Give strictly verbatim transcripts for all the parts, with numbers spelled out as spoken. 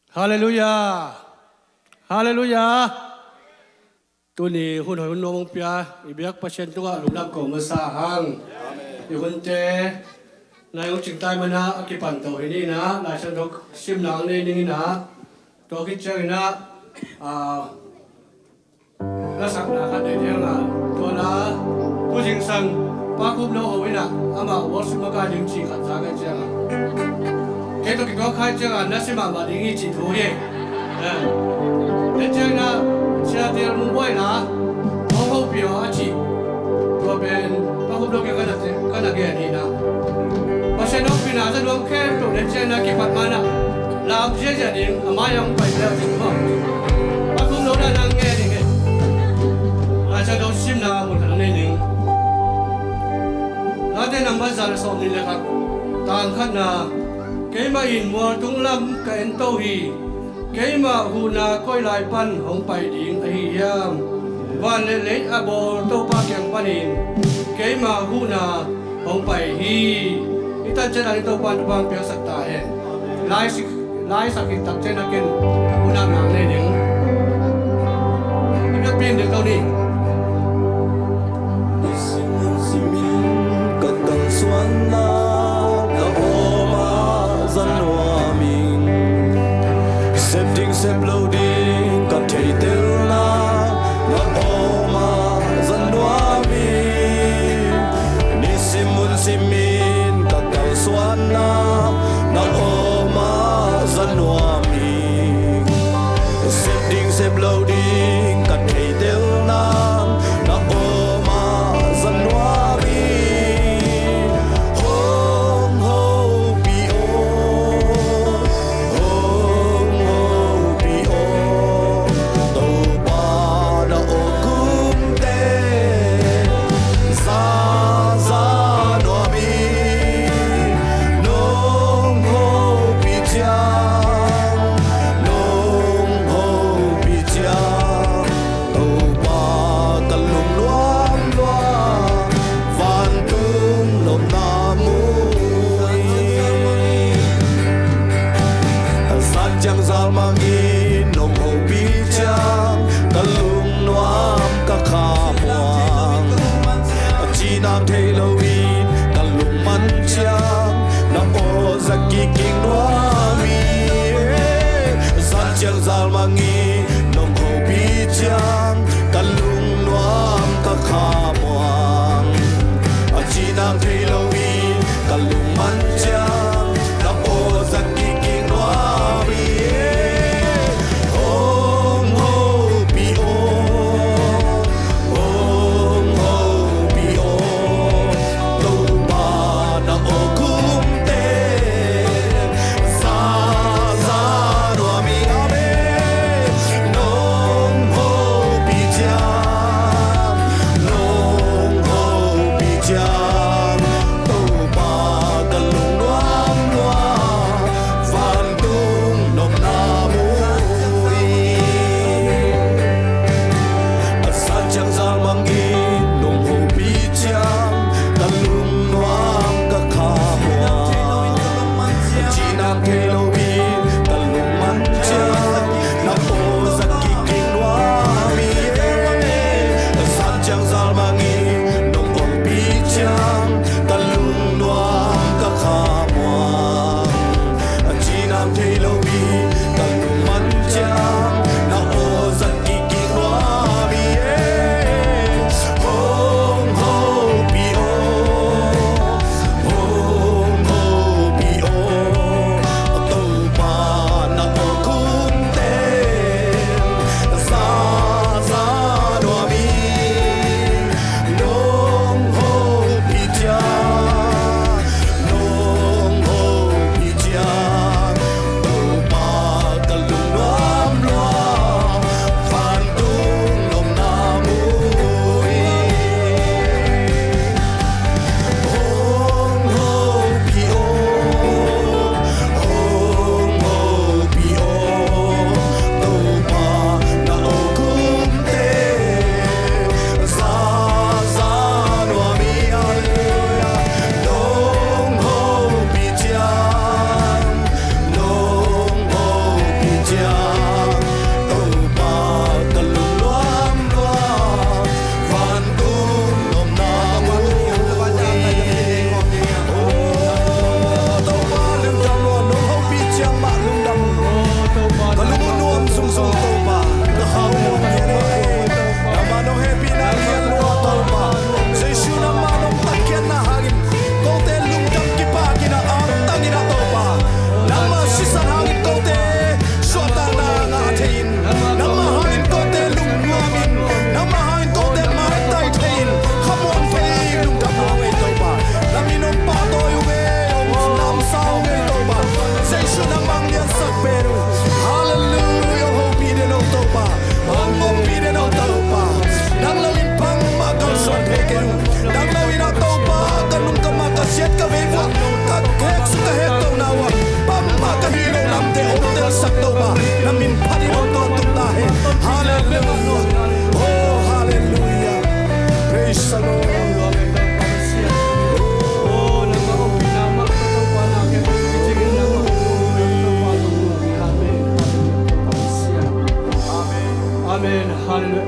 Halleluiah. Halleluiah. Tuni hun hoih hun nuam hong pia i biak Pasian tungah lungdam ko masa hang. I hunte nai hong cingtai mana a kipan to hi ni inah Laisiangtho simna hong nei ning inah, tua khit cianginah, ah, lasakna khat nei ciangah, tua la tu zingsang Pa Khum Lo ho inah amah worship makai ding ci khat za kei ciangah, kei tawh kituak khai ciangah na si mahmah ding hi cih thu hi. Eh. Tua ciangah Sia Tial Mung Buai la hong hopih aw a cih. Tua pen Pa Khum Lo kiang ka na gen hi inah, Pasian hong pina za nuam khempeuh tua ciangah kipat mana lam ziazia ding a mai hong pai leh a cih thu. Pa Khum Lo na nang ngen hi ngei. Laisiangtho simna mun khat hong nei ning. Late nambat za le sawm nih le khat, tang khatna. Keimah in mual tung lam ka en to hi. Keimah huhna koi lai pan hong pai ding ahi hiam? Van le lei a bawl Topa kiang panin keimah huhna hong pai hi. I tan ciat a ding Topa in thupha hong piaksak ta hen. Lai sak khit tak ciangin a ken unau nang nei ding. I biakpiak ding ko ni. Simin ka kalsuanna na awm a za nuam ing. Sep ding sep lo ding ka theihtelna na awm a za nuam ing. Nisim hun simin ka kalsuanna na awm a za nuam ing. Sep ding sep lo ding ka theihtelna na awm a za nuam ing. Hong hopih aw, hong hopih aw, Topa na awk umte za za nuam ing. Nong hopih ciang, nong hopih ciang, Topa ka lungnuam lua, vantung lopna mu hi. Zan ciang zal mangin nong hopih ciang ka lungnuam ka khamuang. A cihnang thei loin ka lungman ciang na aw za kikik nuam hi. Zan ciang zal mangin nong hopih ciang ka lungnuam ka khamuang. A cihnang thei loin ka lungman ciang na aw za kikik nuam hi. Hong hopih aw, hong hopih aw, Topa na awk umte za za nuam ing. Amen. Nong hong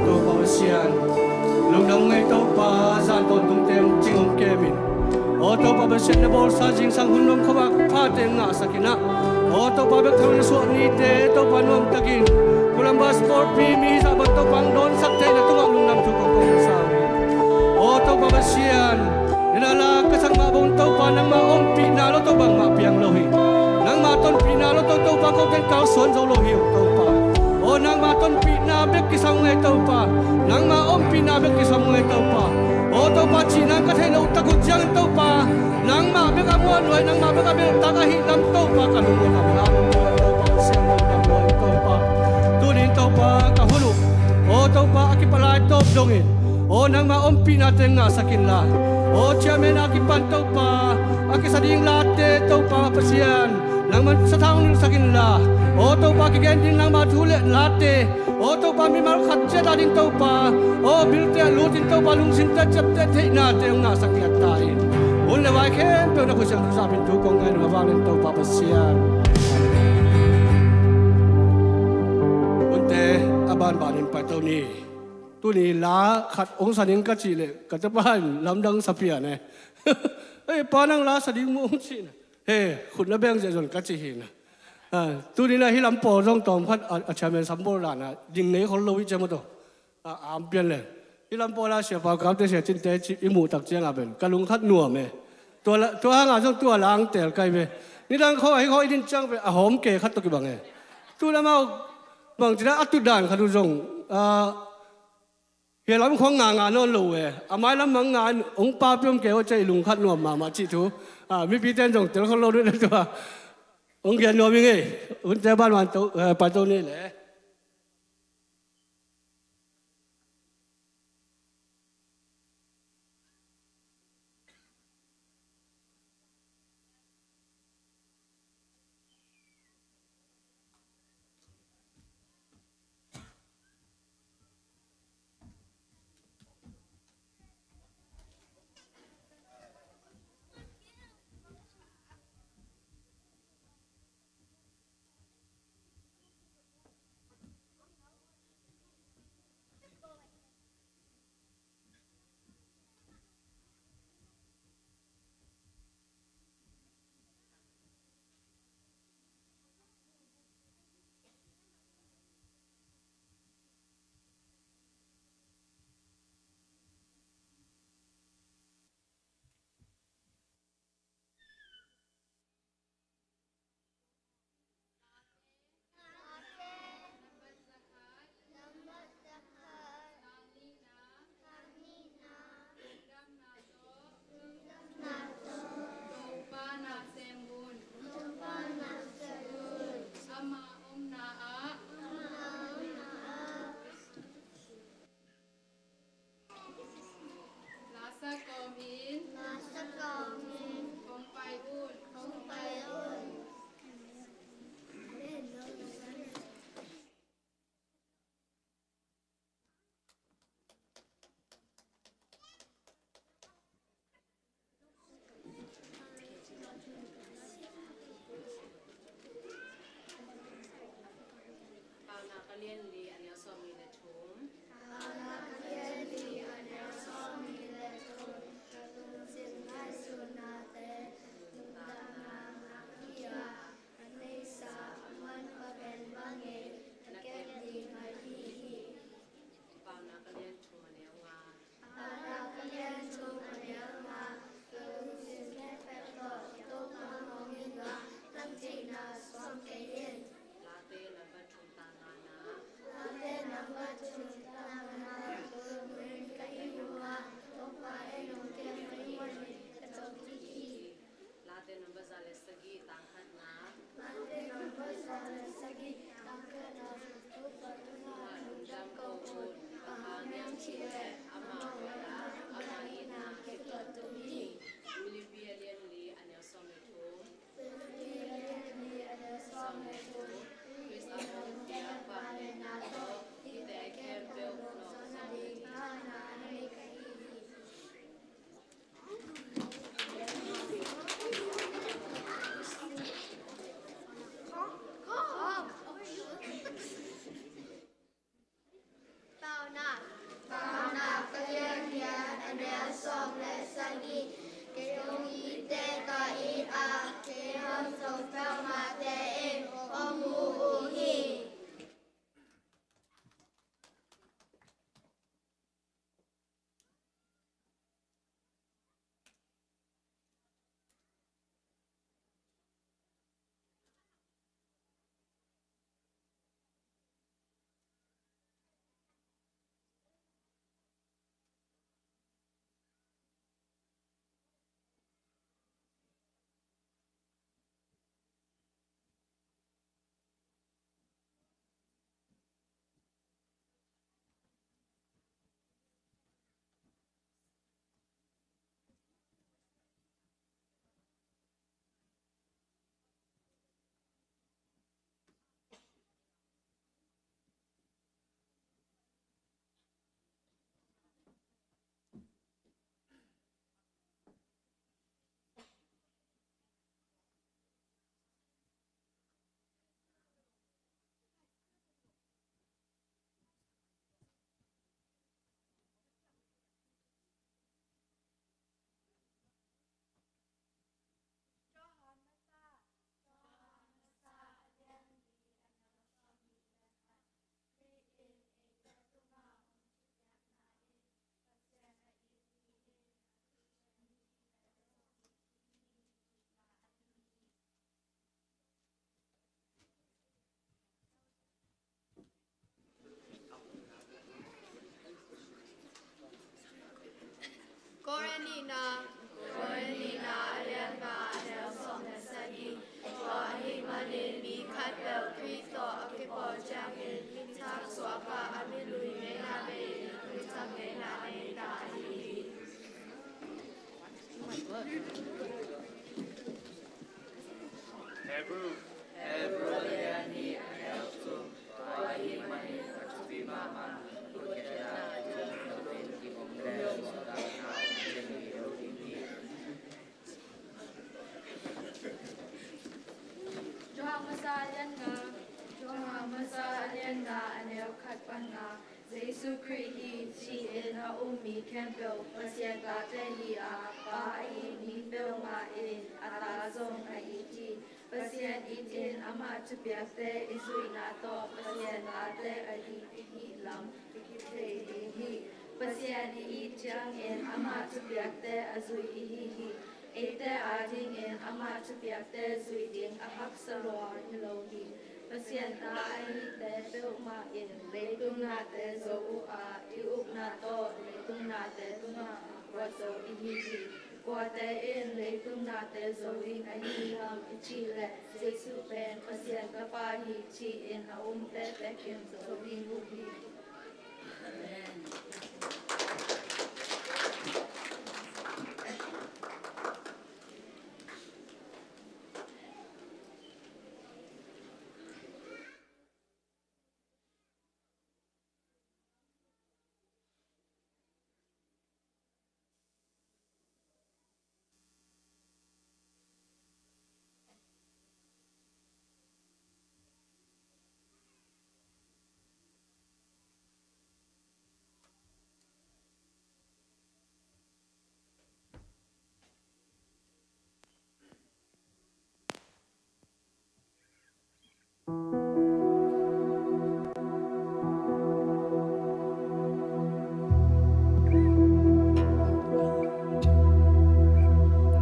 Topa Pasian, lungdam ngei Topa, zan tawntungte cing hong kem in. Aw Topa Pasian, na bawlsa zingsang hun nuam khawm a phate ngahsak in ah. Aw Topa, bek thang na suah nite Topa nuamtakin Columbus pawlpi mi hizah bang Topa hong dawnsak theihna tungah lungdam thu kong kong sa hi. Aw Topa Pasian, nidang la ka sak mah bang Topa, nangmah ompihna lo to bangmah piang lo hi. Nangmah tonpihna lo to Topa, kote in kalsuan zo lo hi uh Topa. Aw nangmah tonpihna bek kisam ngei Topa. Nangmah ompihna bek kisam ngei Topa. Aw Topa, cihna ka theih loh tak uh ciangin Topa, nangmah bek a muanhuai, nangmah bek a belhtak ahih lam Topa ka lungmuan a bel a lungmuan Topa, siang lo lam muan Topa. Tunin Topa ka hun uh, aw Topa, a kipalai tawp dongin, aw nangmah ompihnate ngahsak inla, aw chairman a kipan Topa, a kisa ding late Topa Pasian, nangmah sathau nilhsak inla, aw Topa, kigen ding nangmah thu le late, aw Topa, mimal khat ciat a ding Topa, aw bilte a lut in Topa, lungsimte ciapteh theihnate hong ngahsak ngiat ta in. Hun le vai khempeuh na khutsiang thu zahpin thu kong ngen uh a vanglian Topa Pasian. Hunte a banbanin paito ni. Tuni la khat hong sa ning ka cih leh ka tapa in lamdang sa pian e. Ei pa, nang la sa ding maw hong cih na. He, khut na beng ziahziah ka ci hi na. Ah, tuni na hih lam pawl zong tawm khat a, a chairman sambawl dan a ding nei khol lo hi ciam aw taw. Ah, am pian le. Hih lam pawl a Sia Pau Kap te, Sia Cin te ci i muh tak ciang a pen ka lung khat nuam e. Tua la, tua hang a zong tua la ang tel kai ve. Nidang khawng a hih khawng i din ciang pen a hawm ke khat tawh kibang e. Tu lam a bang ci na a tu dan khat uh zong, ah, hih lam khawng nga nga nawn lo uh e. A mai lam mang nga in hong pa piom kei aw, cia i lung khat nuam mahmah cih thu. Ah, mipi ten zong tel khol lo dih na tua. Hong gen nuam i ngei. Hunte banban to, eh, paito ni le. Korin nihna, Korin nihna a lian nga a neu sawm le sagih. Tua ahih manin mi khatpeuh Khrih tawh a kipawl ciangin thaksuak a, a milui ngeina bei-in Khrih tawh ngeina nei ta ahi hi. Hebrew. Hebrew a lian nih a neu thum. Tua ahih manin a thupi mahmah, Johan masa a lian nga, Johan masa a lian nga a neu khat pan nga. Jesuh Khrih hi, thih in a um mi khempeuh Pasian tate hi a, Pa a it mi peuhmah in a ta zong a it hi. Pasian it in amah thupiakte i zuihna tawh Pasian tate ahih i hih lam i kithei ding hi. Pasian i it ciangin amah thupiakte a zui i hi hi. Eite adingin amah thupiakte zuih ding a haksa lua hi lo hi. Pasian ta ahihte peuhmah in leitung nate zo uh a, i ukna tawh leitung nate tungah kuat zo i hi hi. Kuate in leitung nate zo ding ahi hiam i cih leh, Jesuh pen Pasian Tapa hi, thih in a umte bekin zo ding uh hi. Amen.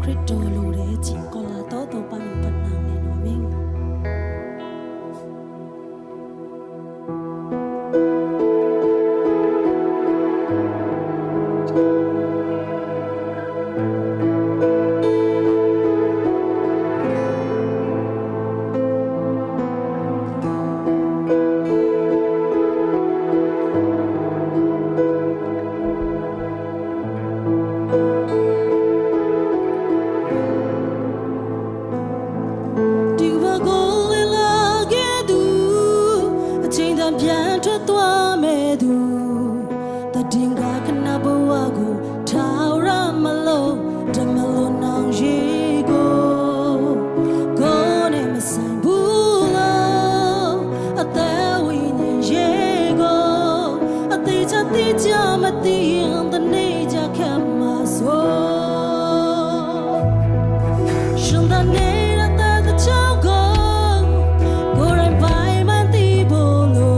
Khristo lo de cih kawla tawh Topa nong patna ne nuam ing. Diva gole lage du, a cheng dan pian tha tua me du, ta dinga kana bawa go, thaura malo, da malo nang ye go, go ne masai bulo, a te wi ne ye go, a te cha te cha ma te yang ta ne ja kama so. Shanda ne ra ta ta chao go, go rai bai man ti bo lo,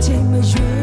che ma yue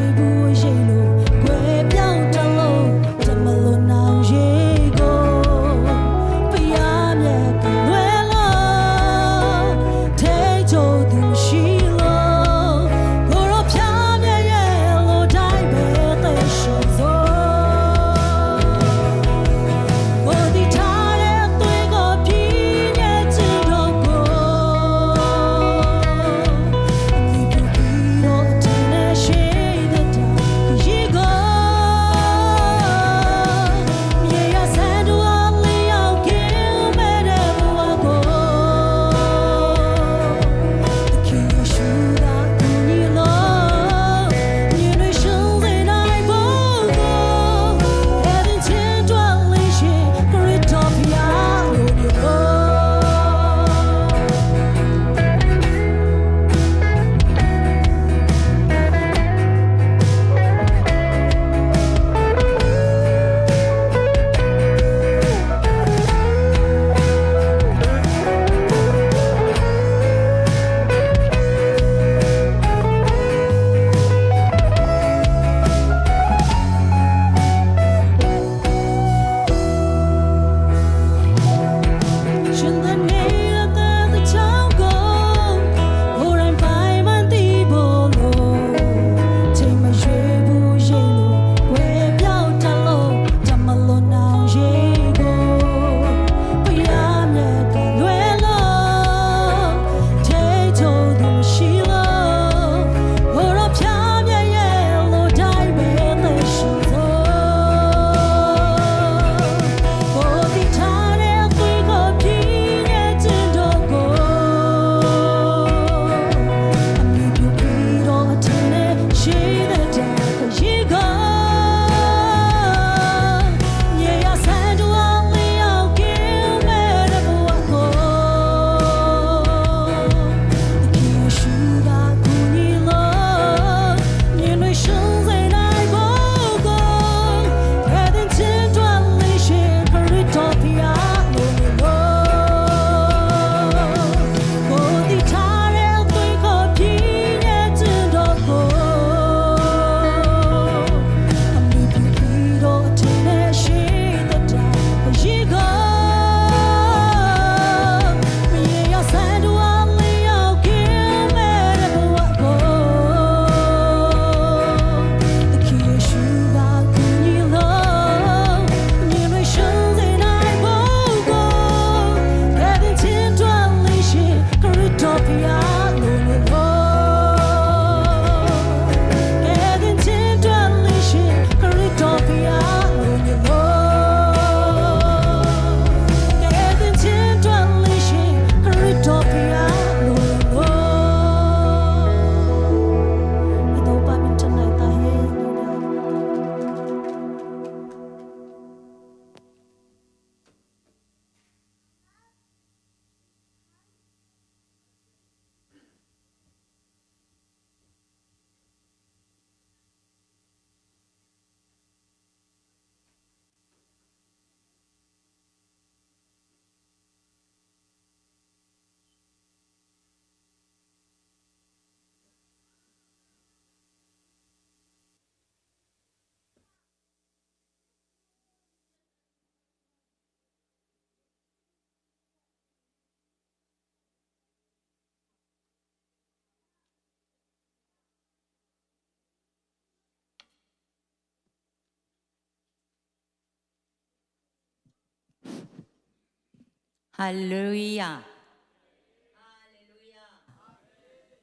Halleluiah.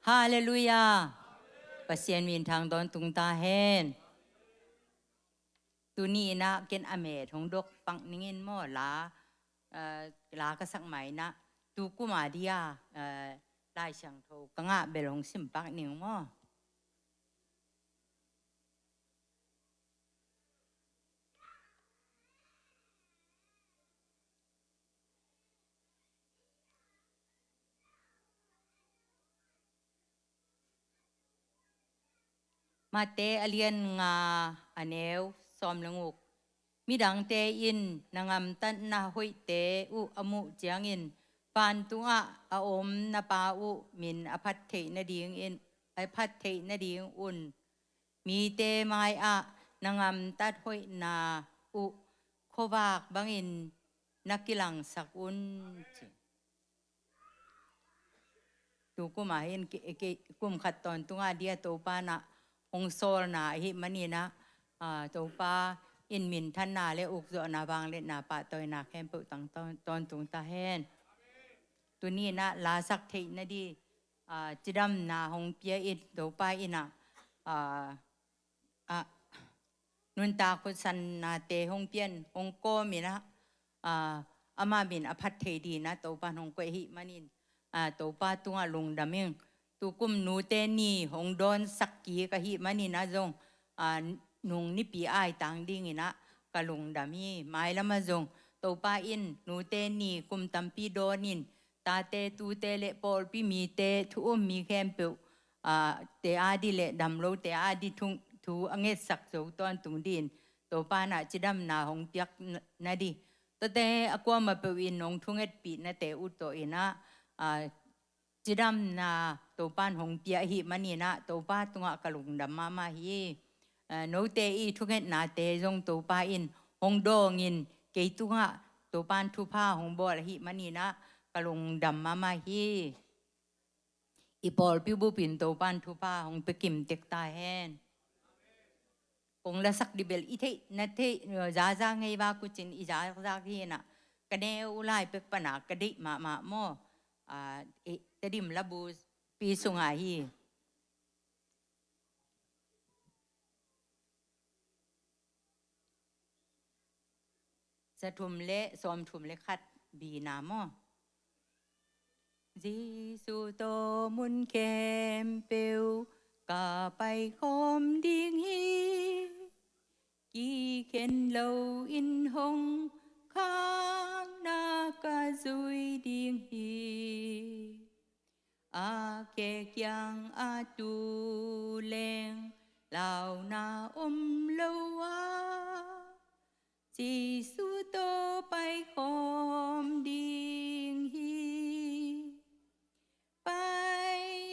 Halleluiah. Pasian min thang tawntung ta hen. Tuni inah ken a met hong dok pak ningin maw, la, eh, la ka sak mai inah, tu kum a dia, eh, Lai Siangtho ka ngah bel hong sim pak ning maw. Mate a lian nga, a neu sawm le nguk. Midangte in na ngamtatna hoihte uh a muh ciangin, van tungah a om na Pa uh min a phat theih nadingin, a phat theih nadingun, mite mai-ah na ngamtat hoihna uh khuavak bangin na kilangsak un, ci. Tu kum a hin ke, ke, kum khat tawntung a dia Topa inah hong sawlna ahih manin ah, ah, Topa in minthanna le ukzawhna, vangliatna, pahtawina khempeuh tang tawn-, tawntung ta hen. Tuni inah la sak theih nadi, ah, cidamna hong pia in Topa inah, ah, ah, nuntak hutsanna te hong pian, hong kawm inah, ah, ama min a phat thei dingin ah Topa in hong koih ahih manin, ah, Topa tungah lungdam ing. Tu kum nute ni hong dawnsak kik ahih manin ah zong, ah, nung nipi aitang dingin ah ka lungdam hi. Mailam ah zong Topa in nute ni kum tampi dawn in, tate, tute le pawlpi mite, thu um mi khempeuh, ah, te a di le damlote a di thu, thu a ngetsak zo tawntung dingin Topa inah cidamna hong piak n-, nadi. Tuate a kuamah peuh in hong thungetpih nate uh tawh inah, ah, cidamna Topa in hong pia ahih manin ah Topa tungah ka lungdam mahmah hi. Ah, note i thungetnate zong Topa in hong dawngin kei tungah Topa in thupha hong bawl ahih manin ah ka lungdam mahmah hi. I pawlpi bup in Topa in thupha hong pia kim tek ta hen. Kong lasak dih bel i theih na theih, eh, zaza ngei vak uh cin i zazak hi inah, ka neu lai pek pan ah ka deih mahmah maw. Ah, eh, Tedim labu pi sungah hi. Za thum le sawm thum le khat B na maw. Jesu tawh mun khempeuh ka paikhawm ding hi. Kikhen loin hong khakna ka zui ding hi. A khe kiangah tu leng launa om lo a, Jesu tawh paikhawm ding hi. Paikhawm,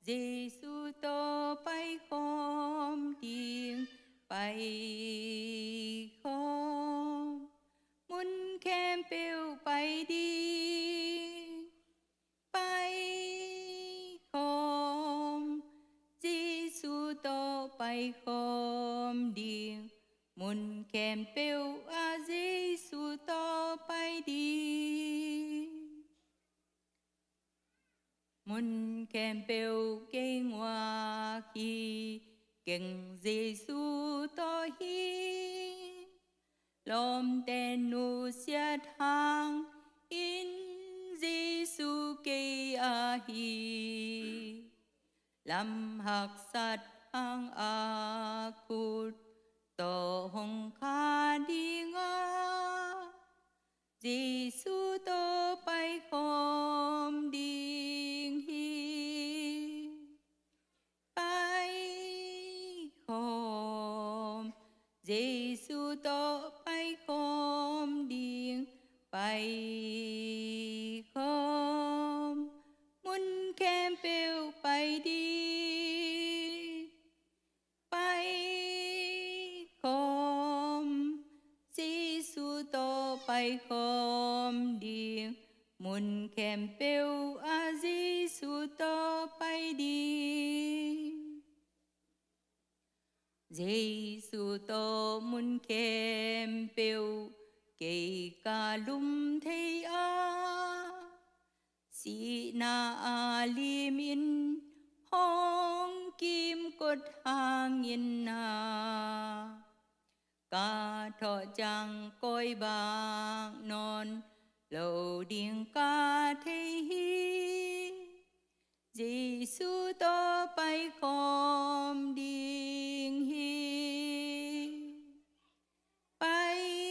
Jesu tawh paikhawm ding, paikhawm. Mun khempeuh pai ding, paikhawm. Jesu tawh paikhawm ding, mun khempeuh ah Jesu tawh pai ding. Mun khempeuh kei nguak hi, keng Jesu tawh hi. Lawmte nusiat hangin Jesu kei a hi. Lam haksat hang a khut tawh hong kha ding a, Jesu tawh paikhawm ding hi. Paikhawm, Jesu tawh paikhawm ding, paikhawm. Mun khempeuh pai ding, paikhawm. Jesu tawh paikhawm ding, mun khempeuh ah Jesu tawh pai ding. Jesu tawh mun khempeuh Kei ka lum thei a, sihna a limin hong kimkot hangin na, ka thawh ciang koi bang nawn lo ding ka thei hi. Jesu tawh paikhawm ding hi. Paikhawm,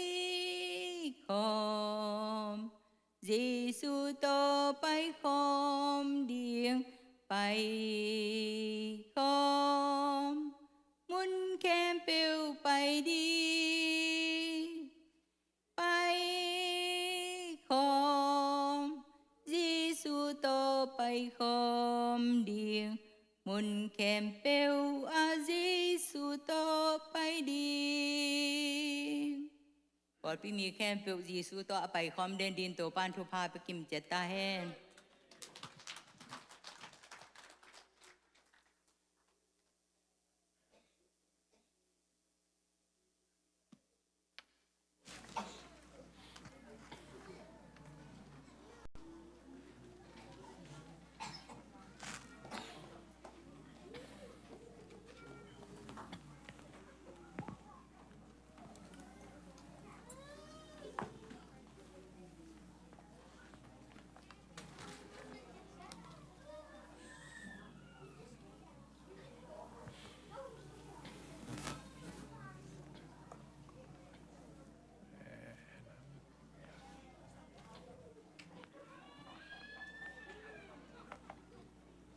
Jesu tawh paikhawm ding, paikhawm, mun khempeuh pai ding. Paikhawm, Jesu tawh paikhawm ding, mun khempeuh ah Jesu tawh pai ding. Pawlpi mi khempeuh Jesu tawh a paikhawm den ding Topa'n thupha pia kim ciat ta hen.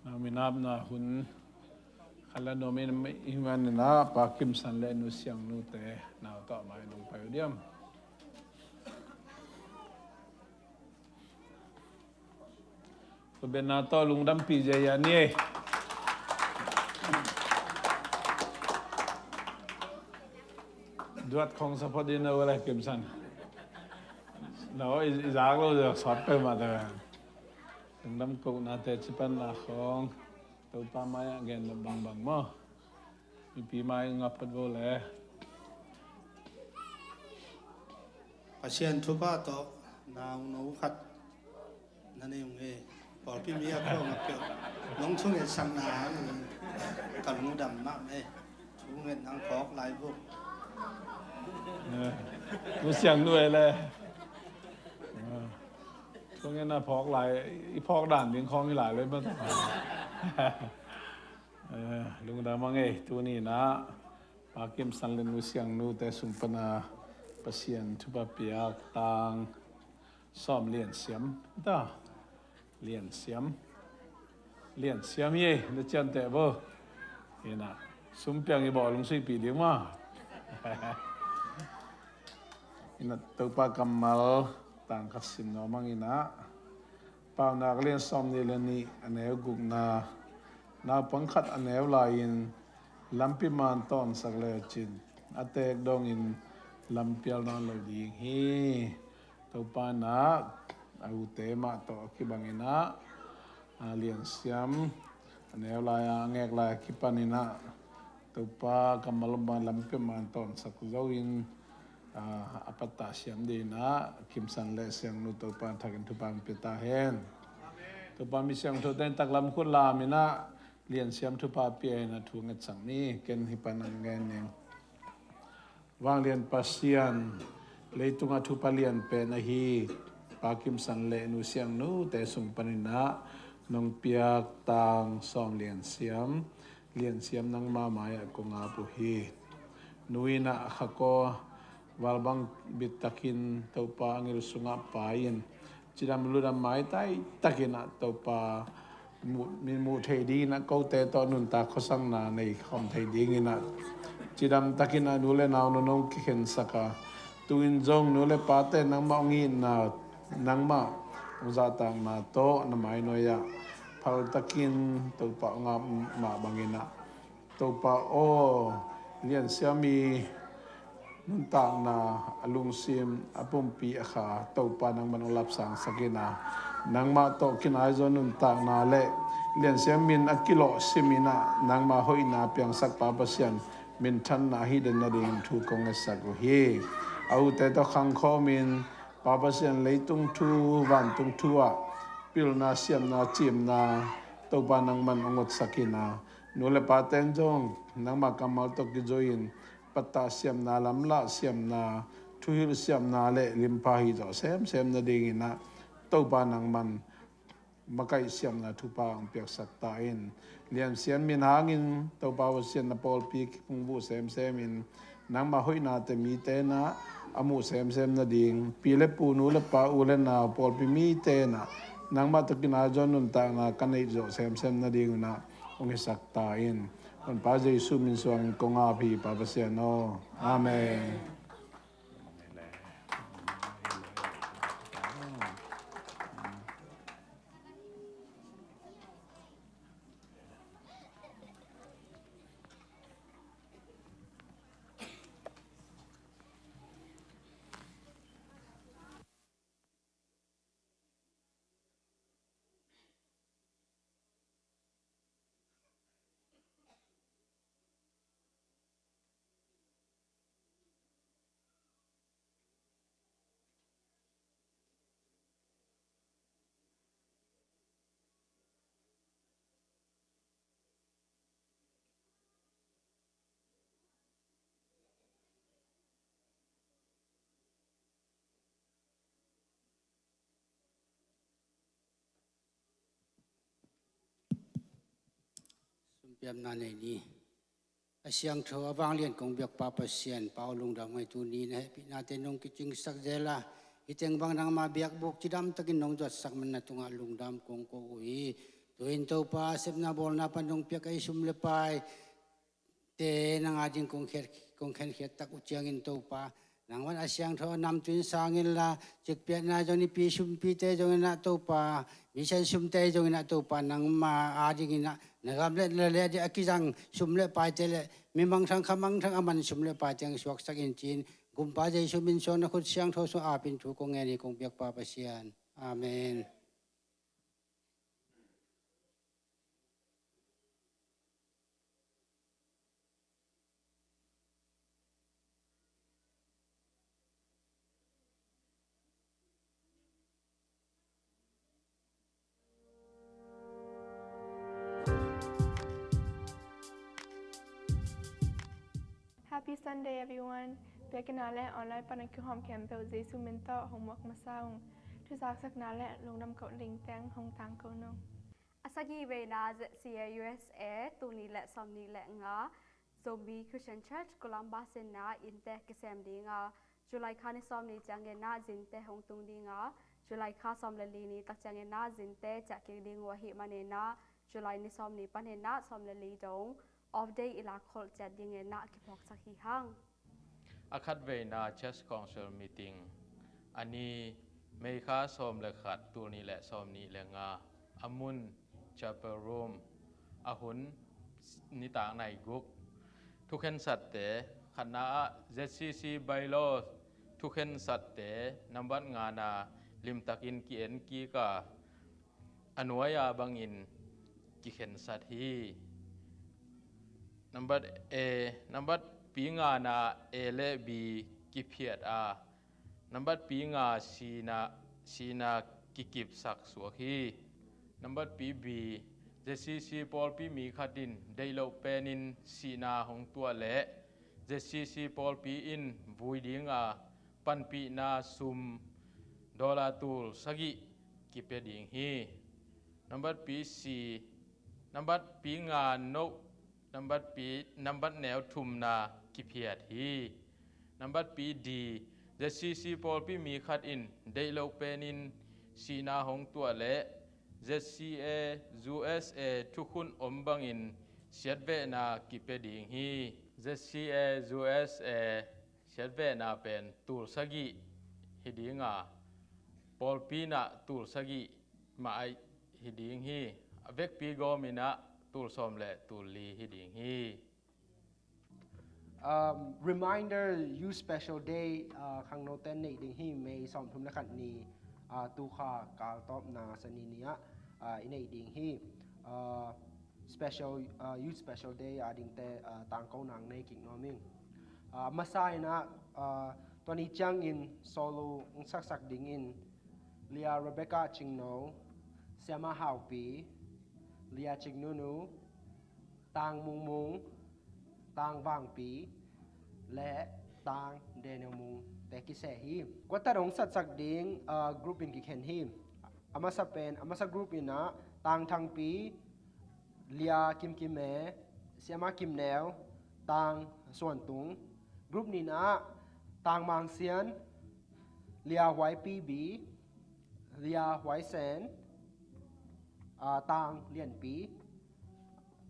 Nau minapna hun khat la nuam in, i man in ah Pa Kim San le Nu Siang Nu te nau tawh mai nong pai uh diam? Tua bena tawh lungdampi zia ni ei. Duat khong support ding na uh le Kim San. Na uh i, i zak lo zia sawt peuhmah ta. Lungdam kohnate cipan na khong Topa mai-ah gen bangbang maw? Mipi mai ngap phot vo le. Pasian thupha tawh nauno khat na nei ung e. Pawlpi mi a khawng a peuh nong thungetsak na hang ka lungdam mahmah e. Thunget nang phawk lai buk. Eh, Nu Siang Nu e le. Eh, thungetna phawk lai, i phawk dan ding khawng hi lai le maw. Eh, lungdam a ngei, tuni in ah Pa Kim San le Nu Siang Nu te sung pan a Pasian thupha piak tang sawm Lian Siam ta. Lian Siam. Lian Siam hi ei, na ciamteh vo. Hi in ah sum piang i bawl lungsuihpih ding maw. Hi in ah Topa kammal tang khat sim nuam ing in ah. Paunak lian sawmnih le nih a neu gukna, naupang khat a neu lai-in lampi man tawnsak lecin a teek dongin lampial nawn lo ding hi. Topa in ah a ute mah tawh a kibang in ah, a, Lian Siam a neu lai-a a ngek lai a kipan in ah Topa kammal om bang lampi man tawnsak zo in, a, a pattah siam ding in ah Kim San le Siang Nu Topa in thakin thupha hong pia ta hen. Topa mi siangthote in taklam khut lam in ah Lian Siam thupha pia in ah thu ngetsak ni, ken hih pan hong gen ning. Vanglian Pasian, leitungah thupha lian pen ahi Pa Kim San le Nu Siang Nu te sung panin ah nong piak tang sawm Lian Siam, Lian Siam nangma mai-ah kong ap uh hi. Nu in ah khakaw valbang bit takin Topa angil sungah pai-in cidam ludam maitai takin ah Topa mu-, min muh thei dingin ah kote tawh nuntak khuasakna nei khawm thei dingin ah cidam takin ah nu le nau nong kikhensak a, tu-in zong nu le pate nangmah hong itna, nangmah hong zahtakna tawh na mainuai-ah phal takin Topa hong ap mah bangin ah Topa aw, Lian Siam i nuntakna, a lungsim, a pumpi, a kha Topa nangman hong lapsangsak in ah, nangmah tawh kinai zaw nuntakna le Lian Siam min a kilawhsim in ah nangmah hoihna piangsak Pa Pasian minthanna hi den nadingin thu kong ngetsak uh hi. a ute tawh khangkhawmin, Pa Pasian, leitung thu, vantung thu ah pilna, siamna, ciimna Topa nangman hong utsak in a, nu le pa teng zong nangma kammal tawh kizui-in, pattah siamna, lamlah siamna, thuhilh siamna le limpha hi zawh semsem nadingin a, Topa nangman makaih siamna thupha hong piaksak ta in. Liansian min hangin Topa Pasian, na pawlpi kiphungvuh semsem in, nangma hoihnate mite in a, a muh semsem nading, pi le pu, nu le pa, u le nau, pawlpi mite in a, nangma tawh kinai zaw nuntakna ka neih zawh semsem nading un a, hong hisak ta in. Honpa Jesu min suangin kong ap hi, Pa Pasian aw. Amen. Sumpiamna nei ni. A siangtho, a vanglian kong biak Pa Pasian, Pa aw lungdam ing ei, tuni na hehpihnate nong kicingsak zel a, hih teng bang nangma biakbuk cidamtakin nong zuatsak manna tungah lungdam kong ko uh hi. Tu-in Topa, sepna bawlna pan nong piak ei sum le pai te nang ading kong khiat, kong khenkhiat tak uh ciangin Topa, nangman a siangtho a namtui in sang inla, cikpiakna zong, nipi sumpite zong in a Topa, mission sumte zong in a Topa, nangma ading in a, na gam le na lei ading a kizang sum le paite le, mi mangthang kha mangthang a man sum le paite hong suaksak in ci-in, Gumpa Jesu min suang, na khut siangtho sungah apin thu kong ngen hi, kong biak Pa Pasian. Amen. Happy Sunday, everyone. Biakinn ah le online pan a kihawm khempeuh Jesu min tawh hong muak masa ung. Thuzaksakna le lungdam koh ding teng hong tangko ning. A sagih veina Z C A U S A, tul nih le sawmnih le nga, Zomi Christian Church Columbus in a innte kisem ding a, July kha ni sawmnih ciangin a zinte hong tung ding a, July kha sawm le li ni tak ciangin a zinte ciah kik ding uh ahih manin a, July ni sawmnih panin a sawm le li dong off day i lakkholh ciat dingin a kiphawksak hi hang. A khat veina Church Council meeting, a ni May kha sawm le khat, tul nih le sawmnih le nga, a mun Chapel Room, a hun nitak nai guk. Thukhensate, khatna ah Z C C bylaw thukhensate nambat ngana limtakin ki-en kik a, a nuai-a bangin kikhensat hi. Nambat A, nambat pi ngana A le B kiphiat a, nambat pi nga sihna, sihna kikipsak suak hi. Nambat pi B, Z C C pawlpi mi khat in deih loh penin sihna hong tuah leh Z C C pawlpi in vui ding a, panpihna sum dollar tul sagih kipia ding hi. Nambat pi C, nambat pi nga no, nambat pi, nambat neu thumna kiphiat hi. Nambat pi D, Z C C pawlpi mi khat in deih loh penin sihna hong tuah leh Z C A U S A thukhun om bangin siatvehna kipia ding hi. Z C A U S A siatvehna pen tul sagih hi ding a, pawlpi in a tul sagih mah hi ding hi. A vekpi gawm in a tul sawm le tul li hi ding hi. Um, reminder, Youth Special Day, uh, khangnote neih ding hi, May sawmthum le khat ni, uh, tu kha kal tawpna Sani ni ah, uh, i neih ding hi. Uh, special, uh, Youth Special Day a dingte, uh, tangkona nei kik nuam ing. Uh, masa in a, uh, Tua ni ciangin solo hong saksak dingin Lia Rebecca Cingno, Siama Haupi, Lia Cingnunu, Tang Mungmung, Tang Vangpi le Tang Daniel Mung te kiseh hi. Quartet hong saksak ding, ah, group in kikhen hi. A masa pen, a masa group in ah Tang Thangpi, Lia Kimkime, Siama Kimneu, Tang Suantung. Group nih in ah Tang Mangsian, Lia Huai Pibi, Lia Huai Sen, ah, Tang Lianpi.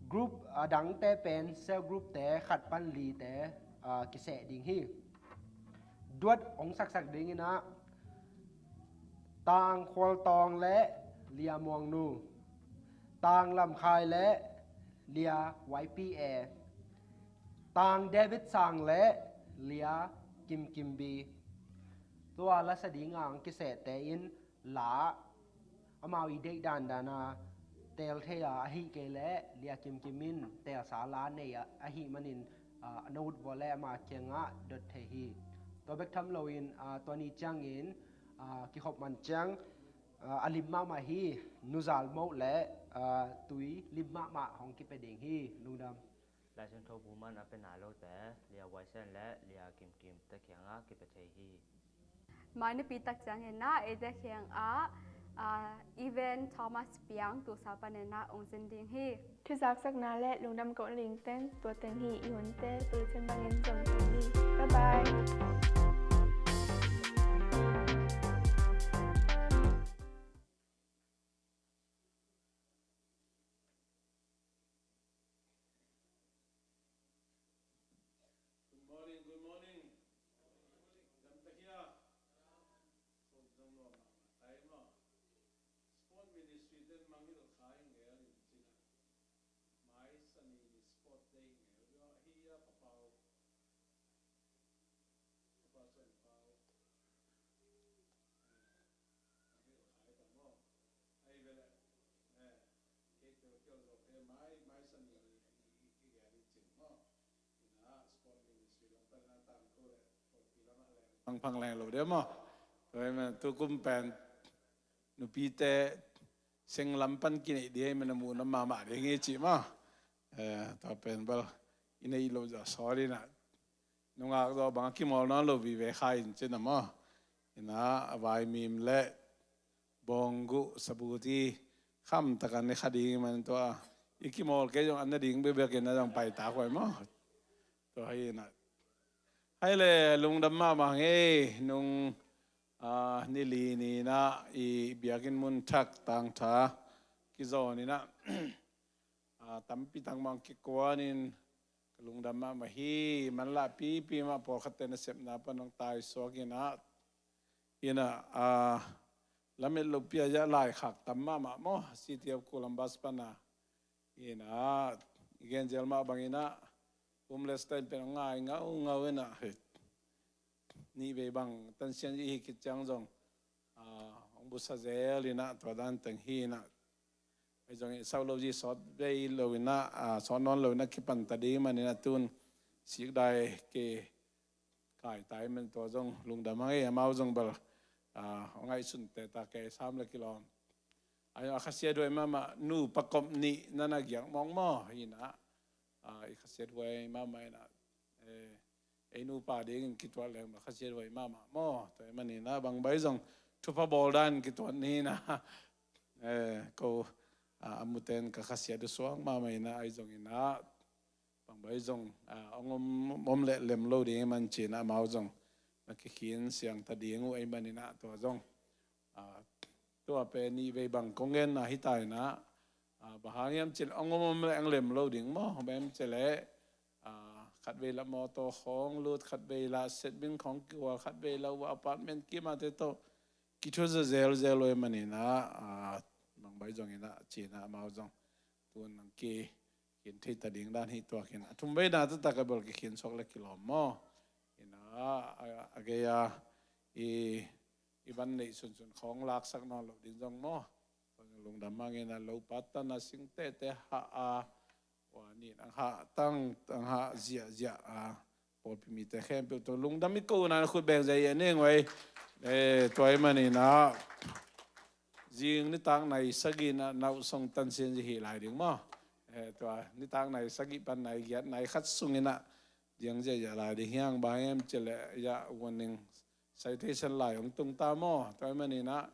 Group, ah, dangte pen cell group te khat pan li te, ah, kiseh ding hi. Duet hong saksak ding in ah Tang Khual Tawng le Lia Muang Nu, Tang Lam Khai le Lia Y P A, Tang David Sang le Lia Kim Kim Bi. Tua la sa ding a hong kiseh te in la amau i deih dandan a teel thei a, ahih kei leh Lia Kim Kim in teelsa la nei a, ahih manin, ah, a note vua le ama kiangah dot thei hi. Tua bek tham loin, ah, tua ni ciangin, ah, kikhop man ciang, ah, a lim mahmah hi. Nuzal moh le, ah, tui lim mahmah hong kipia ding hi. Lungdam. Lai Siangtho bu man a pia nai lote Lia Huai Sen le Lia Kim Kim te kiangah kipia thei hi. Mai nipi tak ciangin ah eite kiangah, ah, Even Thomas Piang tusa panin ah hong zin ding hi. Thuzaksakna le lungdam kohna ding teng tua teng hi. I hunte tua ciang bangin zom teng hi. Bye bye. Good morning, good morning. Dam ta hia? Khawm zong nuam mahmah ta hi maw? Sport ministry ten mangngilh kha hi ngel in cin a. Mai Sani ni sport day hi ngel. Ahi a, Papau, Papau Suan Pau. Phangphang leng lo dia maw? Tua hi maw, tukum pen nupite seng lam pan kineih ding hi maw, na muh na mahmah ding hi cih maw? Eh, tua pen bel i neih loh zawh sawl in ah, nungak zawh bang a kimawl nawn lo vive kha in cin a maw? In ah, a vaimim le bawngguh sabuti khamtak an i kha ding hi man tua, i kimawl kei zong an na ding bekbek in a zong paitak huai maw? Tua hi in ah, hai le lungdam mahmah ngei. Nung, ah, ni li ni in ah i biakinn mun thak Tangtha kizawn in ah, ah, tampi tak mah kikuan in ka lungdam mahmah hi. Manlah pipi mah pawlkhatte nasepna pan hong taisuak in ah, in ah, ah, lamet lopi a zia laikhak tam mahmah maw, City of Columbus pan a. In ah, i gen zel mah bang in ah, homeless te in pen hong ngai ngaungau in ah, nih vei bang tansian i hi khit ciang zong, ah, hong busa zel in ah, tua dan teng hi in ah. Ahi zongin sau lo zi sawt vei lo in ah, ah, sawt nawn lo in ah kipan ta ding man in ah, tun sikdai ke kai tai man, tua zong lungdam hang ei. Amau zong bel, ah, hong ngaihsun teta kei sam le kilawm. Ahi zong a khasiat huai mahmah, nupa kop nih na na giak mawk maw? Hi in ah, ah, i khasiat huai mahmah in ah, eh, ei nupa dingin kituat leng bel khasiat huai mahmah maw? Tua hi man in ah, bang bai zong thupha bawl dan kituat ni in ah, eh, ko, ah, a muten ka khasiat uh suak mahmah in ah, ahi zongin ah, bang bai zong, ah, hong om, om leh lem lo ding hi man ci in ah, amau zong na kikhin siang ta ding uh ahi man in ah, tua zong, ah, tua pen nih vei bang kong genna hi ta in ah, ah, bang hang hiam cih leh hong om om leh hong lem lo ding maw? Bang hiam cih leh, ah, khat vei lah mawtaw khawng lut, khat vei lah setbing khawng kigual, khat vei lah uh apartment kim a te tawh kithuza zelzel uh ahi man in ah, ah, bang bai zong in ah ci in ah, amau zong tun nang ki khin thei ta ding dan hi tuak in, a thum veina taktak a bel kikhin suak le kilawm maw? In ah, a, a gei a i, i van neih sunsun khawng laksak nawn loh ding zong maw? Lungdam hang in ah, lo pat tan a sing tete hah a, ua nin ang hah tang, ang hah ziahziah a, pawlpi mite khempeuh tawh lungdam i ko na, na khut beng zia i a neng vai. Eh, tua ahih manin ah zing nitak nai sagih in ah Nausong Tansin zia hi lai ding maw. Eh, tua nitak nai sagih pan nai giat nai khat sungin ah zing zia i a lai ding hi hang, bang hang hiam cih leh i a warning citation lai hong tung ta maw. Tua ahih manin ah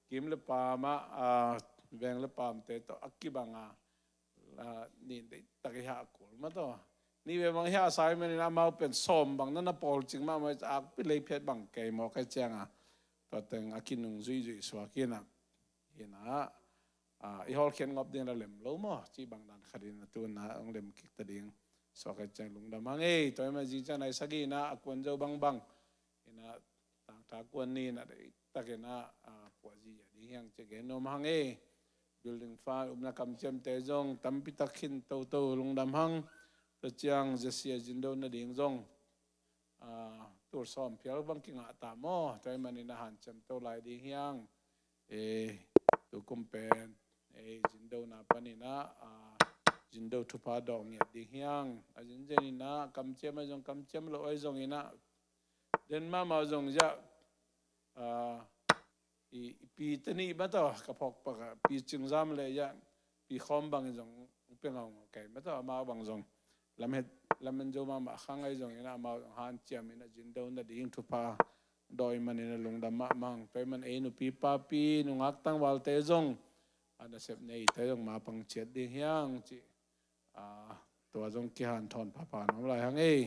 kim le paam ah, ah, veng le paamte tawh a kibang a, ah, nin deihtak i hah kul mah tawh. Nih vei bang i hah sa ahih manin amau pen sawm bang na na pawl cing mahmah, akpi lei phiat bang kei maw, kei ciang a tua teng a kinung zuihzuih suak in ah. Hi in ah, ah, i hawlkhiat ngop ding la lem lo maw, cih bang dan khat in ah tu in ah hong lem kik ta ding. Suak kei ciang lungdam hang ei. Tua ahih manin zing ciang nai sagih in ah a kuan zo bangbang in ah, tangtha kuan ni in ah deihtak in ah, ah, puah zia ding hi hang cih gen nuam hang ei. Building fund upna kamciamte zong tampi tak khin toto, lungdam hang. Tua ciang zia sia zin do nading zong, ah, tul sawm phial bang kingah ta maw. Tua ahih manin ah hanciam to lai ding hi hang. Eh, tukum pen, eh, zin do na panin ah, ah, zin do thupha dawh ngiat ding hi hang. A zinzen in ah kamciam ahi zong, kamciam lo ahi zongin ah, den mahmah zong zia, ah, i, i pi te nih mah tawh ka phawk pak a, pi Cingzam le zia, pi Khawm bangin zong pia ngaungau kei mah tawh, amau bang zong lam het, lam en zo mahmah khang ahi zongin ah amau zong hanciam in ah zin do nading thupha dawh ahih manin ah lungdam mahmah hang. Tua ahih man ei nupi papi, nungak tangvalte zong, a nasep neite zong mapang ciat ding hi hang cih, ah, tua zong kihanthawn phapha nuam lai hang ei.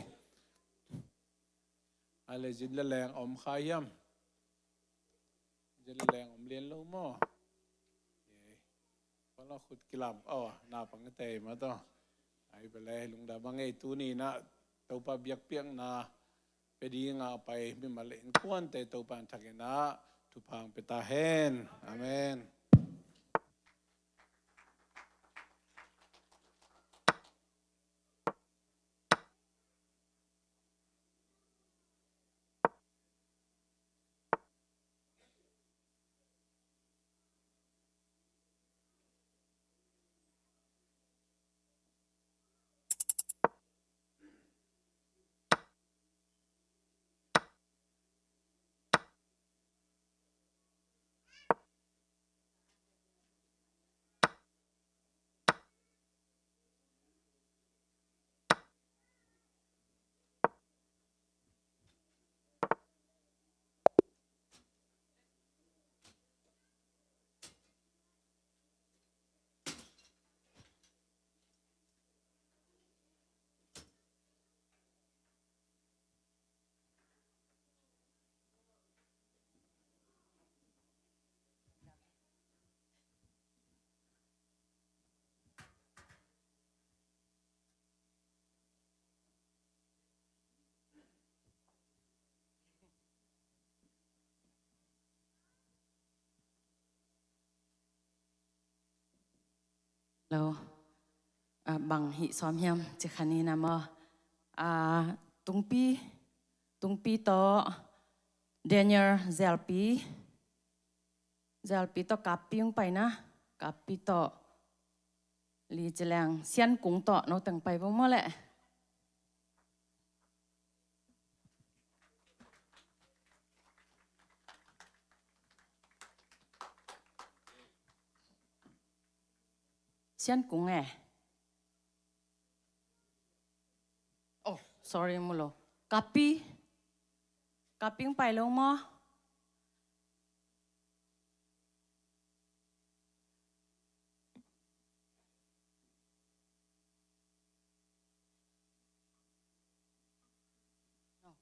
A le zin le leng om kha hiam? Zin le leng om lian lo maw? Eh, pala khut kilam, oh, naupangte mah tawh. Ai bele, lungdam hang ei. Tuni in ah Topa biakpiakna pia ding a pai mimal le innkuante Topa in thak in ah thupha hong pia ta hen. Amen. Lo. Ah, bang hih sawm hiam ci kha ni na maw. Ah, Tungpi, Tungpi tawh Daniel Zelpi, Zelpi tawh Kappi hong pai na, Kappi tawh Li Ci Leng, Sian Kung tawh no teng pai vo maw leh. Sian Kung eh. Oh, sorry, mu lo. Kappi. Kappi hong pai lo maw.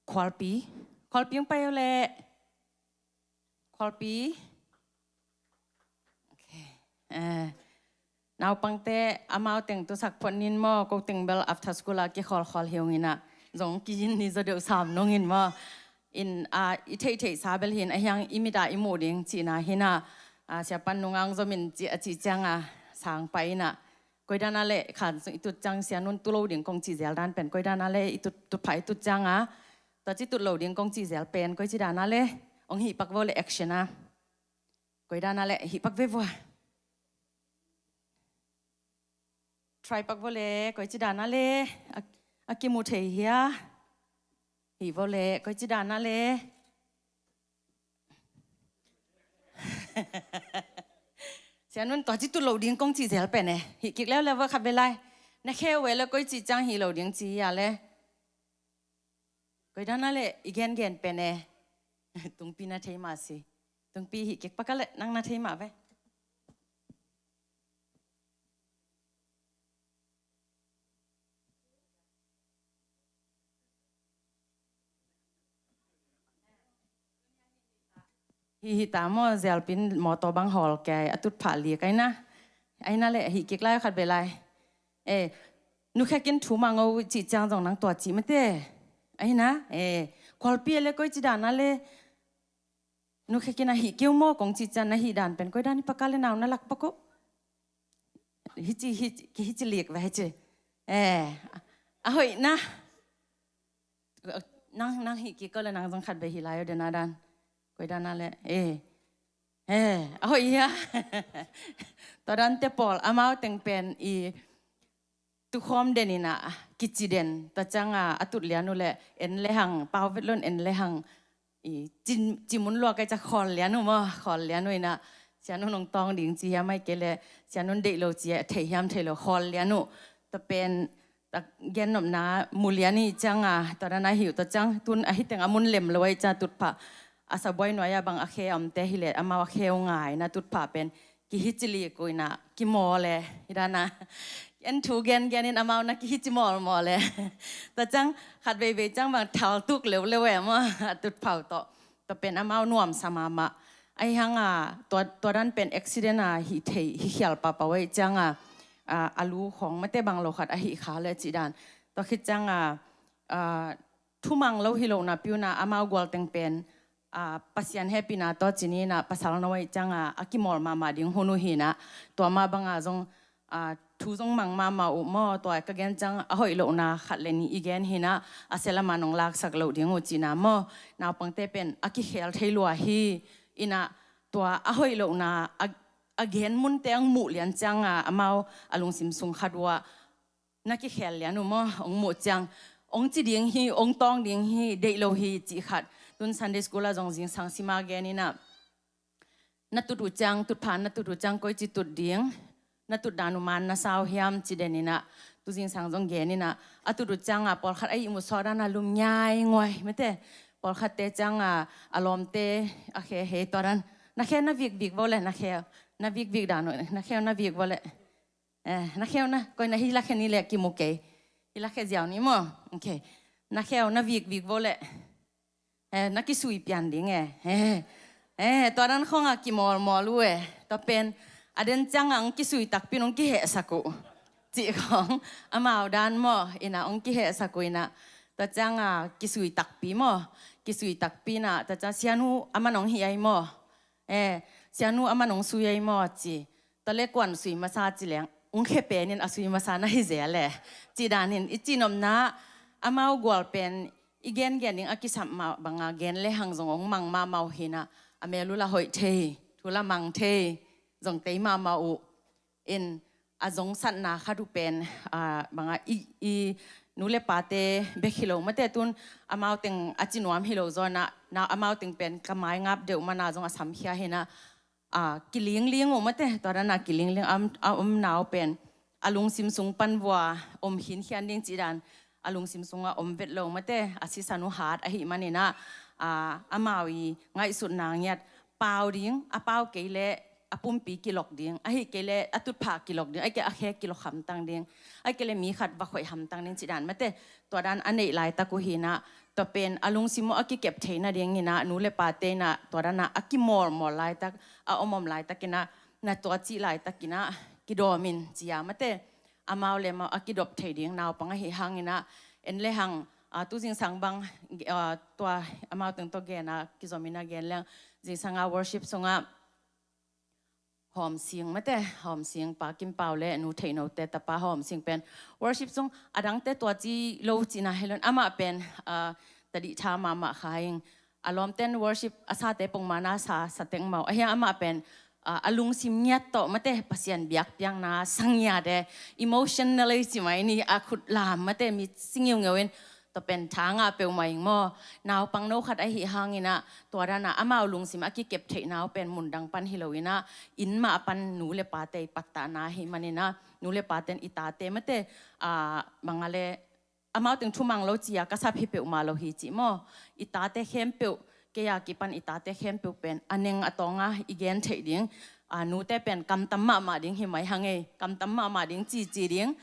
Khualpi. Khualpi hong pai o leh. Khualpi. Okay. Eh, naupangte amau teng tusak phot nin maw, ko teng bel after school a kikhawlkhawl hi ung in ah, zong kizin ni zaw deuh sam nung in maw. In, ah, i theihtheihsa bel hi in, a hiang i mit a i muh ding cihna hi in ah, ah, Siapan nungang zom in ci a cih ciang a sang pai in ah, koi dan a leh khan sung i tut ciang Sia Nun tu lo ding kong cih zel dan pen koi dan a leh i tut, tut pha i tut ciang a, tua ci tut lo ding kong cih zel pen koi ci dan a leh, hong hih pak vo leh action a. Koi dan a leh hih pak ve vua. Try pak vo leh, koi ci dan a leh, a, a kimu thei hia. Hi vo le, koici dan a le. Sianun tua ci tut lo ding kong ci zel pen e. Hih kik leuleu va khat ve lai. Na kheu ve le koici ciang hi lo ding ci a le. Koi dan a le i gengen pen e. Tungpi na thei mah si. Tungpi hih kik pak a le nang na thei mah ve. Hih hih ta maw, Zelpin mawtaw bang hawl kei a tutphah lik aina. Aina le hih kik lai khat ve lai. E, nukhekin thu mah ngo cih ciang zong nang tua cih mate. Aina, e, kualpi a le koici dan a le. Nukhekin a hih keu maw kong cih ciang na hih dan pen koi dan hi pak a le nau na lak pak uh. Hici, hici, hici lik va hici. E, a hoih na. Nang, nang hih kik ko le nang zong khat ve hi lai o den a dan. Koi dan a le. E. E, a hoih hia. Tua dan te pawl, amau teng pen i tukhawm den ina kici den. Tua ciang a, a tut lian uh le en le hang, pau vet lon en le hang. I cin, cimun lua kai ca khawl lian uh maw, khawl lian uh ina. Sianun hong tawng ding ci hiam ai kei le, sianun deih lo ci a thei hiam thei lo khawl lian uh. Tua pen, ta gen nopna mu lian i ciang a, tua dan a hi uh tua ciang, tun a hi teng a mun lem lo ai ca tutphah. A sabuai nuai a bang a khe a omte hi le, amau a khe uh ngai na tutphah pen. Kihici lik uh ina, kimawl e, hi dan a. En thu gen gen in amau na kihici mawlmawl e. Tua ciang, khat veivei ciang bang thal tuk leuleu e maw, a tutphah uh tawh. Tua pen amau nuamsa mahmah. Ahi hang a, tua, tua dan pen accident a hih thei, hih khial pahpah uh e ciang a, a, a lu khawng mate bang lo khat a hih kha le cih dan. Tua khit ciang a, a, thumang lo hi lo napi uh na amau gual teng pen, a, Pasian hehpihna tawh ci ni na pasal no ahih ciang a, a kimawl mahmah ding hun uh hi na. Tua mah bang a zong, a, thu zong mang mahmah uh maw, tua ka gen ciang a hoih lohna khat le nih i gen hi na, a sia lam a nong laksak loh ding uh cihna maw. Naupangte pen a kikhel thei lua hi, ina tua a hoih lohna a, a gen munte hong muh lian ciang a, amau a lungsim sung khat uh ah na kikhel lian uh maw, hong muh ciang. Hong ci ding hi, hong tawng ding hi, deih lo hi cih khat. Tun Sunday school ah zong zingsang sim a gen ina. Na tut uh ciang, tutphah na tut uh ciang koici tut ding. Na tut dan uh man na sau hiam ci den ina. Tu zingsang zong gen ina. A tut uh ciang a pawlkhat a ihmu sawt dan a lum ngiainguai. Mate, pawlkhatte ciang a, a lawmte, a khe he tua dan. Na khe na vikvik vo le, na khe. Na vikvik dan uh, na khe na vik vo le. Eh, na kheu na, koi na hi la khe ni le kimu kei. Hi la khe ziau ni maw. Ok. Na kheu na vikvik vo le. Eh, na kisui pian ding e. Eh, eh, tua dan khong a kimawlmawl uh e. Tua pen, a den ciang a hong kisui takpi in hong kihehsak uh. Cih khong, amau dan maw, ina hong kihehsak uh ina. Tua ciang a kisui takpi maw. Kisui takpi ina, tua ciang sianu aman hong hi ai maw. Eh, sianu aman hong sui ai maw ci. Tua le kuan sui masa ci leng, hong khe pen in a sui masa na hi zel e. Ci dan in, i ci nopna, amau gual pen, i gengen ding a kisap mah bang a gen le hang zong hong mang mahmah uh hi na, a mel uh la hoih thei, thu la mang thei, zong tei mahmah uh. In, a zongsatna khat uh pen, a, bang a, i, i nu le pate bek hi lo, mate tun, amau teng a ci nuam hi lo zaw na, na amau teng pen ka mai ngap deuh man a zong a samkhia hi na, a, kilingling uh mate, tua dan a kilingling a om, a omna uh pen, a lungsim sung pan vua om khinkhian ding cih dan, a lungsim sung a om vet lo mate, a sisan uh hat ahih man ina, a, amau i ngaihsutna ngiat pau ding, a pau kei le a pumpi kilok ding, ahih kei le a tutphah kilok ding, ahih kei a khe kilok hamtang ding, ahih kei le mi khat va khoih hamtang ding cih dan mate, tua dan a neih laitak uh hi na, tua pen a lungsim uh a kikep theihna ding ina, nu le pate ina, tua dan a a kimawlmawl laitak, a omom laitak ina, na tua cih laitak ina, kidawm in ci a mate, amau le amau a kidop thei ding, naupang ahih hang ina, en le hang, a, tu zingsang bang, a, tua amau teng tawh gen a, kizom ina gen leng, zingsang a worship sung a, Hawm Sing mate, Hawm Sing pa Kim Pau le nu Theih No te tapa Hawm Sing pen worship sung a dangte tua ci lo cihna hi lo in amah pen, ah, tadih tha mahmah kha ing. A lawmten worship a sate pongmana sa, sa teng mau. Ahi a amah pen, ah, a lungsim ngiat tawh mate Pasian biakpiakna sa ngiat e, emotional ei ci mai ni a khut lam mate mi si ngeungeu in Tua pen tha ngah peuhmah ing maw. Naupang no khat ahih hangin ah, tua dan ah amau lungsim a kikep theih nau pen mundang pan hi lo in ah, inn mah pan nu le pate i pattahna ahih manin ah, nu le paten i tate mate, ah, bang a le amau teng thumang lo ci-a ka sap hi peuhmah lo hi cih maw. I tate khempeuh, kei a kipan i tate khempeuh pen a neng a tawng a i gen theih ding. Ah, nute pen kamtam mahmah ding hi mai hang ei, kamtam mahmah ding, cici ding,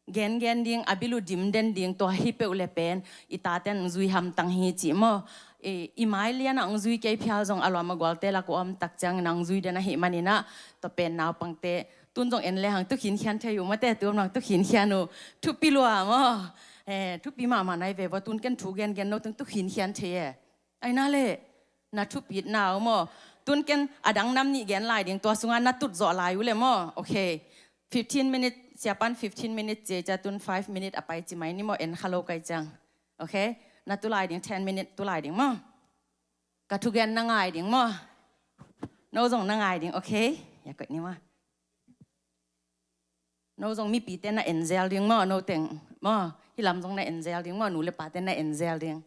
gengen ding, a bil uh dimden ding, tua hi peuh le pen i taten hong zui hamtang hi cih maw. I, i mai lian ah hong zui kei phial zong a lawm a gualte lak uh a om tak ciangin hong zui den ahih manin ah, tua pen naupangte tun zong en le hang tu khinkhian thei uh mate, tu om hang tu khinkhian uh. Thupi lua maw. Eh, thupi mahmah nai ve vua, tun ken thu gengen no teng tu khinkhian thei e. Aina le na thupitna uh maw. Tun ken a dang nam nih gen lai ding, tua sungah na tut zawh lai uh le maw. Okay. Fifteen minute, siapan fifteen minute cia, cia tun five minute a pai ci mai ni maw, en kha lo kai ciang. Okay. Na tu lai ding, ten minute tu lai ding maw. Ka thugen na ngai ding maw. No zong na ngai ding, okay. Ya koih ni maw. No zong mipite na en zel ding maw, no teng maw. Hih lam zong na en zel ding maw, nu le pate na en zel ding.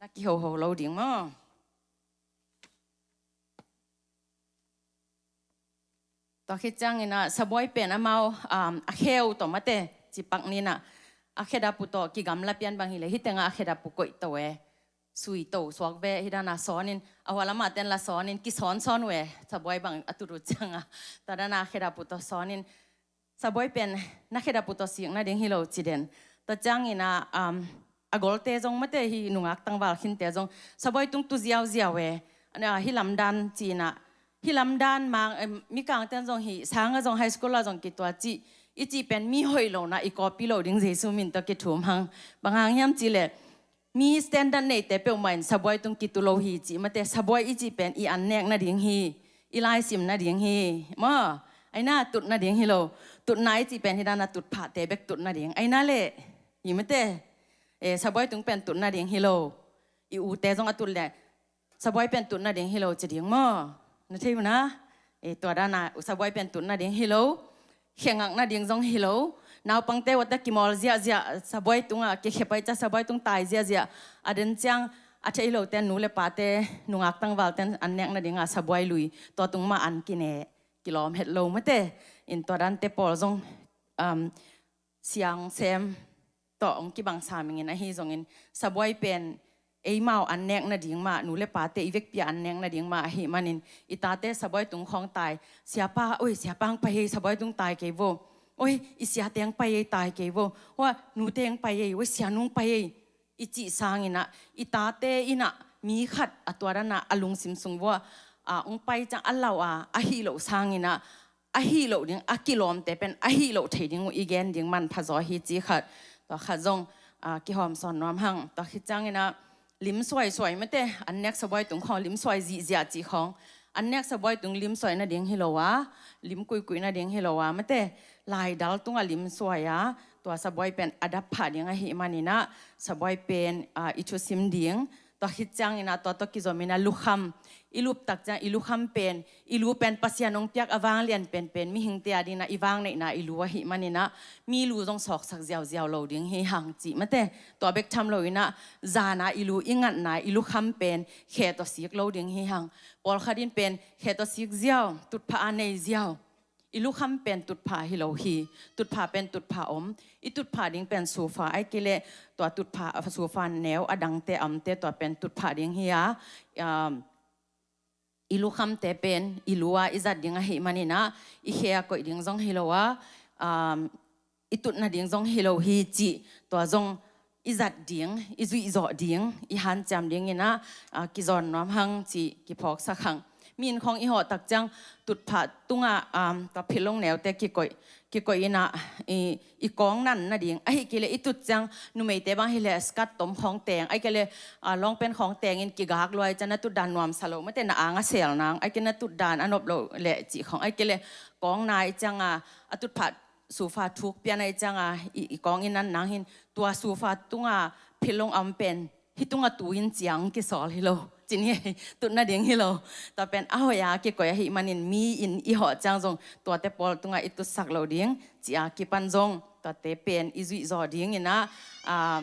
Na kihoho lo ding maw. Tua khit ciangin ah sabuai pen amau, um, a kheu tawh mate, cipak ni in ah, a khedap uh tawh kigamla pian bang hi le, hih tengah a khedap uh koih to e. Sui to suak ve, hih dan a sawnin, a hua lamah ten la sawnin, kisawnsawn uh e, sabuai bang a tut uh ciangah. Tua dan a khedap uh tawh sawnin, sabuai pen na khedap uh tawh sik nading hi lo ci den. Tua ciangin ah, um, a golte zong mate, hih nungak tangval khinte zong sabuai tung tu ziauziau e. Ana, hih lamdan ci-in ah, hih lamdan mang, em, mikangten zong hih sangah zong high school ah zong kitua cih, i cih pen mi hoih lo na i copy lo ding Jesu min tawh kithum hang. Bang hang hiam cih leh, mi standard neite peuhmah in sabuai tung kitu lo hi cih mate, sabuai i cih pen i an nek nading hi, i laisim nading hi. Maw, aina tut nading hi lo. Tutna i cih pen hih dan a tutphahte bek tut nading. Aina le, hi mate, eh, sabuai tung pen tut nading hi lo. I ute zong a tut le, sabuai pen tut nading hi lo ci ding maw. Na thei uh na? Eh, tua dan a sabuai pen tut nading hi lo. Khe ngak nading zong hi lo. Naupangte uata kimawl ziahziah, sabuai tungah kikhe pai cia, sabuai tung tai ziahziah. A den ciang a thei lote, nu le pate, nungak tangvalten an nek nading a sabuai lui, tua tung mah an kine, kilawm het lo mate. In tua dante pawl zong, um, siang sem tawh hong kibang sa mingin ahi zongin, sabuai pen eimau an nek nading mah, nu le pate i vekpi a an nek nading mah ahih manin, i tate sabuai tung khawng tai, siapa, oi, siapa hong pai ei, sabuai tung tai kei vo. Oi, i siate hong pai ei, tai kei vo. Hua, nute hong pai ei, oi, sianu hong pai ei, i cih sangin ah, i tate in ah mi khat a tua dan a a lungsim sung vua, a, hong pai ciang a lau a, ahi loh sangin ah, ahi loh ding, a kilawmte pen ahi loh thei ding uh i gen ding manpha zaw hi ci khat. Tua khat zong, a, kihawmsawn nuam hang. Tua khit ciangin ah lim suaisuai mate, an nek sabuai tung khawng lim suai zihziah cih khawng. An nek sabuai tung lim suai nading hi lo a, lim kuikui nading hi lo a mate, laidal tungah lim suai a, tua sabuai pen a dap phah ding ahih manin ah, sabuai pen, a, i thusim ding. Tua khit ciangin ah tua tawh kizom in ah lukham i lup tak ciang, i lukham pen, i lu pen Pasian hong piak a vanglian penpen mihingte a ding in ah i vangneihna i lu ahih manin ah, mi lu zong sawksak ziauziau lo ding hi hang cih mate. Tua bek tham lo in ah, zan a i lu, i ngatna, i lukham pen khe tawh sik lo ding hi hang. Pawlkhat in pen khe tawh sik ziau, tutphah a nei ziau. I lukham pen tutphah hi lo hi. Tutphah pen tutphah om. I tutphah ding pen sufa, ahih kei leh tua tutphah, sufa neu a dangte a omte, tua pen tutphah ding hi a, um, i lukhamte pen i lu a i zat ding ahih manin ah, i khe a koih ding zong hi lo a, um, i tut nading zong hi lo hi cih, tua zong i zat ding, i zuih zawh ding, i hanciam dingin ah, a, kizawn nuam hang cih kiphawksak hang. Mi inn khawng i hawh tak ciang tutphah tungah, um, tua philong neute kikoih, kikoih in ah, i, i kawng nan nading. Ahih kei leh i tut ciang numeite bang hi leh skirt tom khawng teng, ahih kei leh, a, lawngpen khawng tengin kigak lua i ciang na tut dan nuamsa lo mate, na ang a sel nang, ahih kei leh na tut dan a nop lo leh cih khawng, ahih kei leh kawng nai ciang a, a tutphah sufa thuk pian ahih ciang a, i, i kawng i nan nang hin, tua sufa tunga philong a om pen hih tunga tu in ciang kisawl hi lo. Cin hi, tut nading hi lo. Tua pen a hoih a kikoih ahih manin mi inn i hawh ciang zong tuate pawl tungah i tutsak lo ding ci a kipan zong tuate pen i zuih zawh dingin ah, a,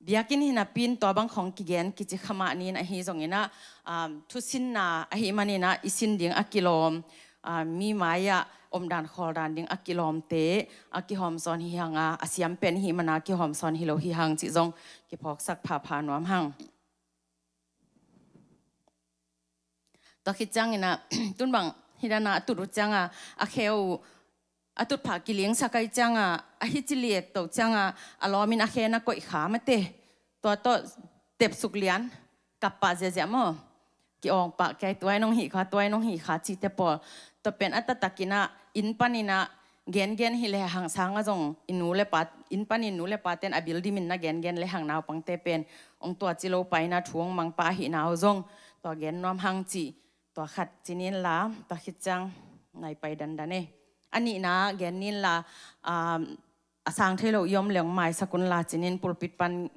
biakinn hi napi-in tua bang khawng kigen kici kha mah ni-in ahi zongin ah, um, thusinna ahih manin ah i sin ding a kilawm, um, mi mai-ah omdan khawldan ding a kilawmte a kihawmsawn hi hang a, a siam pen ahih manin ah kihawmsawn hi lo hi hang cih zong kiphawksak phapha nuam hang. Tua khit ciangin ah, tun bang hih dan a a tut uh ciangin a khe uh a tutphah kilingsak ahih ciangin a, a hi ci liek to ciangin a, a lawmin a khe na koih kha mate. Tua tawh tepsuk lian, kap pah ziahziah maw. Ki-awng pah kei, tua in hong hih kha, tua in hong hih kha cihte pawl. Tua pen a taktakin ah, inn panin ah, gengen hi lehang sang a zong, i nu le pa, inn panin nu le pate'n a bil dimin na gengen lehang naupangte pen hong tua ci lo pah in ah thu hong mang pah ahihna uh zong tua gen nuam hang cih tua khat ci ni in la, tua khit ciang nai pai dandan e. A nihna gen ni in la, um, a sang thei lo i om leh hong maisak un la ci ni in, pulpit pan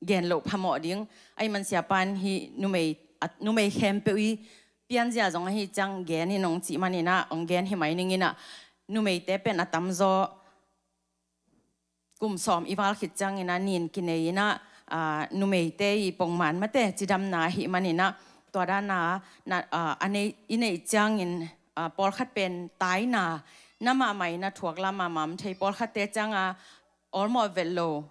gen loh phamawh ding. Ahih manin siapa in hih numei, a, numei khempeuh i pianzia zong ahih ciang gen in hong cih manin ah, hong gen hi mai ning in ah, numeite pen a tamzaw kum sawm i val khit ciangin ah nin kinei in ah, aa, numeite i pongman mate cidamna ahih manin ah, tua dan a, na, aa, a nei, i neih ciangin, aa, pawlkhat pen taina na mahmah in ah thuak lam mahmah om thei, pawlkhatte ciangin ah awlmawh vet lo,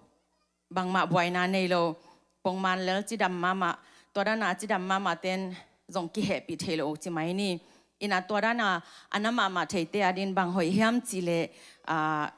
bangmah buaina nei lo, pongman lel cidam mahmah, tua dan a cidam mahmah ten zong kihehpih thei lo ci mai ni. In ah tua dan a a na mahmah theite adingin bang hoih hiam cih leh, aa,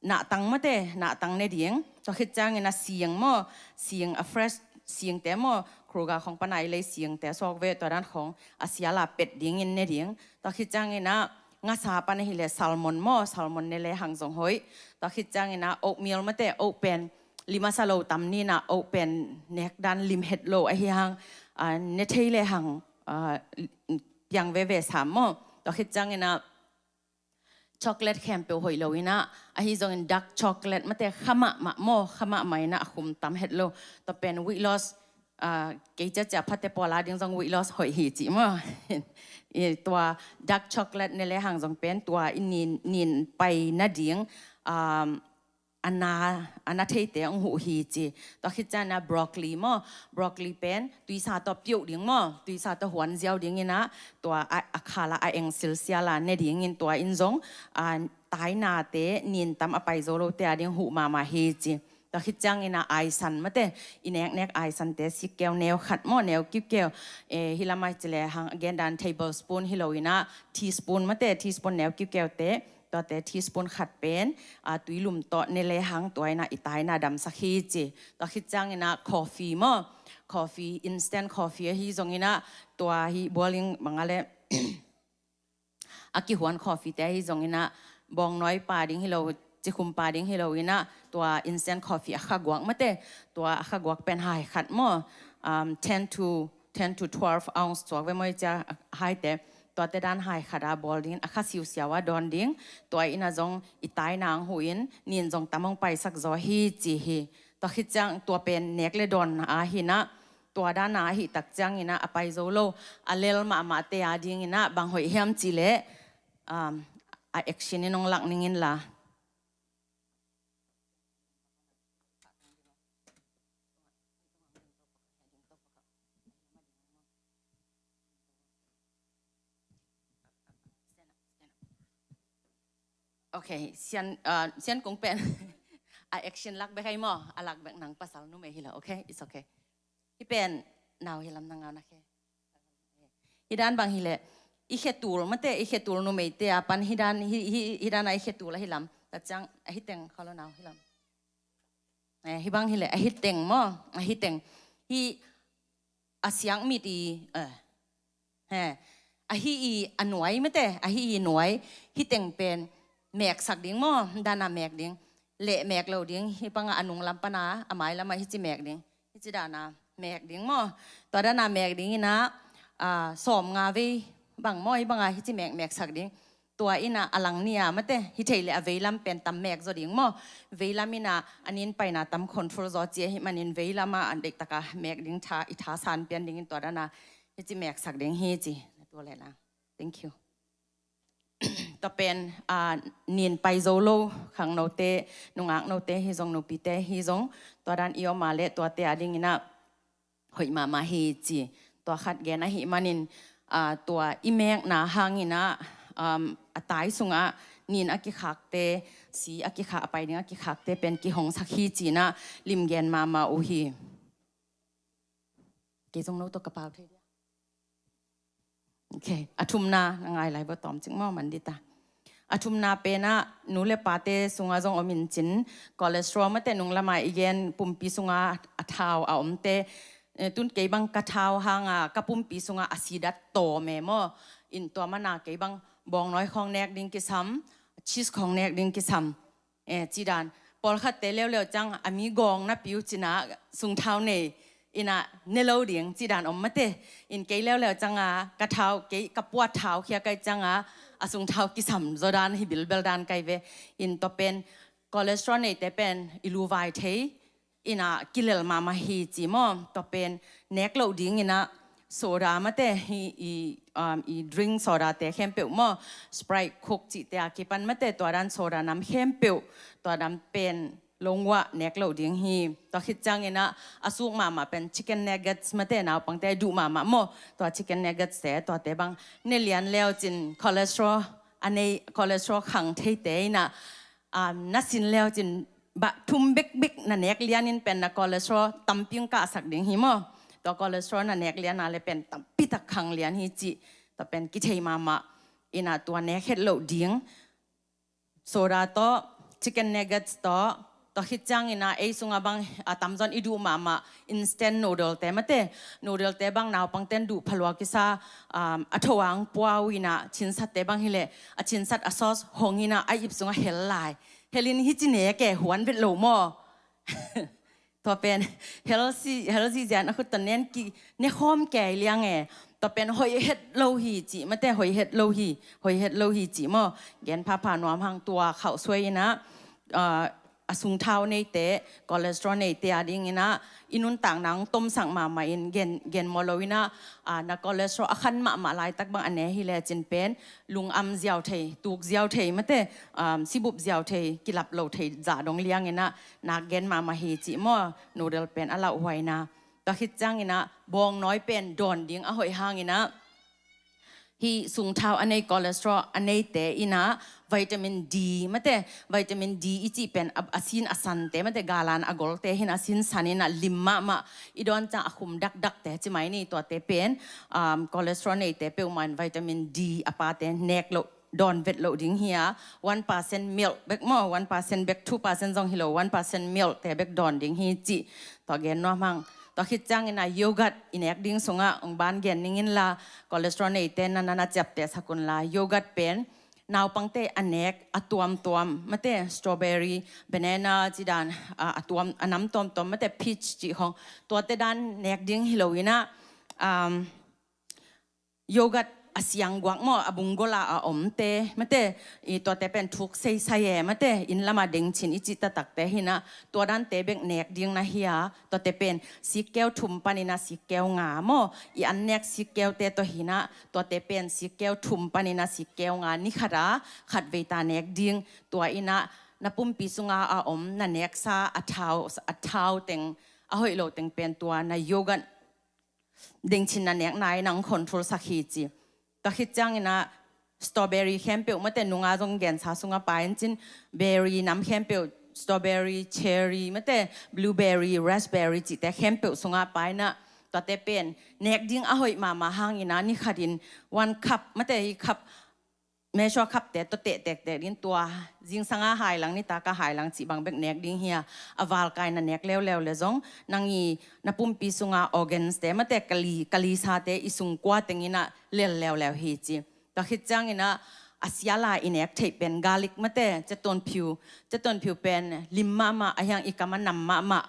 nahtang mate, nahtang ne ding. Tua khit ciangin ah sing maw, sing a fresh singte maw, Kroger khawng pan a i lei singte suak ve, tua dan khawng a sial a pet dingin ne ding. Tua khit ciangin ah ngasa pan ahih leh salmon maw, salmon ne lehang zong hoih. Tua khit ciangin ah oatmeal mate, oat pen lim a sa lo tam ni in ah, oat pen nek dan lim het lo ahih hang, ah, ne thei lehang, ah, piang veve sam maw. Tua khit ciangin ah chocolate khempeuh hoih lo in ah, ahi zongin dark chocolate mate kha mahmah maw, kha mahmah in ah a khum tam het lo. Tua pen weight loss, ah, kei ciacia phate pawl ading zong weight loss hoih hi cih maw. I tua dark chocolate ne lehang zong pen tua i nin, nin pai nading, um, a na, a na theite hong huh hi ci. Tua khit ciangin ah broccoli maw, broccoli pen tuisa tawh piuh ding maw, tuisa tawh huan ziau ding in ah, tua a, a khal a, a eng silsial a ne dingin tua in zong, a, tainate nin tam a pai zo lote ading huh mahmah hi ci. Tua khit ciangin ah aisan mate, i neknek aisante sikkeu neu khat maw, neu kiukeu, eh, hih lam ah ci lehang a gendan tablespoon hi lo in ah, teaspoon mate, teaspoon neu kiukeute, tuate teaspoon khat pen, ah, tuilum tawh ne lehang tua in ah i taina damsak hi ci. Tua khit ciangin ah coffee maw, coffee, instant coffee ahi zongin ah, tua hih Bualgam bang a leh a kihuan coffeete ahi zongin ah, bawngnawi pa ding hi lo, cikhum pa ding hi lo in ah, tua instant coffee a khaguak mate, tua a khaguak pen hai khat maw, um, ten to, ten to twelve ounce suak ve maw, i cia haite. Tuate dan hai khat a bawl dingin a kha siusiau a dawn ding. Tua in ah zong i taina hong huh in, nin zong tam hong paisak zaw hi ci hi. Tua khit ciang tua pen nek le dawn a hi in ah, tua dan a ahi tak ciangin ah a pai zo lo, a lel mahmahte adingin ah bang hoih hiam cih leh, um, a action in hong lak ning in la. Ok, Sian, uh, Sian Kung pen a action lak bek hi maw, a lak bek nang pasal numei hi lo, ok, it's ok. Hih pen nau hi lam, nang nau na khe. Hih dan bang hi leh, i khetul mate, i khetul numeite a pan hih dan, hih, hih, hih dan a i khetul ahi lam. Tua ciang ahi teng kha lo nau hi lam. Eh, hih bang hi leh, ahi teng maw, ahi teng. Hih a siak mit i, eh, he, ahi i a nuai mate, ahi i nuai, hih teng pen meksak ding maw, dan a mek ding. Leh mek lo ding, hih bang a nung lam pan a, a mai lam a hih ci mek ding. Hih ci dan a mek ding maw. Tua dan a mek ding in ah, ah, sawm nga vei bang maw, hih bang a hih ci mek, meksak ding. Tua in ah a lang ni a mate, hih thei leh a vei lam pen tam mek zaw ding maw. Vei lam in ah a nin paina tam control zaw ci ahih manin vei lam a an deih tak a mek ding tha, i tha san pian dingin tua dan a hih ci meksak ding hi ci. Na tua leh la. Thank you. Tua pen, ah, nin pai zo lo khangnote, nungaknote hi zong, nupite hi zong, tua dan i om a leh tuate a dingin ah hoih mahmah hi ci. Tua khat gen ahih manin, ah, tua i mekna hangin ah, um, a tai sungah nin a kikhakte, si a kikhak, a pai ding a kikhakte pen kihongsak hi ci-in ah limgen mahmah uh hi. Kei zong no tawh ka pau thei dia. Ok, a thumna na ngai lai bawh tawm cik maw, man dita. A thumna pen ah nu le pate sungah zong om in cin, cholesterol mate nung lamah i gen pumpi sungah a thau a omte, eh, tun kei bang ka thau hanga ka pumpi sungah a sidat tawm e maw. In tua mana kei bang bawngnawi khawng nek ding kisam, cheese khawng nek ding kisam. Eh, ci dan. Pawlkhatte leuleu ciang a mi gawng napi uh cin ah sungthau nei in ah ne lo ding ci dan om mate. In kei leuleu cianga ka thau, kei ka puat thau khia kai cianga a sungthau kisam zaw dan hi bilbel dan kai ve. In tua pen cholesterol neite pen i luvai thei in ah kilel mahmah hi ci maw. Tua pen nek loh dingin ah soda mate hi, i, um, i drink sodate khempeuh maw, Sprite, Coke cihte a kipan mate, tua dan soda nam khempeuh, tua dan pen lungua nek loh ding hi. Tua khit ciangin ah a suk mahmah pen chicken nuggets mate, naupangte a duh mahmah maw, tua chicken nuggets te, tuate bang ne lian leu cin cholesterol a nei, cholesterol khang theite in ah, um, na sin leu cin bah thum bekbek na nek lianin pen na cholesterol tampi hong kahsak ding hi maw. Tua cholesterol na nek lian a le pen tampi tak khang lian hi cih tua pen kithei mahmah. In ah tua nek het loh ding. Soda tawh, chicken nuggets tawh, tua khit ciangin ah ei sungah bang a tamzaw in i duh mahmah instant noodle te mate. Noodle te bang naupangte'n duh phalua kisa, um, a tho a hong pua uh in ah, chinsatte bang hileh a chinsat a sauce hong in ah a ip sungah hel lai. Helin hi ci nek e, huan vet lo maw. Tua pen healthy, healthy zian a khut tawh nen ki ne khawm kei liang e. Tua pen hoih het lo hi cih mate, hoih het lo hi, hoih het lo hi cih maw. Gen phapha nuam hang, tua khauh suai in ah, ah, a sungthau neite, cholesterol neite a dingin ah i nuntakna hong tomsak mahmah in gen, gen maw lo in ah, ah, na cholesterol a khan mahmah laitak bang a ne hi lecin pen lungam ziau thei, tuk ziau thei mate, um, sibup ziau thei, kilap lo thei zah dong liangin ah nak gen mahmah hi cih maw, noodle pen a lauhuaina. Tua khit ciangin ah bawngnawi pen dawn ding a hoih hangin ah hih sungthau a nei cholesterol a neite in ah vitamin D mate, vitamin D i cih pen a, a sin a sante mate, galan a golte hi in a sin san in ah lim mahmah, i dawn ciang a khum dakdakte ci mai ni, tuate pen, um, cholesterol neite peuhmah in vitamin D a pate nek loh, dawn vet loh ding hi a, one percent milk bek maw, one percent bek, two percent zong hi lo, one percent milk te bek dawn ding hi cih tua gen nuam hang. Tua khit ciangin ah yogurt i nek ding sungah hong ban gen ning inla, cholesterol neite na, na, na ciaptehsak unla, yogurt pen naupangte a nek a tuamtuam mate, strawberry, banana ci dan, a, a tuam, a nam tuamtuam mate, peach cih khawng, tuate dan nek ding hi lo in ah, um, yogurt a siangguak maw, a bunggol a a omte mate, i tuate pen thuk seisai e mate, inn lamah dengchin i cih taktakte hi in ah, tua dante bek nek ding na hi a, tuate pen sikkeu thum panin ah sikkeu nga maw, i an nek sikkeute tawh hi in ah, tuate pen sikkeu thum panin ah sikkeu nga, ni khat a khat vei ta nek ding. Tua in ah na pumpi sunga a om na neksa a thau, a thau teng, a hoih lo teng pen tua na yogurt dengchin na nekna in ah hong control sak hi ci. Tua khit ciangin ah strawberry khempeuh mate, nunga zong gensa sungah pai in cin, berry nam khempeuh, strawberry, cherry mate, blueberry, raspberry cihte khempeuh sungah pai in ah, tuate pen nek ding a hoih mahmah hangin ah ni khatin one cup mate, hi cup, measure cup te tawh teh tektek ding, tua zingsanga hailang, nitak a hailang cih bang bek nek ding hi a, a valkai na nek leuleu le zong nang i na pumpi sunga organs te mate, kali, kalisate i sungkua teng in ah lel leuleu hi ci. Tua khit ciangin ah a siala i nek theih pen garlic mate, cetonphiu, cetonphiu pen lim mahmah, a hiang i kam a nam mahmah,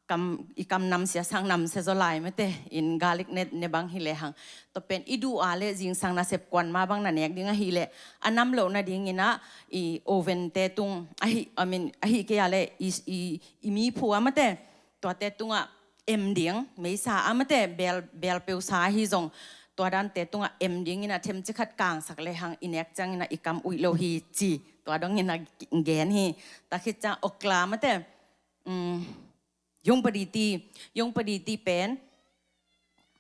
kam, i kam namsia sang namsia zaw lai mate, in garlic ne, ne bang hi lehang. Tua pen i duh a le zingsang nasep kuan ma bang na nek ding ahih leh, a nam loh nadingin ah i oven te tung, ahi, I mean, ahih kei a le i, i, i mi phu a mate, tuate tungah em ding, meisa a mate, bel, bel peusa ahi zong, tua dante tungah em dingin a themci khat kangsak lehang i nek ciangin a i kam uih lo hi ci. Tua dongin a gen hi. Tua khit ciang okla mate, um, yungpaditi, yungpaditi pen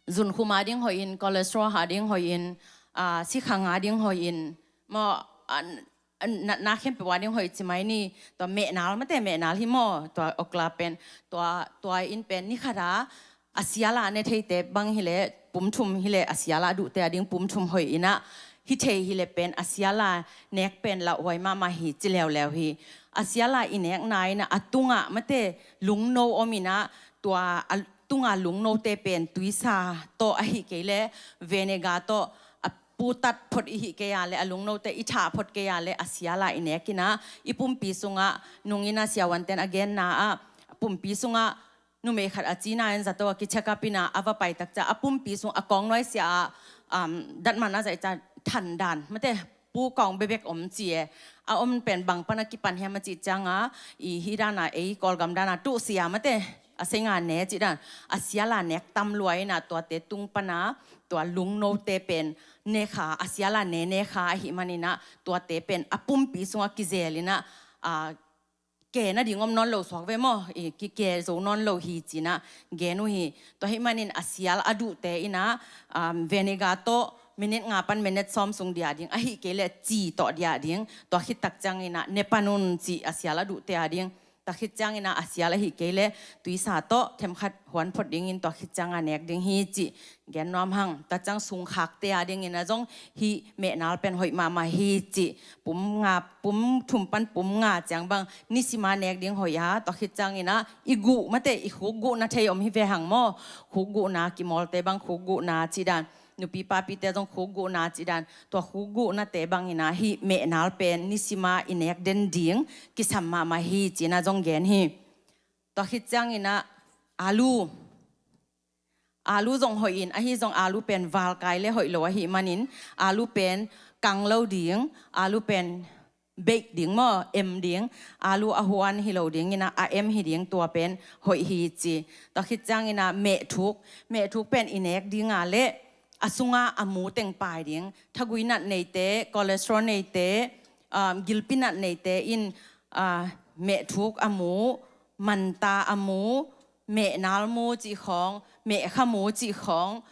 zunkhum a ding hoih in, cholesterol a ding hoih in, ah, sikhang a ding hoih in, maw, ah, natna khempeuh a ding hoih ci mai ni. Tua mehnal mate, mehnal hi maw, tua okla pen, tua, tua in pen ni khat a a sial a ne theite bang hileh pum thum hileh a sial a duhte a ding pum thum hoih in a, hi thei hileh pen a sial a nek pen lauhuai mahmah hi ci leuleu hi. A sial a i nekna in a, a tungah mate lungno om in a, tua a tunga lungnote pen tuisa tawh ahi kei leh vinegar tawh a putat phot i hih kei a leh, a lungnote i thah phot kei a leh a sial a i nek in a, i pumpi sungah nungin a siavuanten a genna ah pumpi sungah numei khat a cina in zato a kicheck up in a, a va pai tak ciang a pumpi sung a kawngnuai sia ah, um, datman a zaih ciang than dan mate, pu kawng bebek om ci e. A om pen bang pan a kipan hiam a cih ciang a, i hi dan a ei Kawlgam dan a tuhsia mate, a senga ne cih dan, a sial a nek tam lua in a, tuate tung pan a tua lungnote pen nekha, a sial a ne nekha ahih man in a, tuate pen a pumpi sungah kizel in a, a, ke nading om nawn lo suak ve maw, i, kike zo nawn lo hi ci in a gen uh hi. Tua ahih man in a sial a duhte in a, um, vinegar tawh minute nga pan minute sawm sung diah ding, ahi kei leh ci tawh diah ding. Tua khit tak ciang in a ne pan un ci a sial a duhte a ding. Tua khit ciang in a a sial ahi kei leh tuisa tawh themkhat huan phot dingin tua khit ciang a nek ding hi ci gen nuam hang. Tua ciang sungkhakte a ding in a zong hih mehnal pen hoih mahmah hi ci. Pum nga, pum thum pan pum nga ciang bang nisim a nek ding hoih a, tua khit ciang in a i guh mate, i khuk guhna thei om hi ve hang maw. Khuk guhna kimawlte bang khuk guhna cih dan, nupi papite zong khuk guhna cih dan, tua khuk guhnate bang in a hih mehnal pen nisim a i nek den ding kisam mahmah hi ci in a zong gen hi. Tua khit ciang in a alu, alu zong hoih in, ahi zong alu pen valkai leh hoih lo ahih man in, alu pen kang lo ding, alu pen bake ding maw, em ding, alu a huan hi lo ding in a, a em hi ding, tua pen hoih hi ci. Tua khit ciang in a mehthuk, mehthuk pen i nek ding a leh a sungah a mu teng pai ding. Thagui nat neite, cholesterol neite, um, gilpi nat neite in, ah, mehthuk a mu, manta a mu, mehnal mu cih khawng, mehkha mu cih khawng,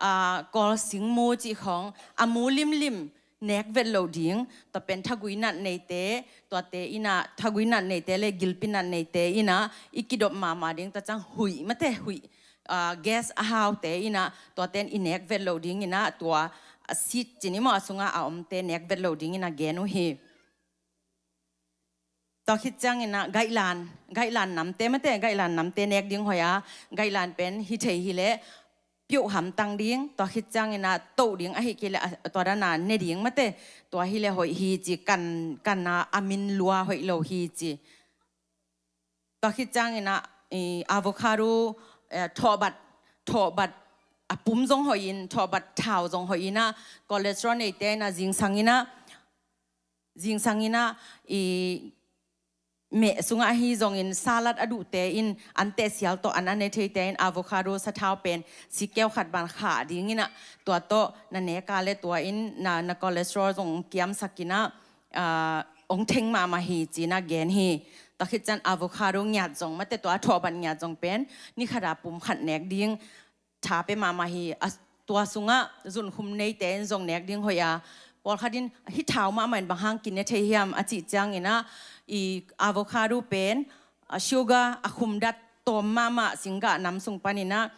ah, kawlsing mu cih khawng, a mu limlim nek vet lo ding. Tua pen thagui nat neite, tuate in a, thagui nat neite leh gilpi nat neite in a i kidop mahmah ding. Tua ciang huih mate, huih, ah, gas a haute in a, tuate in i nek vet lo ding in a, tua, ah, seed ci ni maw, a sungah a omte nek vet lo ding in a gen uh hi. Tua khit ciang in a gailan, gailan namte mate, gailan namte nek ding hoih a, gailan pen hi thei hileh piuh hamtang ding, tua khit ciang in a toh ding, ahi kei leh a, tua dan a ne ding mate, tua hileh hoih hi ci, kan, kan a, a min lua hoih lo hi ci. Tua khit ciang in a, i, avocado, eh, thawhbat, thawhbat a pum zong hoih in, thawhbat thau zong hoih in a, cholesterol neite in a zingsang in a, zingsang in a, i, meh sungah ahi zongin salad a duhte in, an teh sial tawh an a ne theite in avocado sathau pen sikkeu khat ban khah ding in a, tua tawh na nek a leh tua in na, na cholesterol zong kiamsak in a, ah, ong theng mahmah hi ci in a gen hi. Tua khit ciang avocado ngiat zong mate, tua a thawhbat ngiat zong pen ni khat a pum khat nek ding tha pia mahmah hi. A, tua sungah zunkhum neite in zong nek ding hoih a. Pawlkhat in hih thau mahmah in bang hang kine thei hiam a cih ciang in a, i avocado pen, a, sugar a khumdat tawm mahmah singgah nam sung pan in a,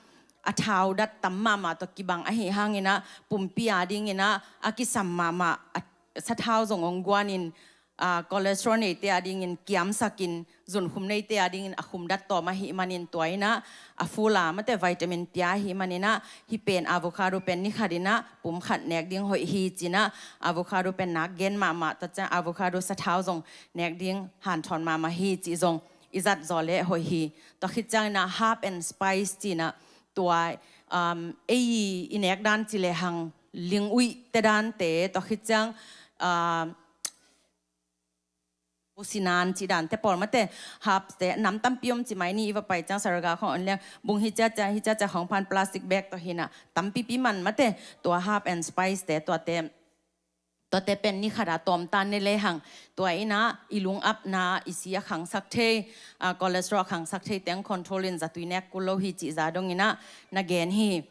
a thau dat tam mahmah tawh kibang ahih hang in a, pumpi a ding in a, a kisam mahmah, a, sathau zong ong guan in, ah, cholesterol neite a dingin kiamsak in, zunkhum neite a dingin a khumdat tawm ahih man in tua in a, a full a mate vitamin pia ahih man in a, hih pen avocado pen ni khat in a pum khat nek ding hoih hi ci in a, avocado pen nak gen mahmah, tua ciang avocado sathau zong nek ding hanthawn mahmah hi cih zong i zat zaw leh hoih hi. Tua khit ciang in a herb and spice ci in a, tua, um, ei i nek dan ci lehang ling uih te dante, tua khit ciang, um, sinan cih dante pawl mate, herbs te nam tampi om ci mai ni. I va pai ciang Saraga khawng on leng bung hi ciacia hi ciacia khawng phan plastic bag tawh hi na, tampipi man mate, tua herb and spice te tuate, tuate pen ni khat a tawm ta ne lehang, tua in ah i lung apna, i si a khangsak thei, a cholesterol a khangsak thei teng control in zatui nek kul lo hi cih za dong in ah na gen hi.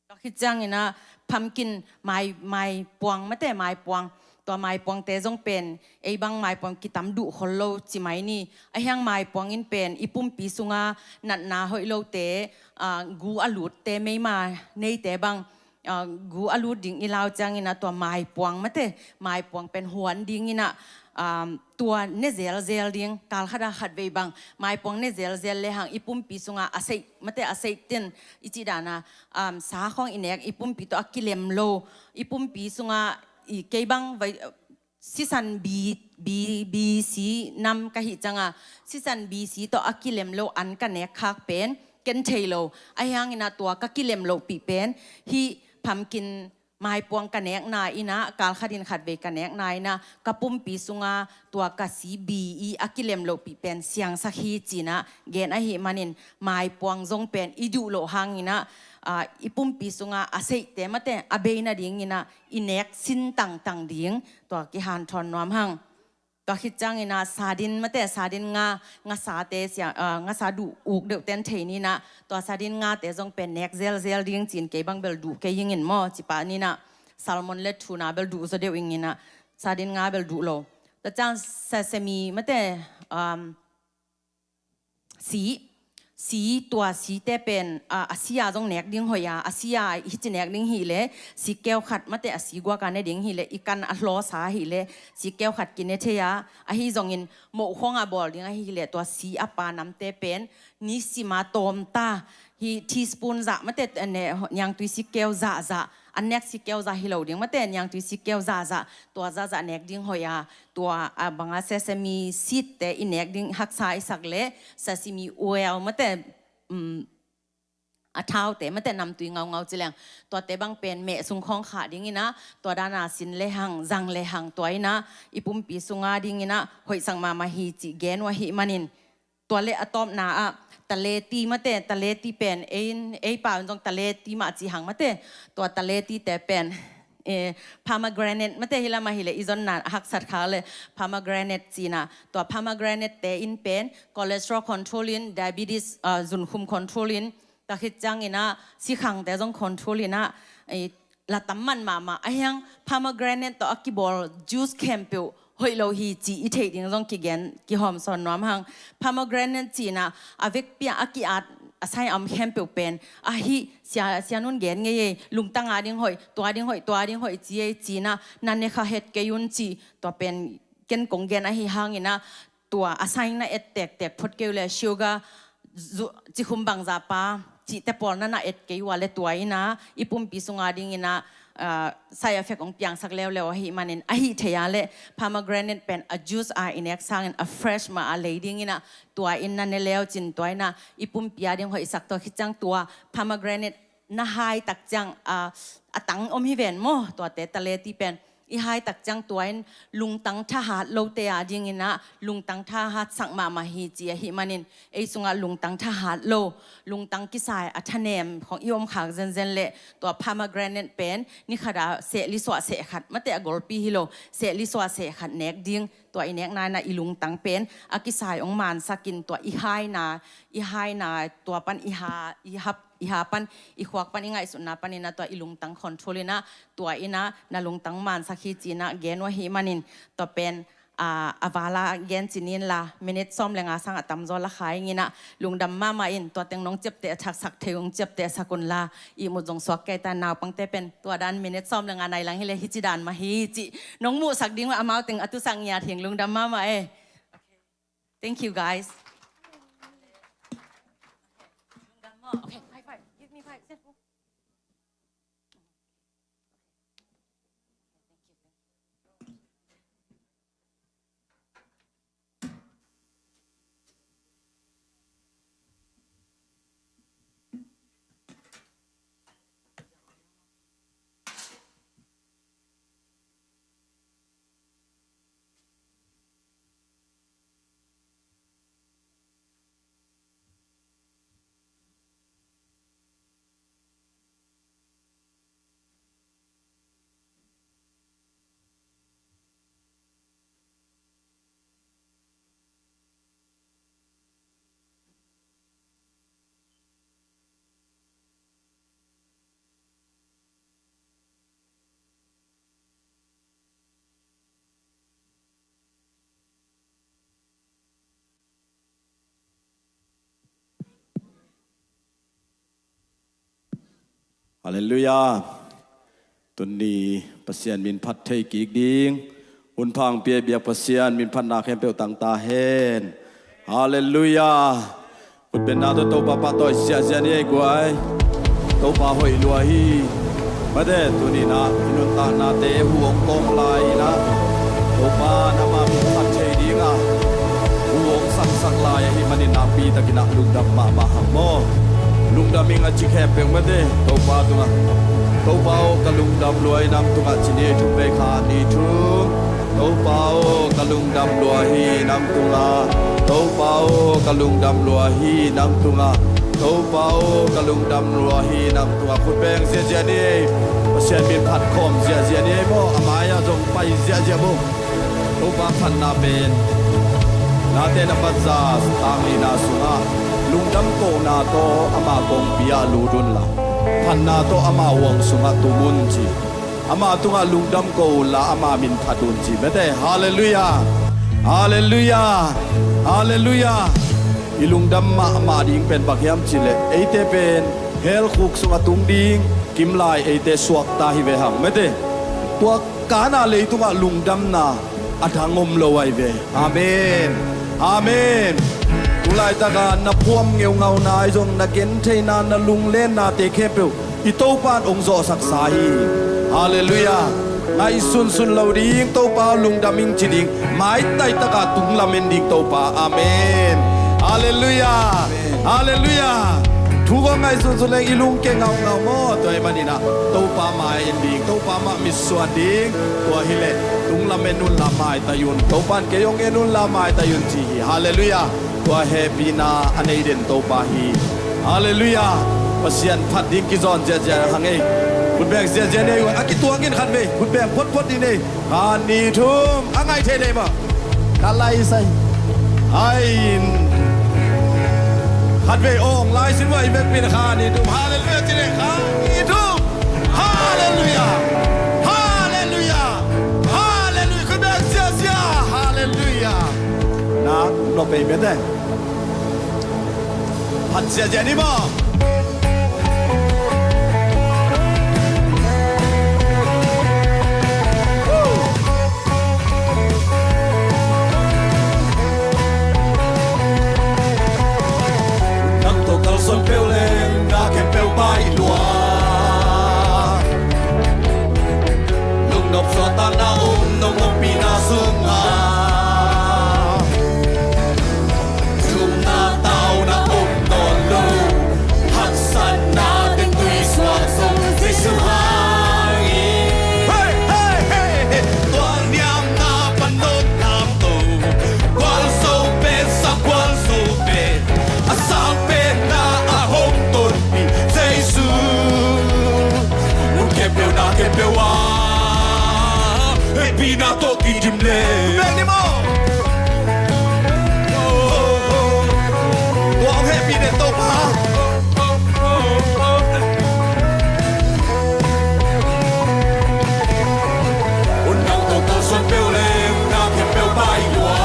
Tua khit ciangin ah pumpkin mai, maipuang mate, maipuang. Tua maipuangte zong pen ei bang maipuang kitam duh khol lo ci mai ni. Ahi hang maipuang in pen i pumpi sunga natna hoih lote, a, gu a lutte meima neite bang, a, gu a lut ding i lau ciangin ah tua maipuang mate, maipuang pen huan dingin ah, um, tua ne zelzel ding, kal khat a khat vei bang maipuang ne zelzel lehang i pumpi sunga a seih mate, a seih ten i cih dan a, um, sa khawng i nek i pumpi tawh a kilem lo, i pumpi sunga i kei bang vai, sisan bi, bi, bi si nam ka hih ciang a, sisan bi si tawh a kilem lo an ka nek khak pen ken thei lo. Ahi hangin ah tua ka kilem lohpih pen hih pumpkin maipuang ka nekna in ah, kal khat in khat vei ka nekna in ah, ka pumpi sunga tua ka si bi i a kilem lohpih pen siangsak hi ci-in ah gen ahih manin, maipuang zong pen i duh loh hangin ah, a, i pumpi sunga a seihte mate a bei nadingin ah i nek sin tangtang ding, tua kihanthawn nuam hang. Tua khit ciangin ah sardine mate, sardine nga, ngasate sia, a, ngasa duh uk deuh ten thei ni in ah, tua sardine ngate zong pen nek zelzel ding ci-in, kei bang bel duh kei ing in maw, ci pah ni in ah, salmon le tuna bel duh zaw deuh ing in ah, sardine nga bel duh lo. Tua ciang sesame mate, um, si, si, tua site pen, a, a si a zong nek ding hoih a, a si a hici nek ding hileh, si keu khat mate, a si guak a ne ding hileh, i kan a hlawsa hileh, si keu khat kine thei a, ahi zongin moh khawng a bawl ding ahileh, tua si a pa namte pen, ni sim a tawm ta, hih teaspoon zah mate, ne, niangtui si keu zah zah, a nek si keu zah hi lo ding mate, niangtui si keu zah zah, tua zah zah nek ding hoih a, tua a bang a sesame seed te i nek ding haksa i sak leh, sesame oil mate, um, a thaute mate namtui ngaungau ci leng, tuate bang pen meh sung khawng khah dingin ah, tua dan a sin lehang, zang lehang, tua in ah i pumpi sunga dingin ah hoihsak mahmah hi cih gen uh ahih manin, tua le a tawpna ah taleti mate, taleti pen ei, ei pau in zong taleti mah ci hang mate, tua taletite pen, eh, pomegranate mate hi lam ahileh i zonna a haksat kha leh pomegranate ci-in ah, tua pomegranate te in pen cholesterol control in, diabetes, ah, zunkhum control in, tua khit ciangin ah sikhangte zong control in ah, eh, la tam man mahmah. Ahi hang pomegranate tawh a kibawl juice khempeuh hoih lo hi cih i theih ding zong kigen, kihawmsawn nuam hang. Pomegranate ci-in ah a vekpi a a ki-at a sai a om khempeuh pen, ahi sia, sia nun gen ngei ei, lungtang a ding hoih, tua ding hoih, tua ding hoih ci ei, ci-in ah na ne kha het kei un ci, tua pen ken kong gen ahi hangin ah, tua a sai na et tektek phot kei uh leh, sugar, zu-, cikhum bangzah pa cihte pawl na na et kei uh a leh, tua in ah i pumpi sunga dingin ah, ah, side effect hong piangsak leuleu ahih manin, ahi thei a leh pomegranate pen a juice a i nek sangin a fresh mah a lei dingin ah, tua in na ne leu cin, tua in ah i pumpi a ding hoihsak. Tua khit ciang tua pomegranate na hai tak ciang, a, a tang om hi ven maw, tuate taleti pen i hai tak ciang tua in lungtang thahat lote a dingin ah lungtang thahatsak mahmah hi ci ahih manin, ei sungah lungtang thahat lo, lungtang kisai a thanem khawng i om khak zenzen leh, tua pomegranate pen ni khat a sehli suah seh khat mate, a golpi hi lo, sehli suah seh khat nek ding, tua i nekna in ah i lungtang pen a kisai hong mansak in, tua i haina, i haina, tua pan i ha, i hap, i ha pan, i khuak pan, i ngaihsutna panin ah tua i lungtang control in ah, tua in ah na lungtang mansak hi ci-in ah gen uh ahih manin, tua pen, a, a vala gen ci-in la, minute sawm le nga sang a tamzaw la kha ing in ah, lungdam mahmah in, tua teng nong ciapteh a thaksak thei ung, ciapteh sak un la, ihmut zong suak kei ta. Naupangte pen tua dan minute sawm le nga nai lang hileh hici dan mah hi cih nong muhsak ding uh, amau teng a tusak ngiat hing, lungdam mahmah e. Thank you, guys. Okay, high five. Give me five. Halleluiah. Tuni Pasian min phat thei kik ding hun pha hong pia biak Pasian min phatna khempeuh tang ta hen. Halleluiah. Khutbenna tawh Topa pahtawi ziahziah ni ei guai. Topa hoih lua hi. Mate, tuni-in ah i nuntaknate hu hong kawng lai-in ah Topa in amah min phat thei ding a hu hong sangsak lai ahih manin nakpi takin ah lungdam mahmah hang maw. Lungdam ing a ci khempeuh mate, Topa tungah. Topa aw, ka lungdam lua hi nang tungah ci ni ei, thum vei, khat, nih, thum. Topa aw, ka lungdam lua hi nang tungah. Topa aw, ka lungdam lua hi nang tungah. Topa aw, ka lungdam lua hi nang tungah. Khut beng ziahziah ni ei. Pasian min phat khawm ziahziah ni ei maw. A mai-ah zong pai ziahziah maw. Topa phatna pen Late na phat za, tang lina sungah lungdam kohna tawh ama kongpi ah lut unla, phatna tawh ama huang sungah tum un ci. Ama tungah lungdam ko unla ama min phat un ci. Mate, halleluiah. Halleluiah. Halleluiah. I lungdam mahmah ding pen bang hiam cih leh eite pen hell khuk sungah tung ding kimlai eite suakta hi ve hang. Mate, tua Kana leitungah lungdamna a dang om lo ahi ve. Amen. Amen. Tu laitaka na phuam ngeungau nai zong, na gentheihna, na lunglennate khempeuh i Topa in hong zawhsaksa hi. Halleluiah. Ngaihsunsun lo ding Topa, lungdam ing ci ding, maitai taka tung lamen ding Topa. Amen. Halleluiah. Halleluiah. Thu kong ngaihsunsun leng i lungkia ngaungau maw. Tua ahih manin ah Topa mai-ah en ding, Topa mah mitsuan ding. Tua hileh tung lamen unla maitai un, Topa in kei hong en unla maitai un ci hi. Halleluiah. Tua hehpihna a nei den Topa hi. Halleluiah. Pasian phat ding kizawn ziahziah hang ei. Khut beng ziahziah ni ei. A kituak in khat vei khut beng photphot ni ei. Khat, nih, thum. A ngai thei lei maw. Ka lai sai. Ai in. Khat vei ong lai sin vai vek pin, khat, nih, thum. Halleluiah ci leng, khat, nih, thum. Halleluiah. Halleluiah. Halleluiah. Khut beng ziahziah. Halleluiah. Na, no pei mete. Phat ziahziah ni maw. Nang tawh kalsuan peuh leng na khempeuh baih lua. Lungnop suahtakna om nong ompihna sungah. Thumna tauna om nawn lo, haksatna teng tui suak zo Jesu hangin. Hey, hey, hey, hey. Tualniamna pan nong lamto, gualzo pen sa gualzo pen, a sang penna a hong tonpih Jesu. Mun khempeuh na khempeuh ah hehpihna tawh kidim le. Bek ni maw. Tua hong hehpih den Topa. Un nang tawh kalsuan peuh leng na khempeuh baih lua.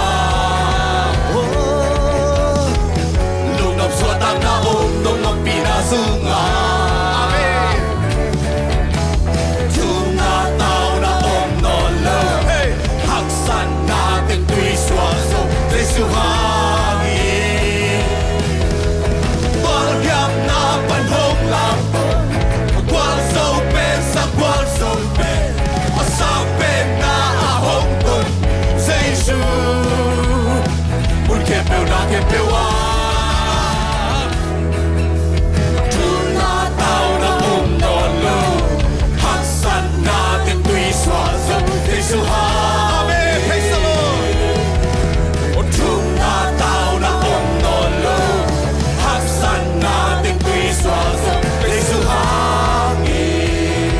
Lungnop suahtakna om nong ompihna sungah. Amen. Thumna tauna om nawn lo. Hey. Haksatna teng tui suak zo Jesu hangin. Tualniamna pan hong lamto, gualzo pen sa gualzo pen, a sang penna a hong ton Jesu. Mun khempeuh na khempeuh ah. Thumna tauna om nawn lo, haksatna teng tui suak zo Jesu hangin. Amen. Praise the Lord. Thumna tauna om nawn lo, haksatna teng tui suak zo Jesu hangin.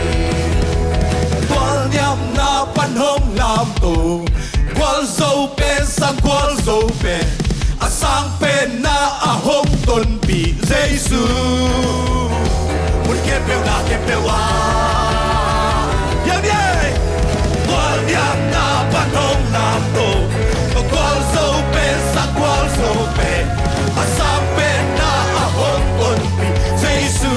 Tualniamna pan hong lamto, gualzo pen sa gualzo pen, a sang penna a hong tonpih Jesu. Mun khempeuh na khempeuh ah. Yam ye. Gualniamna pan hong lamto, gualzo pen sa gualzo pen, a sang penna a hong tonpih Jesu.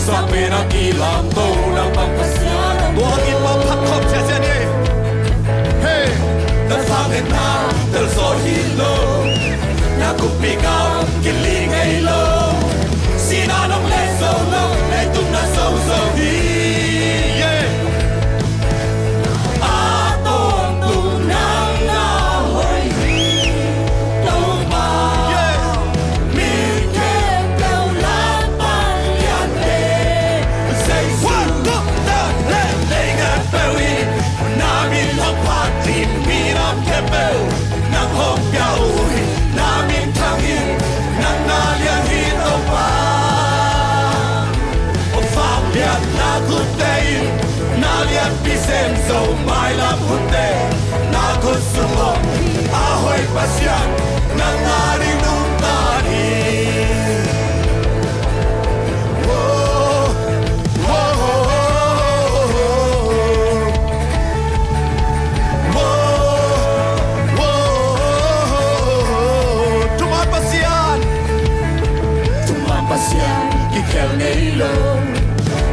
Sang pen a kilamto nang bang Pasian. Tua hangin pau phat khawm siasia ni. Hey. Na sang pen na tel zo hi lo. Na kumpi gam kili ngei lo. Sihna nong let zo lo. Leitung na zo zo hi. Yeah. A tawntung nang na hoih hi Topa. Min khempeuh lakpan lianpen Jesu. Lei khempeuh in na min hong phat hi. Minam khempeuh nang hong pia uh hi. Na min thang hi. Nang na lian hi Topa. Vangliatna khutte in na lianpi sem zo. Mailam hunte na khut sung om a hoih Pasian nang na ding nungta ni. Oh, oh, oh, oh, oh. Thuman Pasian. Thuman Pasian kikhel ngei lo.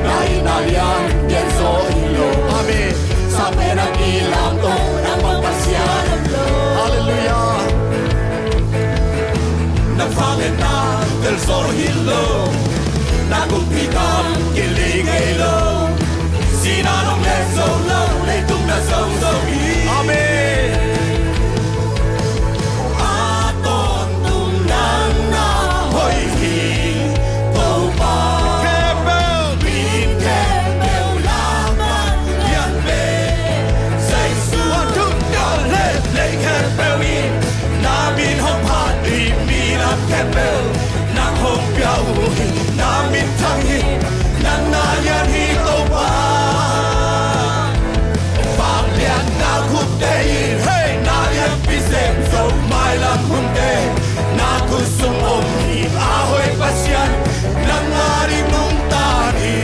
Na hihna lian gen zo hi lo. Amen. Sang pen a kilamto nang bang Pasian om lo. Halleluiah. Na vangliatna tel zo hi lo. Na kumpi gam kili ngei lo. Sihna nong let zo lo. Leitung na zo zo hi. Amen. A tawntung nang na hoih hi Topa. Min khempeuh lakpan lianpen Jesu. Lei khempeuh in na min hong phat hi. Minam khempeuh nang hong pia uh hi. Na min thang hi. Nang na lian hi Topa. Vangliatna khutte in na lianpi sem zo. Mailam hunte na khut sung om hi. A hoih Pasian nang na ding nungta ni.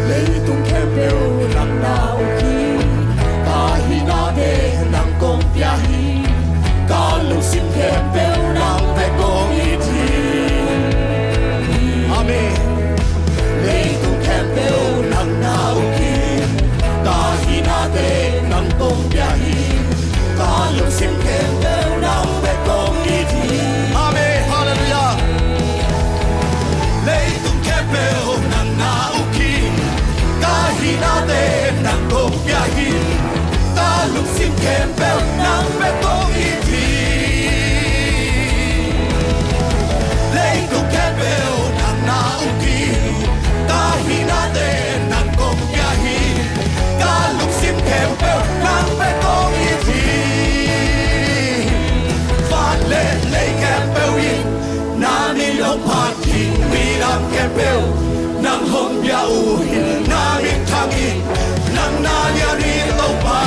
Leitung khempeuh nang na uk hi. Ka hihnate nang kong pia hi. Ka lungsim khempeuh nang bek kong it hi. Amen. Leitung khempeuh nang na uk hi. Ka hihnate nang kong pia hi. Ka lungsim khempeuh nang bek kong it hi. Amen. Halleluiah. Leitung khempeuh nang na uk hi. Ka hihnate nang kong pia hi. Ka lungsim khempeuh nang bek kong it hi. Leitung khempeuh nang na uk hi. Ka hihnate nang kong pia hi. Ka lungsim khempeuh nang bek kong it hi. Van le lei khempeuh in na min hong phat hi. Minam khempeuh nang hong pia uh hi. Na min thang hi. Nang na lian hi Topa.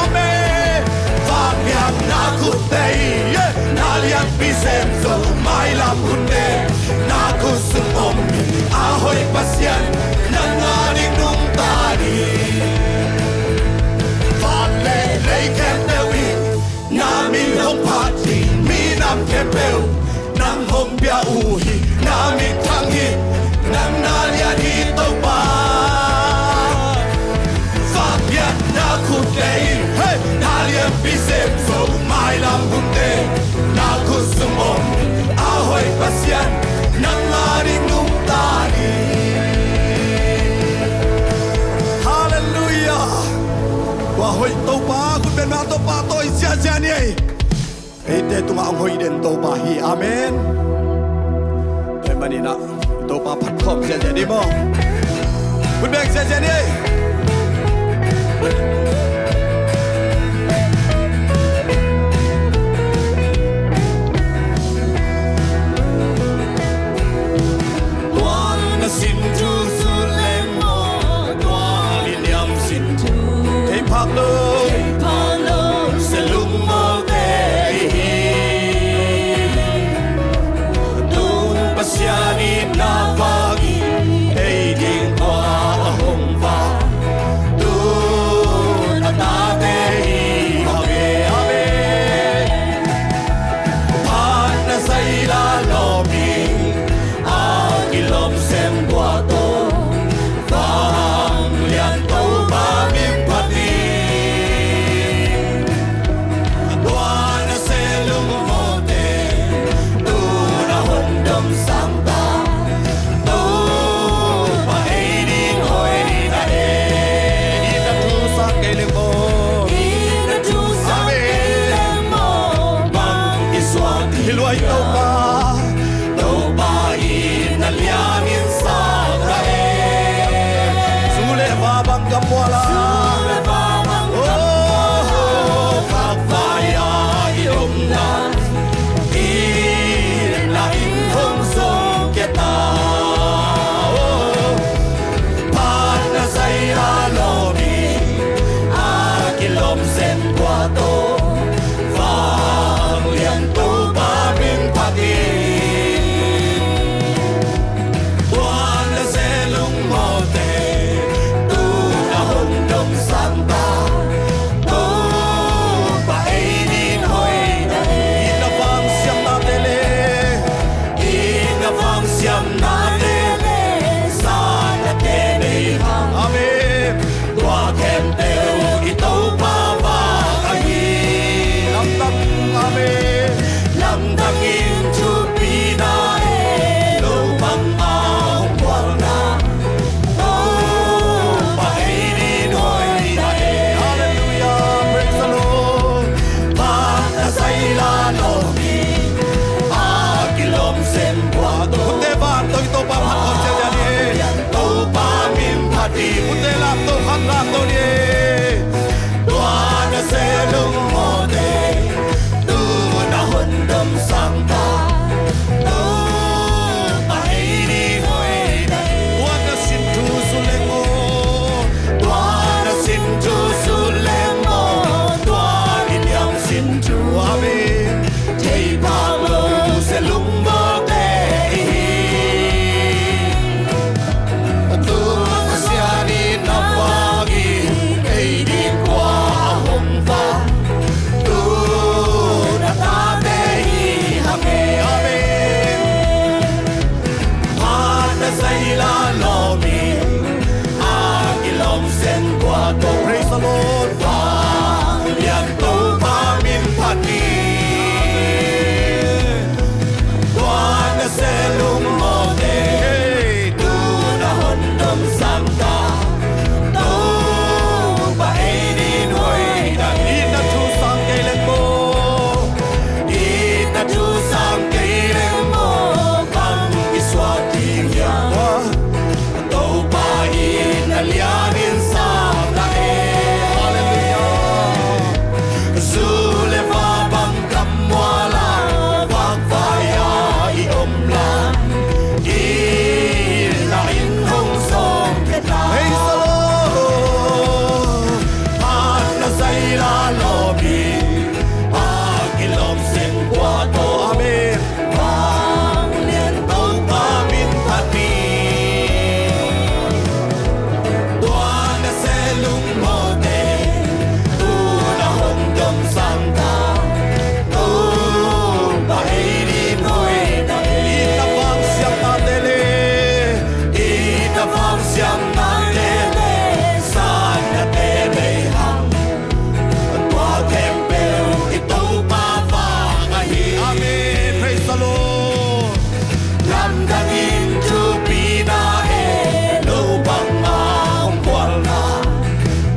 Amen. Vangliatna khutte in na lianpi sem zo. Mailam hunte na khut sung om hi. A hoih Pasian nang na ding nungta ni. Van le lei khempeuh in na min hong phat hi. Minam khempeuh nang hong pia uh hi. Na min thang hi. Nang na lian hi Topa. Vangliatna khutte in na lianpi sem zo. Mailam hunte na khut sung om hi. A hoih Pasian nang na ding nungta ni. Halleluiah. Tua hoih Topa khut beng ma Topa tawh i siasia ni ei. Eite tungah hong hoih den Topa hi. Amen. Tua ahih manin ah Topa phat khawm siasia ni maw. Khut beng siasia ni ei. Tua na sin thu sut leng maw, tua liniam sin thu. Thei phak lo, thei phak lo, sia lungmawlte i hi. Tung Pasian itna vangin ei ding tua a hong vak. Tu Hi lua hi Topa. Topa in a lianin sang ta hen. Zu le va bang gam mual a, zu le va bang gam mual a, oh, vakvai-a i omna, i itna in hong zong khia ta. Oh, phat na zaila lawm in, a kilawm zen kua tawh, vanglian Topa min phat in. Tua na se lungmawte, tu-in a hong dom sang ta. Topa ei ding hoih na hi. Itna vang siamnate le, itna vang siamnate le, sanate nei hang. Amen. Tua khempeuh i Topa vang ahi. Lamdang, amen. Lamdang in thupina e, lo bang a hong bualna. Topa ei ding hoih na e. Hallelujah, praise the Lord. Phat na zaila lawm in, a kilawm zen kua tawh. Khutdawh van tawh i Topa phat khawm ziahziah ni. Topa min phat in. Khutdawh lam to, khang lam to ni. Tua na se lungmawte, tu-in a hong dom sang ta. Topa ei ding hoih na hi. Tua na sin thu zul leng maw. Tua na sin thu zul leng maw. Tua i liam sin thu. Amen. Thei phak lo se lungmawte i hi. Tu Pasian in na vangin ei ding kua a hong vang. Tu na tate hi hang e. Amen. Phat na zaila lawm in, a kilawm zen kua tawh. Praise the Lord. Vanglian Topa min phat in. Tua na se lungmawte, tu-in a hong dom sang ta. Topa ei ding hoih na hi. Itna thu sang kei leng maw. Itna thu sang kei leng maw. Bang i suak ding hiam. Topa in a lianin sang ta e. Hallelujah. Zu le va bang gam mual a, vakvai-a i om lai, i itna in hong zong khia ta. Praise the Lord. Phat na zaila lawm in, a kilawm zen kua tawh. Amen. Vanglian Topa min phat in. Tua na se lungmawte, tu-in a hong dom sang ta. Topa ei ding hoih na hi. Itna vang siamnate le, itna vang siamnate le, sanate nei hang. Tua khempeuh i Topa vang ahi. Amen. Praise the Lord. Lamdang in thupina e, lo bang a hong bualna.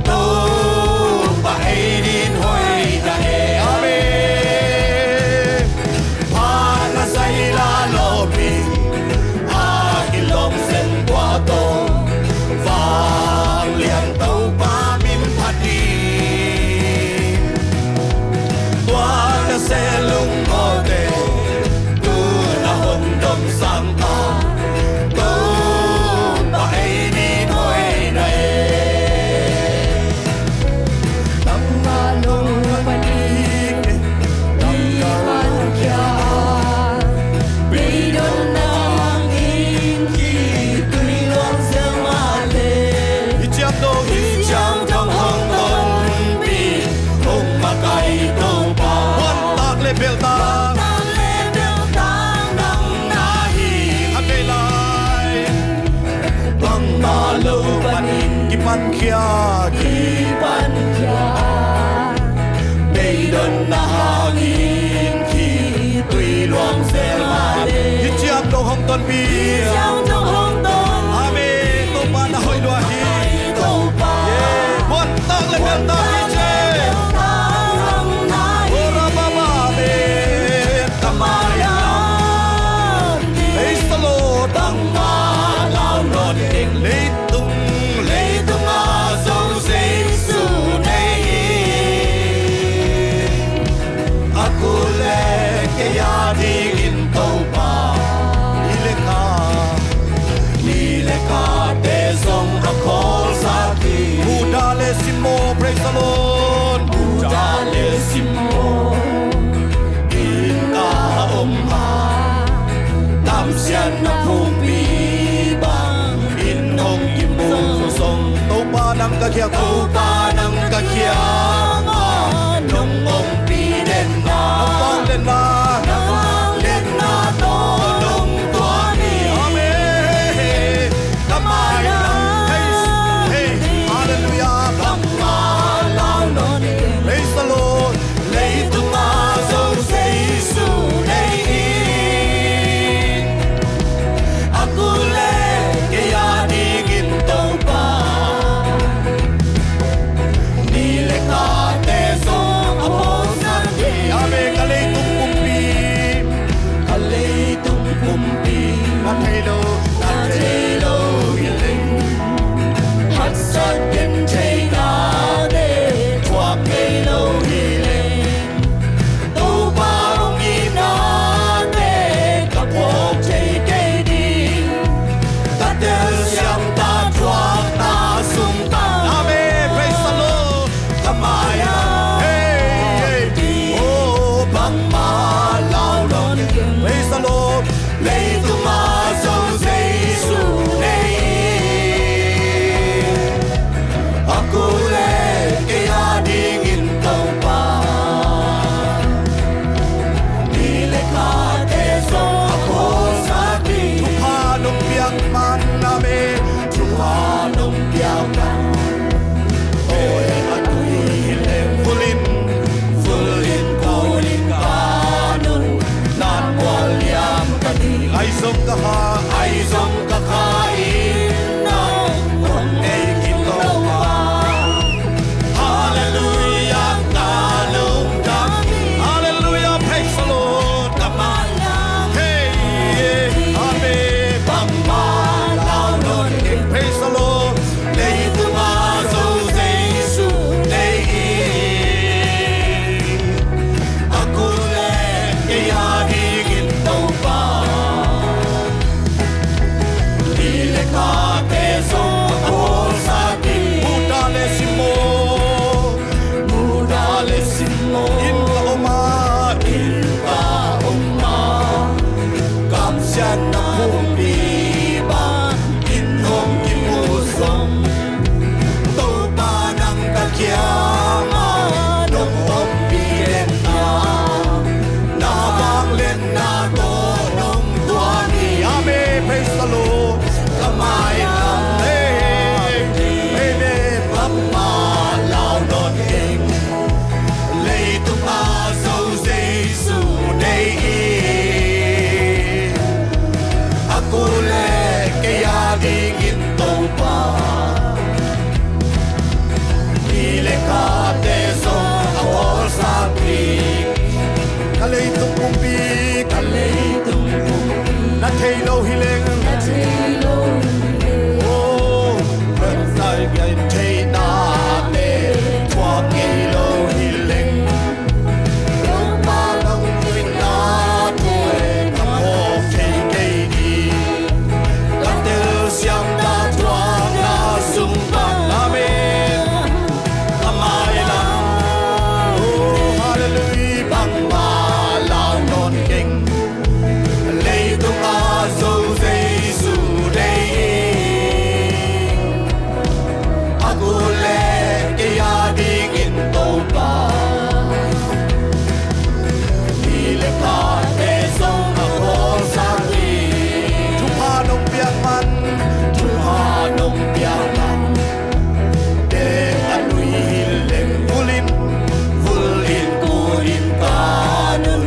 Topa ei ding hoih na e. Amen. Phat na zaila lawm in, a kilawm zen kua tawh, vanglian Topa min phat in. Tua na se lungmawte, tu-in a hong dom sang ta. Topa ei ding hoih na e. Nangmah lo panin i pankhia, beidonna hangin khitui luang zel mah le. Hih ciang dong, hih ciang dong hong tonpih, hong makaih Topa. Muantak le beltak, muantak le beltak nang na hi. A kei lai. Bangmah lo panin kipankhia, kipankhia. Beidonna hangin khitui luang zel mah le. Hih ciang dong hong tonpih. Hih ciang dong hong tonpih. Amen. Topa na hoih lua hi. Topa. Yeah. Muantak le beltak hi ci. Muantak le beltak nang na hi. Ora baba amen. Kamai dingin Topa. Ni le kha, ni le khate zong a khawlsak hi. Buddha le Simmo, praise the Lord. Buddha le Simmo, inn ka om a, tamsianna pumpi bang in hong kimu zong, Topa nang ka kiang, Topa nang ka kiang ah nong ompih den na, na vangliatna, na vangliatna tawh nong tuam hi. Amen. Ka mai lam, hey, hey, hallelujah. Bangmah lau nawn keng. Praise the Lord. Leitung ah Zo Jesu nei hi. A kul le kei a dingin Topa, ni le khate zong a khawlsak hi. Amen. Ka leitung pumpi, ka leitung pumpi na thei lo, na thei lo hi leng, haksat gentheihnate thuak thei lo hi leng, Topa hong itnate ka phawk thei kei ding, ka telsiam ta thuakna sung pan. Amen. Praise the Lord. Ka mai ah, hey, hey. Oh, bangmah lau nawn keng. Praise the Lord. Leitung ah Zo Jesu nei hi. A kul le kei a dingin Topa, ni le khate zong a khawlsak hi. Thupha nong piak man, amen. Thupha nong piak man, oi, a tui hi leng, vul in, vul in, kul in, ka nun, nat mual liam ka ding. Ahi zong ka kha, ahi zong ka kha in nang hong nei khin lo a. Hallelujah, ka lungdam hi. Hallelujah, praise the Lord. Ka mai ah, hey, amen. Bangmah lau nawn keng, praise the Lord. Leitung ah Zo Jesu nei hi. A kul le kei a dingin Topa, ni le khate zong a khawlsak hi. Buddha le Simmo, Buddha le Simmo, inn ka om a, inn ka om a, kamsiatna pumpi bang in hong kimu zong, Topa nang ka kiang ah nong ompih den na, na vangliatna tawh nong tuam hi. Amen. Praise the Lord. Ka mai lam, hey, hey, hey, bangmah lau nawn keng. Leitung ah Zo Jesu nei hi. A kul le kei a dingin Topa, ni le khate zong a khawlsak hi. Ka leitung pumpi, ka leitung pumpi na thei lo hi leng, na thei lo hi leng, oh, gentheihnate thuak kei lo hi leng, Topa nong itnate ka phawk thei kei ding, ka telsiam ta thuakna sung pan. Amen. Ka mai lam, oh, hallelujah, bangmah lau nawn keng. Leitung ah Zo Jesu nei hi. A kul le kei a dingin Topa, ni le khate zong a khawlsak hi. Thupha nong piak man, thupha nong piak man, te a nui hi leng, vul in, vul in, kul in, ka nun,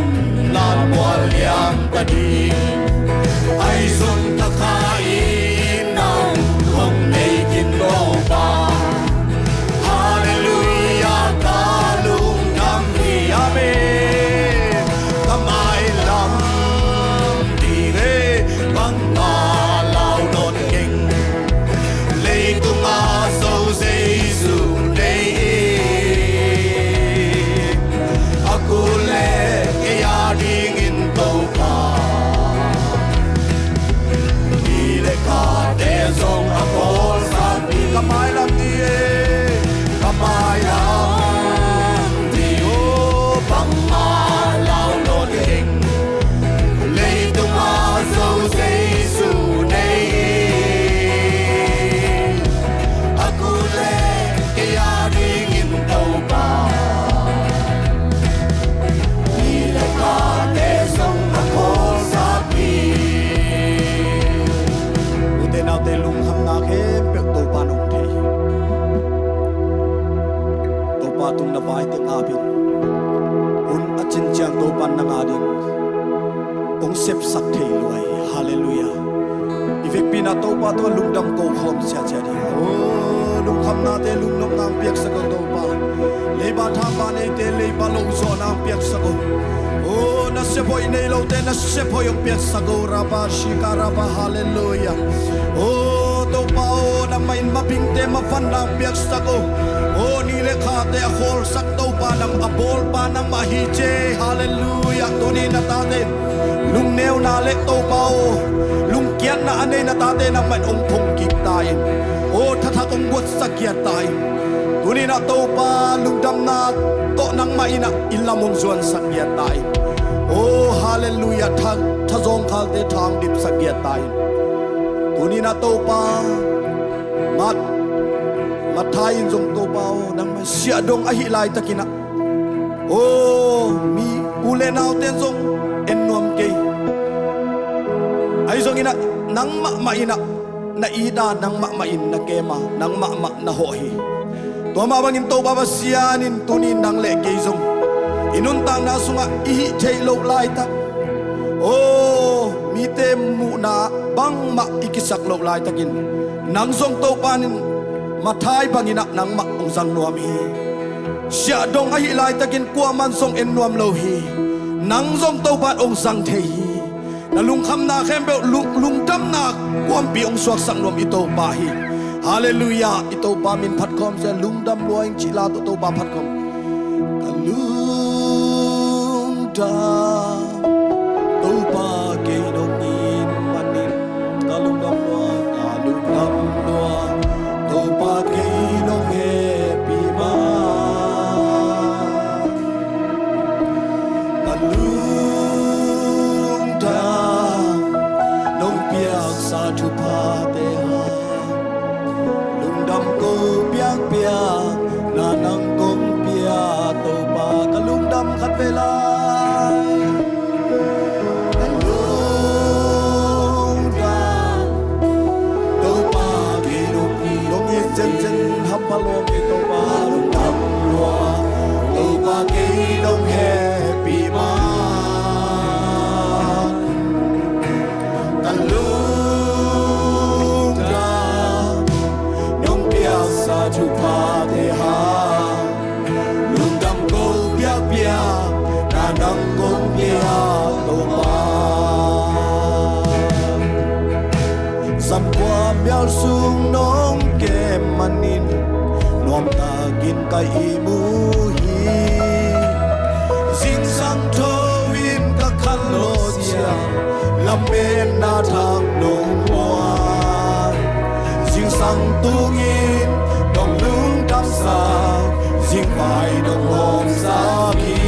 nat mual liam ka ding. Ahi zong ka kha in nang hong nei khin lo pa. Hallelujah, ka lungdam hi. Amen. Ka mailam ding hi, bangmah lau nawn keng. Leitung a Zo Jesu nei hi. A kul le kei a dingin Topa, hong sepsak thei lua hi. Halleluiah. I vekpi-in ah Topa tungah lungdam ko khawm ciatciat hi. O, lungkhamnate lungnopna hong piaksak o Topa. Leiba thapa neite leiba lo zawhna hong piaksak o. O, nasep hoih nei lote nasep hoih hong piaksak o. Rabba shika rabba, halleluiah. O Topa o, nangmah in mabingte mavanna hong piaksak o. O, ni le khate a khawlsak Topa nang, a bawlpa nangmah hi ci e. Halleluiah. Tuni na tate lungneuna le Topa o, lungkiatna a nei na tate nangmah in hong phungkik ta in. O, thathak hong guatsak giat ta in. Tuni na Topa lungdamna tawh nangmah in ah i lam hong zuansak giat ta in. O, halleluiah. Tha, thazawng khalte tha hong dipsak giat ta in. Tuni na Topa Mat, Matthai in zong Topa o, nangmah siahdong ahih laitakin ah, o, mi u le naute in zong en nuam kei. Ahi zongin ah nang mahmah in ah na it a, nang mahmah in na kem a, nang mahmah na hawh hi. Tua mah bangin Topa Pasian in tuni nang le kei zong i nuntakna sungah i hih theih loh laitak, o, mite muhna bangmah i kisak loh laitakin nang zong Topa in Matthai bangin ah nangmah hong zang nuam hi. Siahdong ahih laitakin kuaman zong en nuam lo hi. Nang zong Topa in hong zang thei hi. Na lungkhamna khempeuh lung, lungdamna kuampi hong suaksak nuam i Topa hi. Halleluiah. I Topa min phat khawm se, lungdam lua ing cih la tawh Topa phat khawm. Ka lungdam Topa kei nong it manin, ka lungdam lua, ka lungdam lua, Topa kei nong hehpih ma. Ka lungdam nong piaksa thuphate hang, lungdam ko biakpiakna nang kong pia Topa. Ka lungdam khat vei lai. Ka lungdam Topa kei nong it, nong it zenzen hampha lua kei Topa. Lungdam lua, Topa kei nong hehpih ma. Ka lungdam nong piaksa thuphate hang, lungdam ko biakpiakna nang kong pia Topa. Zamkua mial sung nong kem manin nuamtakin ka ihmu hi. Zingsang tho in ka khanlawh ciang lametna thak nong muang. Zingsang tungin nong lungdamsak, zingvai nong hawmsak hi.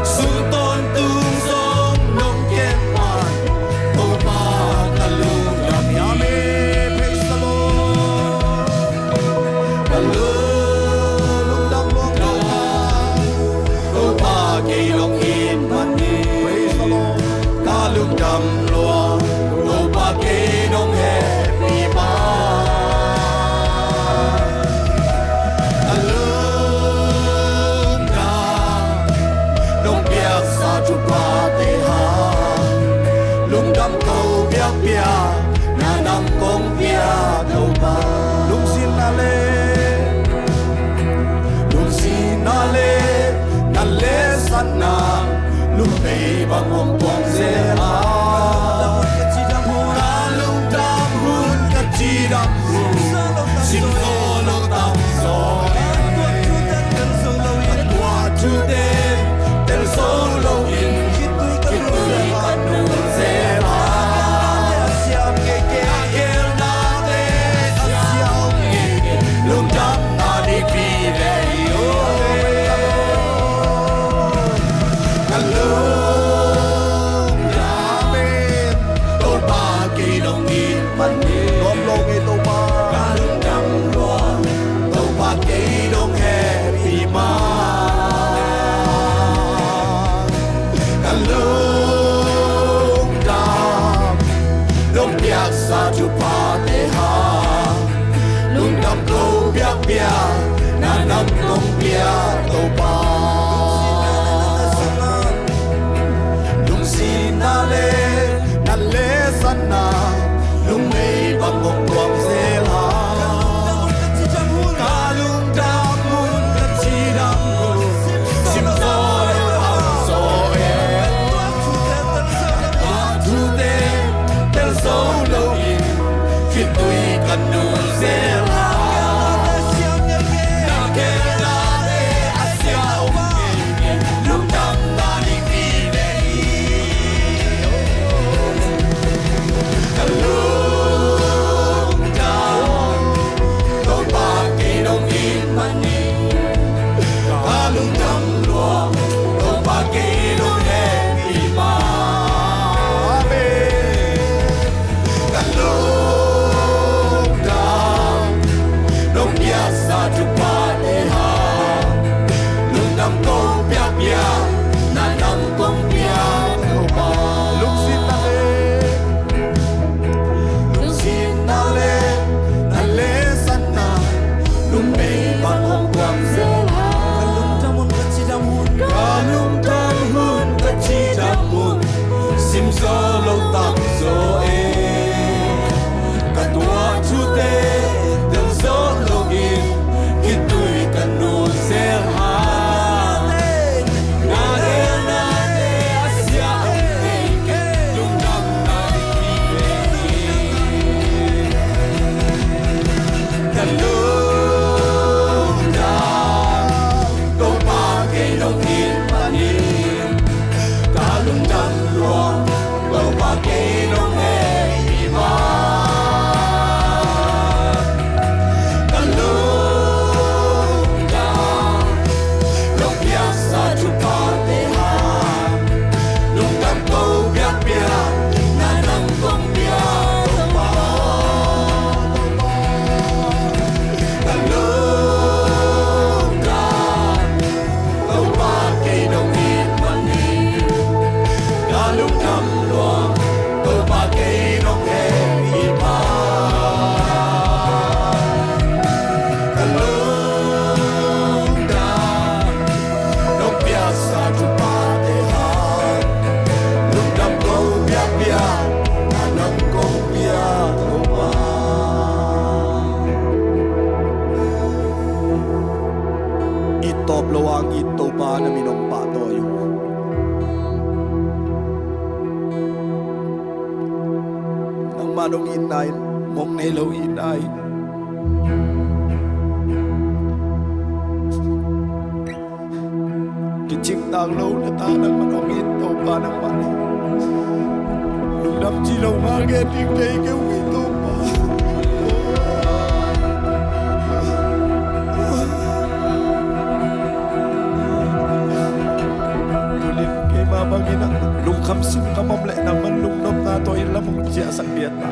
Sun tawntung zong nong kem man, Topa ka lungdam hi. Amen. Praise the Lord. Ka lungdam lua Topa, Topa kei nong it man hi. Praise the Lord. Ka lungdam lua, Topa kei nong hehpih ma. Ka lungdam nong piaksa thuphate hang, lungdam ko biakpiakna nang kong pia Topa. Lungsim na le, lungsim na le, na le satna lungtei bang hong tuang zel a. Ka lungdam hun ka cidam hun, sim zo lo tam zo. Ka tuah thute tel zo lo in, khitui ka nung zel a. Ka gelnate a siam kei, lungdamna dikpi ve hi o. Ka lungdam in, Topa kei nong it man hi. Nuam lo ngei Topa. Ka lungdam lua, Topa kei nong hehpih ma. Ka lungdam nong piaksa thuphate hang, lungdam ko biakpiakna nang kong pia Topa. Lungsim Nangmah dong itna in, mong nei lo itna in, kicingtak lo na ta nangmah dong it, Topa nangmah dong. Lungdam ci lo mah gen ding thei kei uh hi, Topa. Tunin keimah bangin ah lungkham sinkham om leh nangman lungnopna tawh inn lam hong ciahsak biat ta.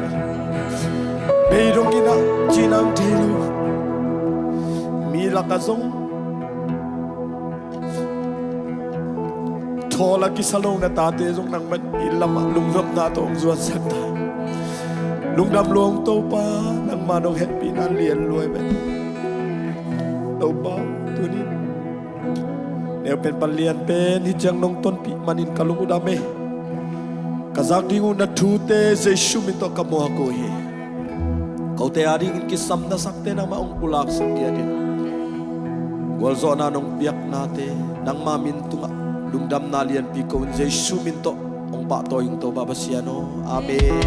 Bei dongin ah ci nang thei lo. Mi lakah zong thawl a kisa lo na tate zong nangman inn lamah lungnopna tawh hong zuansak ta. Lungdam lua ung Topa, nangmah dong hehpihna lian lua hi ve. Topa, tunin neupen pan lian pen hih ciang nong tonpih manin ka lung uh dam hi. Ka zak ding uh na thute Jesu min tawh ka muak uh hi. Kote adingin kisam na sakte nangmah hong pulaksak kiat in. Gualzawhna nong piaknate nangmah min tungah lungdamna lianpi ko-in Jesu min tawh hong pahtawi ung Topa Pasian aw. Amen.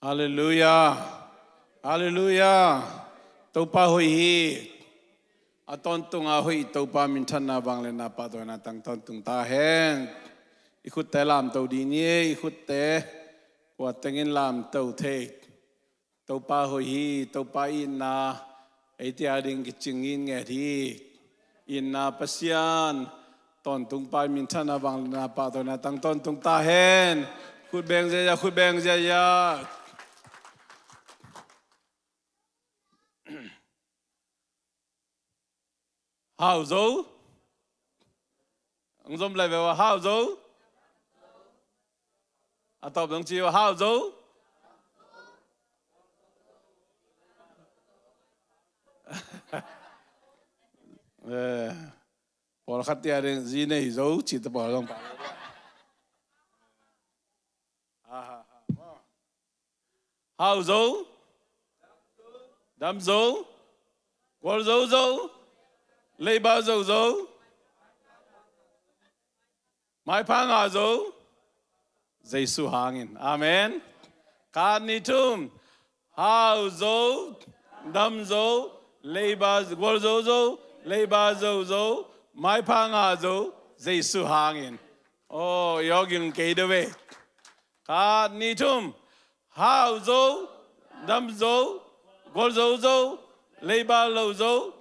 Halleluiah. Halleluiah. Topa hoih hi. A tawntunga hoih Topa minthanna vangliatna pahtawina tang tawntung ta hen. I khutte lamto dih ni, i khutte kua tengin lamto thei. Topa hoih hi, Topa itna eite ading kicing nginget hi. Itna Pasian, tawntung Pa i minthanna vangliatna pahtawina tang tawntung ta hen. Khut beng ziahziah, khut beng ziahziah. Hau zo. Ang zom lai ve ua, hau zo. A tawp dong ci ua, hau zo. Eh, pawlkhat tia ding zi nei zo ci ta pawl zong pa. Aha, aha. Hau zo, dam zo, gual zo zo, leiba zo zo, maipha ngah zo, Jesu hangin. Amen. Khat, nih, thum. Hau zo, dam zo, leiba, gual zo zo, leiba zo zo, maipha ngah zo, Jesu hangin. Oh, yogin kei de ve. Khat, nih, thum. Hau zo, dam zo, gual zo zo, leiba lo zo,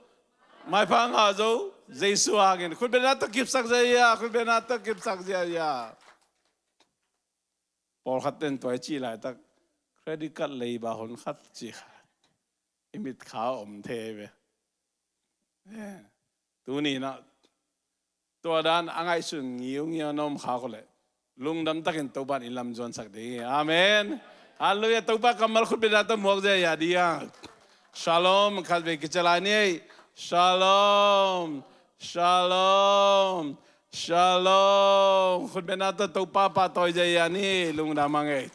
maipha ngah zo, Jesu hangin. Khutbetna tawh kipsak ziahziah, khutbetna tawh kipsak ziahziah. Pawlkhat ten tua i cih laitak credit card leiba hun khat cih khat i mitkha om thei ve. Eh, tuni-in ah tua dan a ngaihsun ngiungiu a na om kha ko leh lungdam takin Topa in i lam zuansak ding hi. Amen. Halleluiah. Topa kammal khutbetna tawh muak ziahziah ding a. Shalom. Khatvei kici lai ni. Shalom. Shalom. Shalom. Khutbetna tawh Topa pahtawi ziahziah ni. Lungdam hang ei.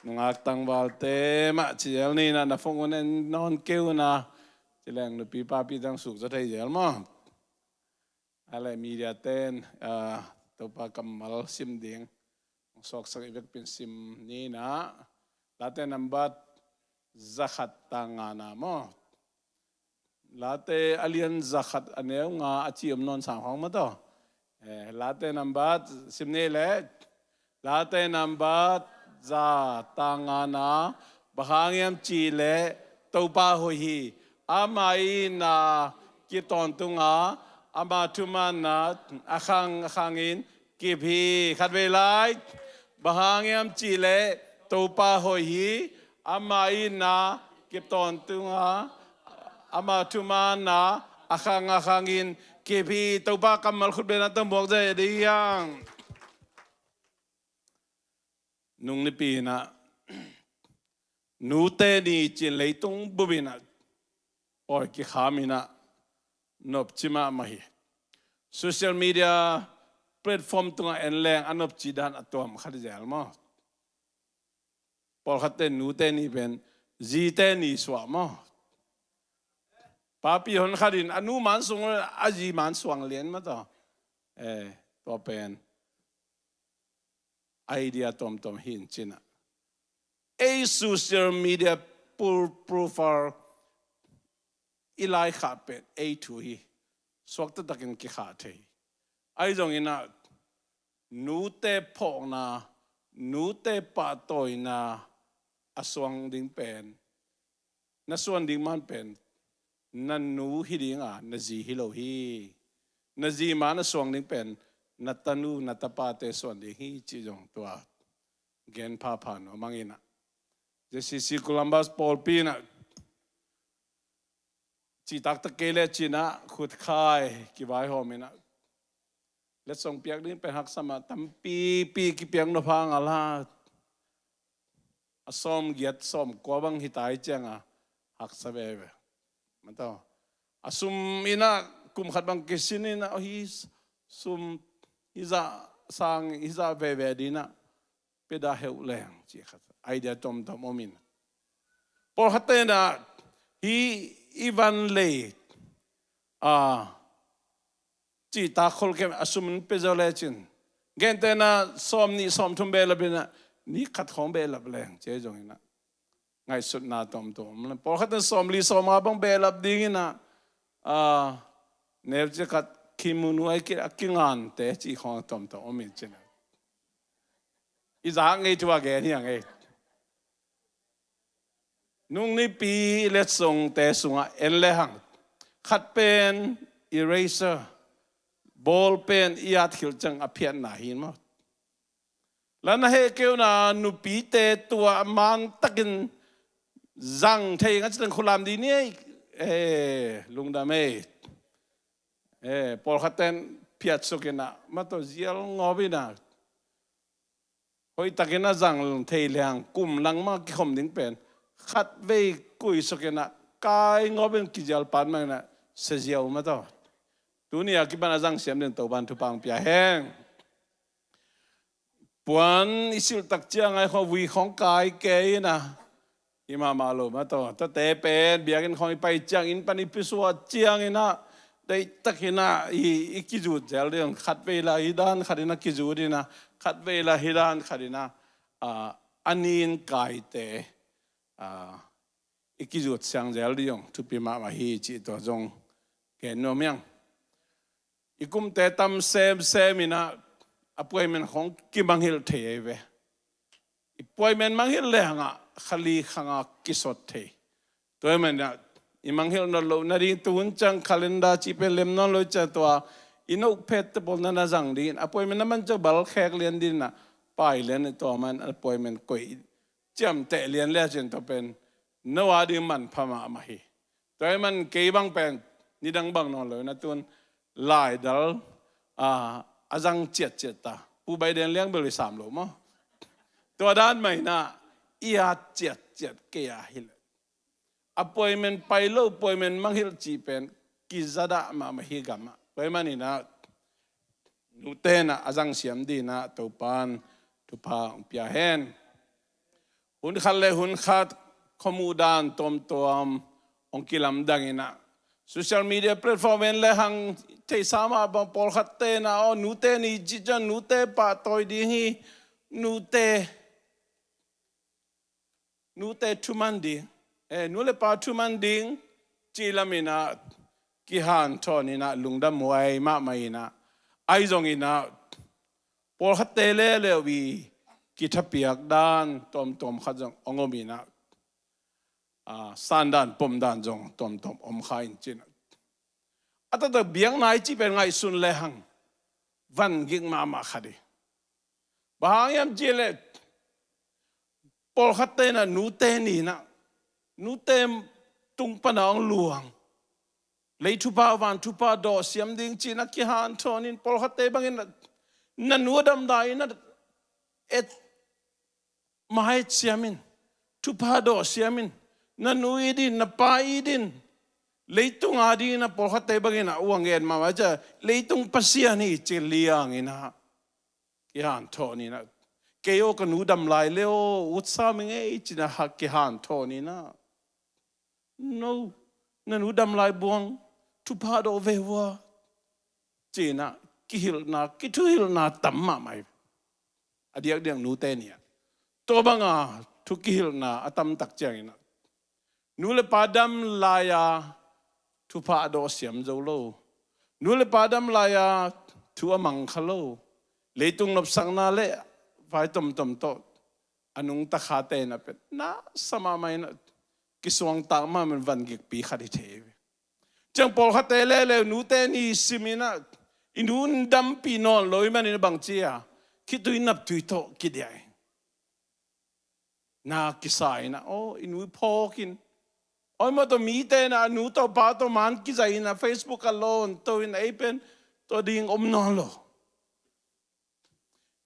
Nungak tangvalte mah ci zel ni na, na phone un en nawn kei un a. Ci leng nupi papi tang suk zaw thei zel maw. A le media ten, ah, Topa kammal sim ding hong suaksak i vekpi in sim ni na. Late nambat zakhat tang ngana maw. Late a lian zakhat a neu nga a ci om nawn sam khawng maw taw. Eh, Late nambat sim ni le. Late nambat za tang ngana, bang hang hiam cih leh Topa hoih hi. Ama itna kitawntung a, Ama thumanna a khang a khangin kip hi. Khatvei lai, bang hang hiam cihleh Topa hoih hi. Ama itna kip tawntung a, ama thumanna a khang a khangin kip hi. Topa kammal khutbetna tawh muak zia ding hiang. Nung nipi inah nute ni cin leitung bup inah pawi kikham inah nopci mahmah hi. Social media platform tungah en leng a nopci dan a tuam khat hi zel maw? Pawlkhatte nute ni pen zite ni suah maw? Papi hon khatin a nu mansuang a zi mansuang lian mah tawh. Eh, tua pen idea tomtom hi in cinah. Ei social media pur profile i lai khah pen ei thu hi. Suakta takin kikhah thei. Ahi zongin ah nute phawkna, nute pahtawina a suang ding pen, na suan ding man pen na nu hi ding a, na zi hi lo hi. Na zi man a suang ding pen na tanu na tapate suan ding hi cih zong tua gen phapha nuam ing inah. J C C Columbus pawlpi inah citak ta kei le cinah khutkhai kivaihawm inah letsong piak ding pen haksa mah, tampipi kipiak nop hang a la a sawm giat sawm kua bang hi tai ciang a haksa veve. Mataw a sum inah kum khat bang kisin inah hi sum hi zah sang hi zah veve dinah pia dah heuh leng cih khat idea tomtom om in. Pawlkhatte inah hi i van lei a citak kholkem a sum in pia zo lecin, gentehna sawm nih sawm thum behlap inah ni khat khawng behlap leng ci zong inah ngaihsutna tomtom om leng. Pawlkhatte sawm li sawm nga bang behlap ding inah a neu ci khat khimunu a kingante cih khawng tomtom om in cinah. I zak ngei thu a gen hi a ngei. Nung nipi letsongte sungah en le hang khat pen eraser, ball pen i at khilh ciang a phiatna hi maw? Lana hehkeuna nupite tua mantakin zang thei nga citang khulam di ni ei. Eh, lungdam ei. Eh, pawlkhatten phiatsuk inah mataw zial ngawp inah hoihtakin a zang thei liang kum langmah kikhom ding pen khatvei kuisuk inah kai ngawp in kizial pan mah inah saziau mataw. Tuni a kipan a zang siam ding Topan thupha hong pia hen. Puan i silh tak ciang ai khawng vui khawng kai kei inah hi mahmah lo mataw. Tate pen biakinn khawng i pai ciang inn pan i pisuah ciang inah deihtak inah i, i kizut zel ding. Khatvei la hi dan khat inah kizut inah khatvei la hi dan khat inah a, a nin kaite a, i kizut siang zel ding thupi mahmah hi cih tua zong gen nuam hiang. I kumte tam semsem inah appointment khawng kimangngilh thei ei ve. I appointment mangngilh le hangah khali khangah kisot thei. Tua hi manah i mangngilh nawn loh nading tuhun ciang calendar cih pen lem nawn lo ciang tua i nohphet te pawl na na zang dingin appointment na man ciang bal khek lian dinginah pai lian tua man appointment koih ciamteh lian le cian tua pen no a ding manpha mahmah hi. Tua hi man kei bang pen nidang bang nawn lo na tun laidal a, a zang ciatciat ta. Pu Bai Den Liang bel i sam lo maw? Tua dan mah inah i at ciatciat kei a hi le appointment pai lo appointment mangngilh cih pen kizadah mahmah hi gamah. Tua hi man inah nute inah a zang siam dinginah Topan thupha hong pia hen. Hun khat le hun khat khuamuh dan tuamtuam hong kilamdang inah social media platform en le hang theihsa mah bang pawlkhatte inah aw nute ni cih ciang nute pahtawi ding hi. Nute nute thuman ding, eh, nu le pa thuman ding cih lam inah kihanthawn inah lungdam huai mahmah inah ahi zong inah pawlkhatte leuleu i kithapiak dan tuamtuam khat zong hong om inah a, sandan pomdan zong tuamtuam om kha in cinah A taktak biakna i cih pen ngaihsun lehang vangik mahmah khat hi. Bang hang hiam cih leh pawlkhatte in ah nute ni-in ah nute tung pan a hong luang, lei thupha van thupha dawh siam ding ci-in ah kihanthawn in, pawlkhatte bangin ah na nu a dam lai-in ah et, mai et siam in, thupha dawh siam in, na nu it in, na pa it in, leitung a dingin ah pawlkhatte bangin ah uang en mahmah ciang leitung pasian hi ci liangin ah kihanthawn in ah, kei aw ka nu dam lai le aw, ut sam ing ei ci-in ah kihanthawn in ah, no, na nu dam lai buang, thupha dawh ve vua ci-in ah kihilhna, kithuhilhna tam mahmah hi. A diakdiak nute ni-ah tua banga thu kihilhna a tamtak ciangin ah nu le pa dam lai-a thupha a dawh siam zo lo, nu le pa dam lai-a thu a mang kha lo, leitung nopsakna le vai tomtom tawh a nungta khate in ah pen na sa mahmah in ah kisuangtak mahmah in vangikpi khat hi thei hi. Ciang pawlkhatte leuleu nute ni sim in ah i nu in dampih nawn lo ahih manin ah bang ci a, khitui naptui tawh kidiah in, na kisa in ah, aw, i nu phawk in, aw, i mah tawh mite in ah a nu tawh pa tawh man kizaih in ah Facebook ah lawnto in ah ei pen tua ding om nawn lo.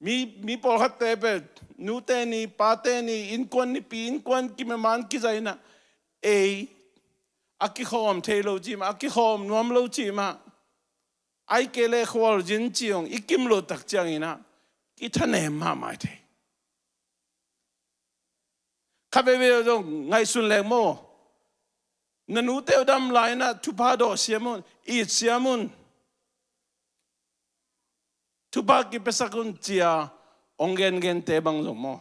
Mi, mi pawlkhatte pen nute ni, pate ni, innkuan nipi, innkuan kimaman kizaih in ah ei a kikhawm thei lo cih mah, a kikhawm nuam lo cih mah, ahih kei leh khualzin ci-in i kim loh tak ciangin ah kithanem mahmah thei. Khat veivei zong ngaihsun leng maw, na nute uh dam lai-in ah thupha dawh siam un, it siam un, thupha kipiasak un ci-a hong gengente bang zong maw,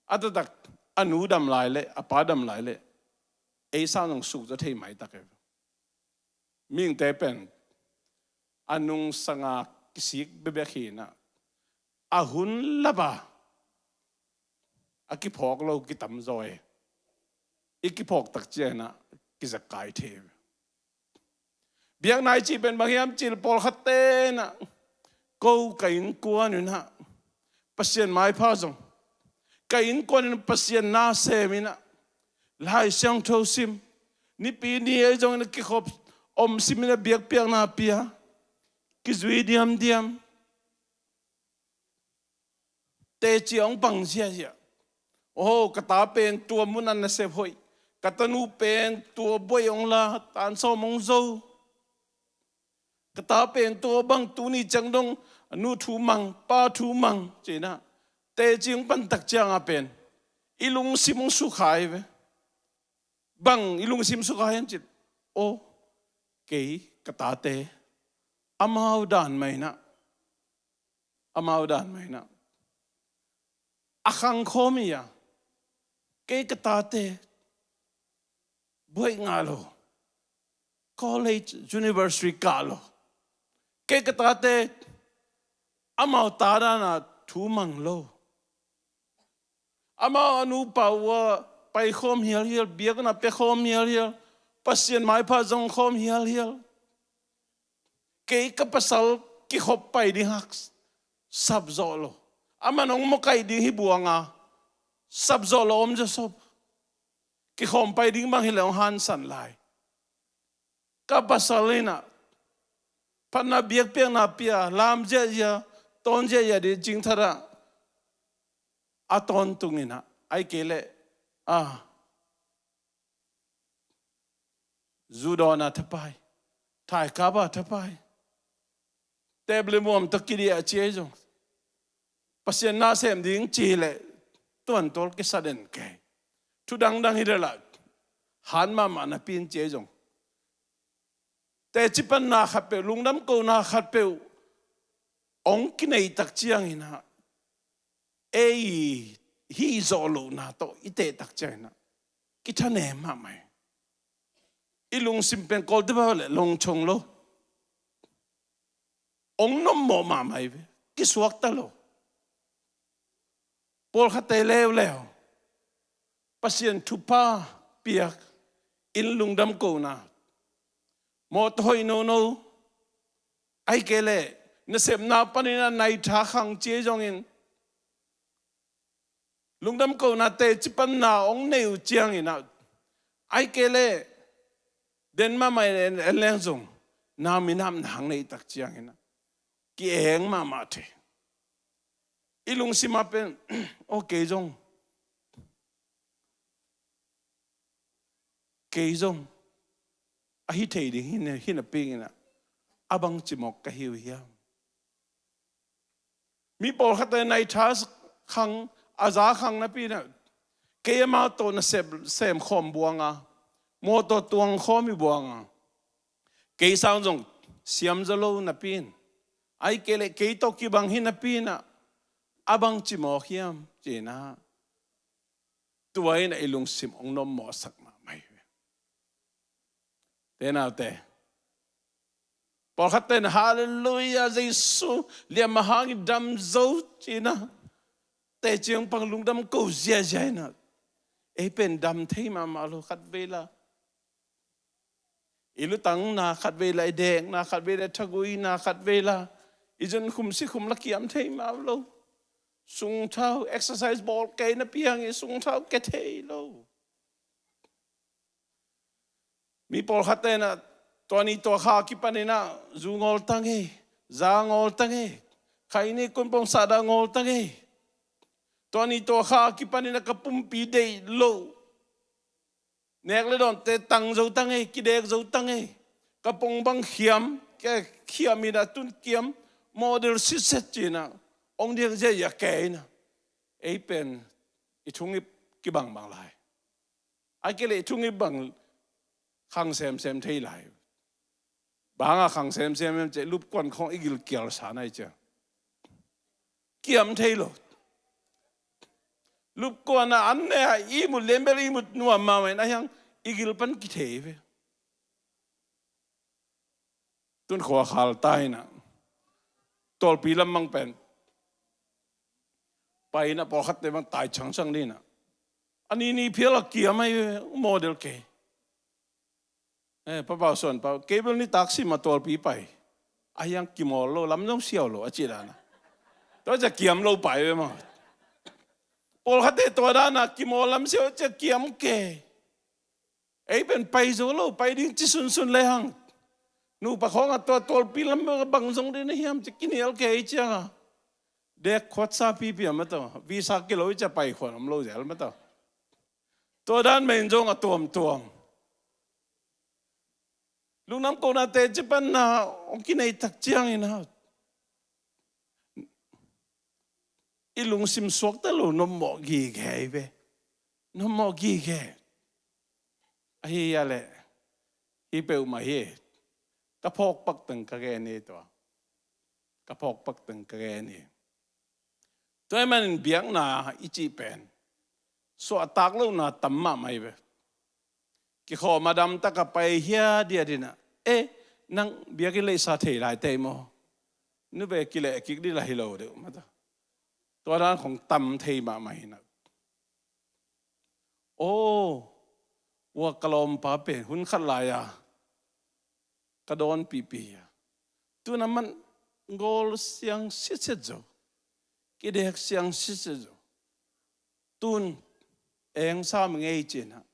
a taktak a nu dam lai le a pa dam lai le ei sang zong sukzaw thei maitak hi. Mihingte pen a nungsanga kisik bekbek hi in ah, a hun lap a a kiphawk lo kitam zaw hi. I kiphawk tak ciangin ah kizakai thei hi. Biakna i cih pen bang hiam cih leh pawlkhatte in ah, ko ka innkuan in ah Pasian maipha zong, ka innkuan in Pasian na sem in ah, Lai Siangtho sim, nipi ni ei zongin ah kikhop om sim in ah biakpiakna pia, kizui diamdiam. Teci hong pang ziahziah. Oh, ka ta pen tua mun ah nasep hoih, ka tanu pen tua buai hong la, tan sawm hong zo. Ka ta pen tua bang tuni ciang dong a nu thu mang, pa thu mang ci-in ah teci hong pan tak ciang a pen i lungsim hong sukha hi ve. Bang i lungsim sukha hiam cih leh, aw, kei ka tate amau dan mah in ah, amau dan mah in ah a khangkhawm hi a, kei ka tate buai ngah lo, college, university kah lo, kei ka tate amau ta dan a thu mang lo, amau a nupa uh a paikhawm hialhial, biakna piakhawm hialhial, Pasian maipha zongkhawm hialhial. Kei ka pasal kikhop pai ding hak sapzawh lo, aman hong mawkaih ding hi buang a, sapzawh lo om zawsop. Kikhawm pai ding bang hi leh hong hansan lai. Ka pasal in ah phatna biakpiakna pia, lam ziahziah, tawn ziahziah ding cingthat ah a tawntung in ah, ahih kei leh a zu dawn a thapai, thaikap a thapai, tep le muam tawh kidiah ci ei zong, Pasian na sem ding ci hi leh tuantawl kisa den kei. Thu dangdang hi leh lah han mahmah napi in ci ei zong, teci panna khatpeuh, lungdam kohna khatpeuh hong kinei tak ciangin ah, ei hih zawh lohna tawh i teh tak ciangin ah kithanem mahmah hi. I lungsim pen Kawlte pau leh longchong lo, hong nommawh mahmah hi ve, kisuakta lo. Pawlkhatte leuleu Pasian thupha piak in lungdam kohna, mawtaw hoih nono, Ahih kei leh nasepna panin a naitha khang ci zongin, lungdam kohna teci panna hong nei uh ciangin ah, ahih kei leh den mahmah in en leng zong, na minam na hang neih tak ciangin ah, ki-eng mahmah thei. I lungsim ah pen, aw, kei zong, kei zong a hi thei ding hi na, hi napi-in ah, a bangci mawk ka hi uh hiam? Mi pawlkhatte naitha khang, a za khang napi-in ah, kei amau tawh nasep, sem khawm buang a, mawtaw tuang khawm hi buang a, kei sang zong siam zaw lo napi-in, ahih kei leh kei tawh kibang hi napi-in ah, a bangci mawk hiam ci-in ah, tua in ah i lungsim hong nopmawhsak mahmah hi. Te naute, pawlkhatte in, "Halleluiah, Jesu liam a hang i dam zo," ci-in ah, teci hong pang lungdam ko ziazia in ah, ei pen dam thei mahmah lo, khatvei la i lutangna, khatvei la i dekna, khatvei la i thaguina, khatvei la i zunkhum sikhum la kiam thei mah lo. Sungthau, exercise bawl kei napi hangin sungthau kia thei lo. Mi pawlkhatte in ah, tua ni tua kha kipanin ah zu ngawl ta ngei, za ngawl ta ngei, khaini kunpong sahdah ngawl ta ngei. Tua ni tua kha kipanin ah ka pumpi deih lo, nek le dawnte tang zo ta ngei, kidek zo ta ngei, ka pong bang khiam, ka khiam in ah tun kiam, model sitset ci-in ah hong diak ziazia kei in ah, ei pen i thungip kibangbang lai. Ahih kei leh i thungip bang khang semsem thei lai. Bang a khang semsem hiam cih leh, lupkuan khawng i gil kial sa nai cia, kiam thei lo. Lupkuan ah an ne a ihmut, lembel ihmut nuam mahmah in, a hiang i gil pan kithei ve. Tun khua khal ta in ah, tualpi lam mang pen pai in ah, pawlkhatte bang tai changchang ding in ah, a ni ni phial a kiam ahi ve, model kei. Eh, Papa Suan pa, kei bel nitak sim a tualpi pai, a hiang kimawl lo, lam zong siau lo a ci dan a. Tua cia kiam lo pai ve maw. Pawlkhatte tua dan a kimawl lam siau cia kiam kei. Ei pen pai zo lo, pai ding ci sunsun le hang, nupa khawng a tua tualpi lam bang zong ding na hiam ci kinial kei ciang a, dek khuatsa pipi a ma tawh, visa kilo i cia pai khuan om lo zel ma tawh. Tua dan mah in zong a tuamtuam. Lungdam kohna teci panna hong kinei tak ciangin ah, i lungsim suakta lo, nopmawh gige hi ve. Nopmawh gige. Ahi a leh, hi peuhmah hi. Ka phawk pak teng ka gen hi tua. Ka phawk pak teng ka gen hi. Tua ahih manin biakna i cih pen suahtak lohna tam mahmah hi ve. Kikhawm a damtak a pai hiat hiat in ah, "Eh, nang biakinn leisa thei lai tei maw? Nu ve kileh kik ding la hi lo deuh," ma ta. Tua dan khong tam thei mahmah hi na. Aw, ua ka lawmpa pen hun khat lai-a ka dawnpihpih hi a, tun a man gawl siang sitset zo, kidek siang sitset zo. Tun eng sam ngei ci-in ah,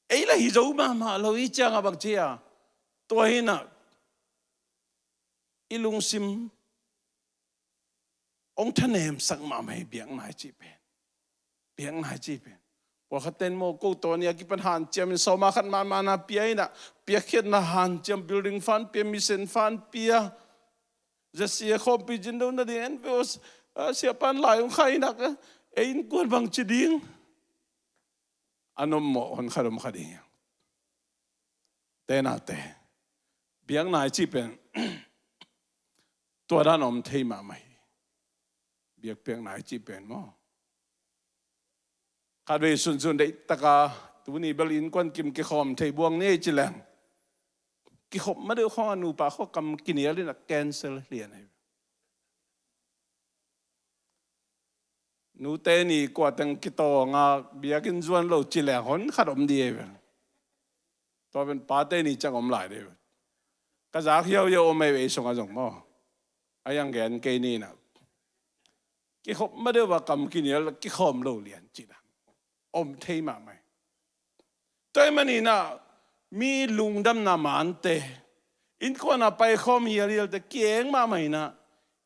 ei la hi zo mahmah lo i ciang a bang ci a, tua hi na, i lungsim hong thanemsak mahmah hi biakna i cih pen. Biakna i cih pen. Pawlkhat ten maw, ko tawh ni a kipan hanciam in sawma khat mahmahna pia in ah, piakkhiatna hanciam, building fund pia, mission fund pia, zasia khawmpi zin do nading en ve aw, ah, siapan lai hong khai in ah, ei innkuan bang ci ding. A nopmawh hon khat om kha ding hi. Te nate, biakna i cih pen tua dan om thei mahmah hi. Biakpiakna i cih pen maw, khatvei sunsun deihtaka tuni bel innkuan kim kikhawm thei buang ni ei ci leng, kikhop ma deuh khawng a nupa khua kam kinial in a cancel lian hi. Nute ni kua teng kitawng a biakinn zuan lo ci leng hon khat om ding hi ve. Tua pen pate ni ciang om lai ding hi ve. Ka zak hiauhiau om ei, ei sungah zong maw. A iang gen kei ni na. Kikhop ma deuh a kam kinial kikhawm lo lian cih dan om thei mahmah hi. Tua ahih manin ah mi lungdamna mante, innkuan a paikhawm hialhialte kieng mahmah in ah,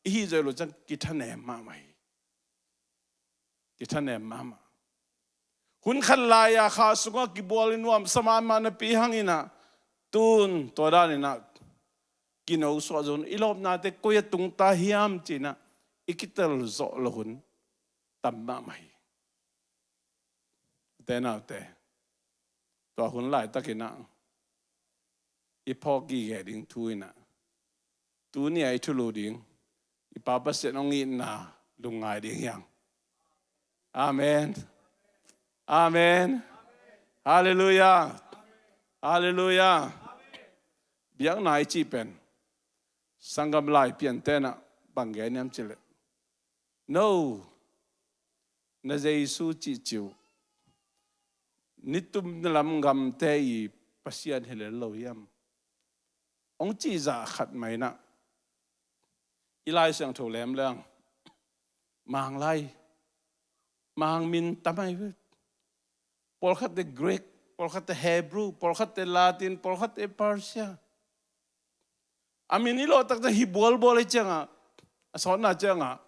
i hih zawh loh ciang kithanem mahmah hi. Kithanem mahmah. Hun khat lai-a kha sungah kibual i nuamsa mahmah napi hangin ah, tun tua danin ah kinosuah zo un, i lawpnate koi a tungta hiam ci-in ah i kitel zawh loh hun tam mahmah hi. Ute naute, tua hun laitakin ah i phawk gige ding thu in ah, tuni-a i thulu ding i Pa Pasian hong itna lungngai ding hi hang. Amen. Amen. Halleluiah. Halleluiah. Biakna i cih pen sanggam lai pianten ah bang gen hiam cih leh, no, na Jesu cihcih uh nitum na lam gamte i Pasian hi lel lo hiam? Hong cihzah khat mah in ah i Lai Siangtho lem leng Mang lai, Mang min tam ahi ve. Pawlkhatte Greek, pawlkhatte Hebrew, pawlkhatte Latin, pawlkhatte Persia. A min i lawh taktak hi bualbual hi ciangah, a sawtna ciangah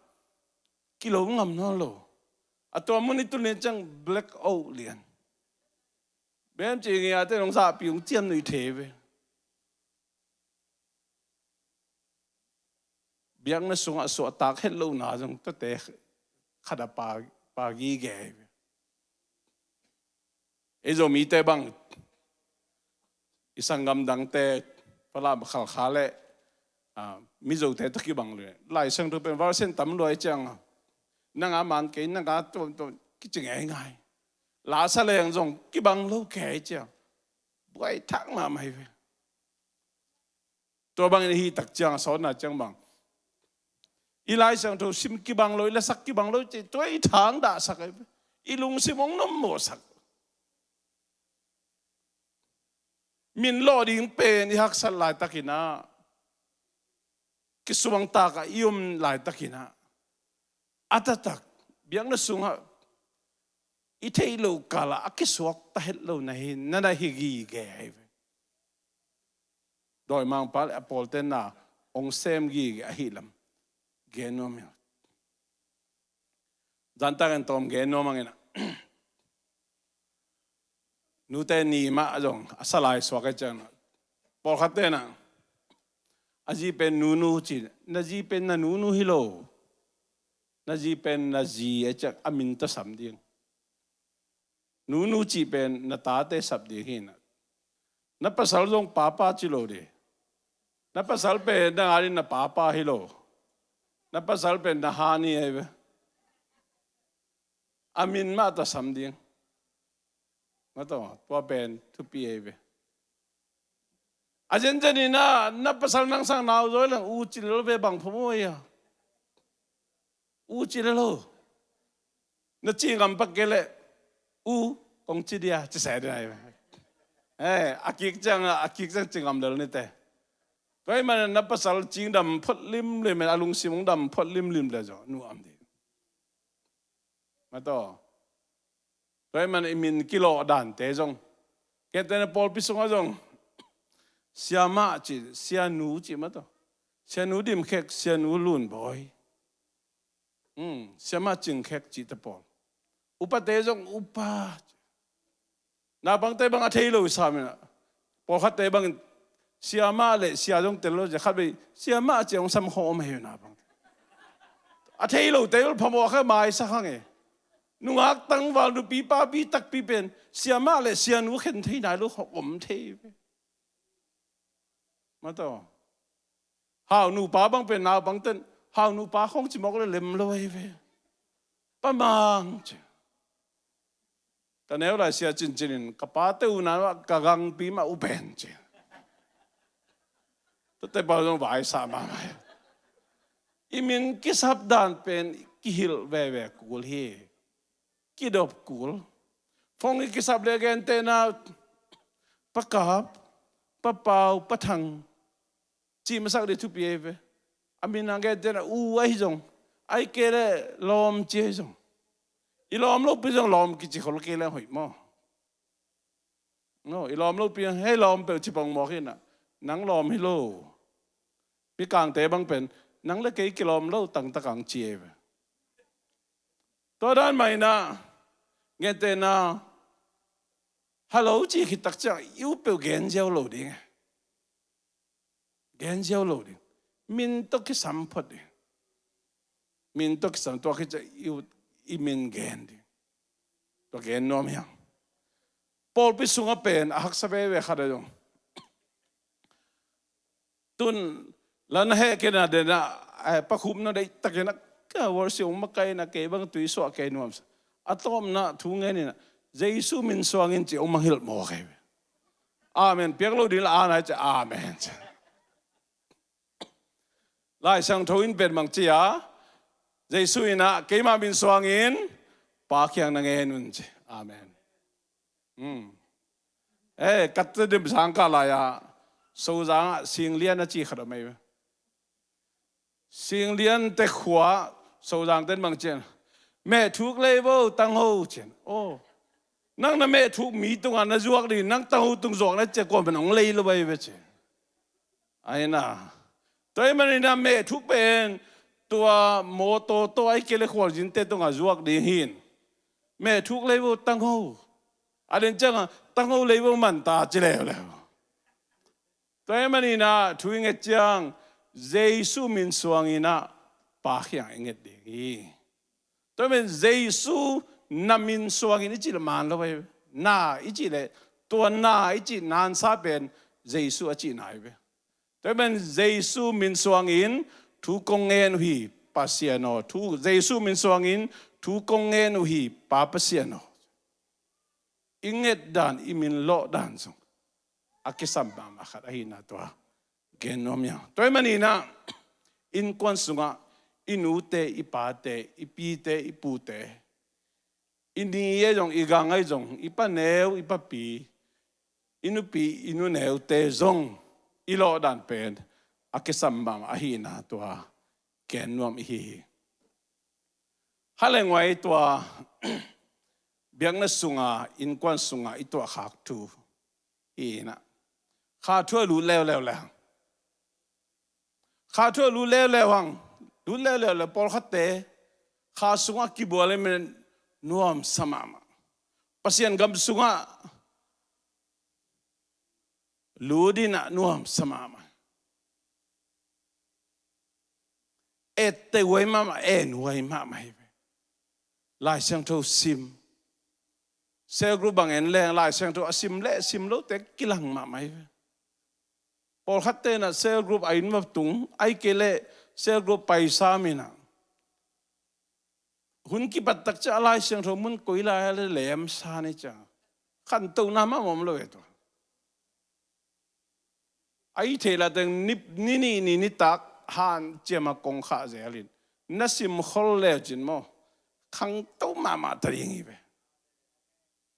kilo ngam nawn lo. A tua mun i tun ciang black out lian. Bem ci ngiate nong zahpi hong ciam nuih thei ve. Biakna sungah suahtak het lohna zong tuate khat a pa, pa gige hi ve. Ei Zomite bang, i sanggam dangte, Falam, Khalkha le, ah, Mizote tawh kibang lua. Lai Siangtho pen version tam lua hi ciang, nang a man kei, nang a tuamtuam kici ngeingai. Lasa leng zong kibang lo kei hi ciang, buai thak mahmah hi ve. Tua bangin i hih tak ciang, a sawtna ciang bang, i Lai Siangtho sim kibang lo, i lasak kibang lo, ci tua i thangdahsak ahi ve. I lungsim hong nuamsak. Min lawh ding pen i haksat laitakin ah, kisuangtak ah i om laitakin ah, a taktak biakna sungah i theih loh kalah a kisuakta het lo na hi, na na hi gige ahi ve. Dawimangpa le a pawlte na hong sem gige ahih lam gen nuam hi. Zantakin tawm gen nuam hangin ah, nute ni mah zong a sa lai suak hi ciang, pawlkhatte na, a zi pen Nunu ci, na zi pen na nunu hi lo. Na zi pen na zi a ciang a min tawh sam ding. Nunu cih pen na tate sap ding hi na. Na pasal zong papa ci lo ding. Na pasal pen nang adingin na papa hi lo. Na pasal pen na hani ahi ve. A min mah tawh sam ding. Mataw, tua pen thupi ahi ve. A zenzen in ah, na pasal nang sang nau zaw leng u ci lel ve, bang phamawh ahi a. U ci lel lo. Na ci ngam pak kei leh, u, kong ci dia, ci se dia. Eh, a kik ciang, a kik ciang ci ngam lel ni te. Tua ahih manin na pasal cingdam phot limlim, a lungsim hong dam phot limlim le zaw nuam ding. Mataw. Tua ahih manin i min kilawh dante zong, kei te na pawlpi sungah zong, Siamah cih, Sianu cih mataw. Sianu Dimkhek, Sianu Lunbawi. Hmm, Siamah Cingkhek cih te pawl. Upate zong upa. Naupangte bang a thei lo sam in ah, pawlkhatte bangin Siamah le Sia zong tel lo, sia khat vei Siamah cih hong sam khawm ahi naupang. A thei lote phamawh kha maisak hang e. Nungak tangval, nupi papi takpi pen Siamah le Sianu khen thei nai lo khawng om thei ve. Mataw. Hau nupa bang pen naupangten hau nupa khawng ci mawk le lem lo ahi ve. Pa Mang ci. Ka neu lai Sia Cincin in ka pate unau ah ka gangpi mah U Pen ci. Tuate pa zong vaisa mahmah. I min kisap dan pen kihilh veve kul hi. Kidop kul. Phone i kisap le gentehna, Pa Kap, Pa Pau, Pa Thang. Cih masak ding thupi ahi ve. A min a gen tena u ahi zong, ai kei le lawm ci ahi zong, i lawm lopi zong lawm kici khol kei le hoih maw? No, i lawm lopi hei lawm peuh ci pongmawk hi na. Nang lawm hi lo. Pi Kangte bang pen nang le kei kilawm lo tangtak ang ci ahi ve. Tua dan mah inah, gentehna, hello ci khit tak ciang i u peuh gen ziau lo ding e. Gen ziau lo ding. Min tawh kisam phot ding. Min tawh kisam, tua khit ciang i u, i min gen ding. Tua gen nuam hiang. Pawlpi sungah pen a haksa veve khat a zong, tun la na heh kei na dena, eh, pakhupna deihtakin a ka worship hong makaihna kei bang tui suah kei nuamsa. A tawpna thu ngen inah, Jesu min suangin ci hong mangilh mawk ahi ve. Amen piak lo ding la, a nai ci amen ci. Lai Siangtho in pen bang ci a, Jesu inah keima min suangin Pa kiang na ngen un ci. Amen. Hmm. Eh, katte dim sangkah lai-ah Sozang ah Singlian a ci khat a mei. Singlian te khua Sozang ten bang cian, meh thuk lei vo tang ho cian. Oh. Nang na meh thuk mi tungah na zuak ding, nang tang ho tung zuak na cia kuaman hong lei lo bai ve ci. Aina. Tua hi maninah meh thuk pen tua mawtaw tawh ai kei le khualzinte tungah zuak ding hin. Meh thuk lei vo tang ho. A den ciangah tang ho lei vo manta ci leuleu. Tua hi maninah thu i nget ciang Jesu min suanginah Pa kiang i nget ding hi. Tua hi man Jesu na min suangin i cih le man lo hi. Na i cih le, tua na i cih nansa pen Jesu a cihna hi ve. Tua hi man Jesu min suangin thu kong ngen uh hi Pasian aw. Thu, Jesu min suangin thu kong ngen uh hi Pa Pasian aw. I nget dan, i min lawh dan zong a kisam mahmah khat ahina tua gen nuam hiang. Tua hi maninah innkuan sungah i nute, i pate, i pite, i pute, i ni ahi zong, i gang ahi zong, i paneu, i papi, i nupi, i nuneute zong i lawh dan pen a kisam mahmah ahina tua gen nuam i hi hi. Halengwai tua biakna sunga, innkuan sunga i tuahkhak thu hi inah, kha thu a lut leuleu le hang. Kha thu a lut leuleu hang. Lut leuleu le pawlkhatte kha sungah kibual in nuamsa mahmah. Pasian gam sungah lut inah nuamsa mahmah. Etteh huai mahmah, en huai mahmah hi ve. Lai Siangtho sim. Cell group bang en leng Lai Siangtho a sim le sim lote kilang mahmah hi ve. Pawlkhat tenah cell group a inn va tung, ai kei le cell group paisa minah hun kipat tak ciah a Lai Siangtho mun koi lai a le lemsa ni ciang khantohna mah om lo e tua. A i theih lah teng ni, ni nih ni nitak hanciam a kong khah zel in na sim khol leucin maw, khangto mahmah ta ding hi ve.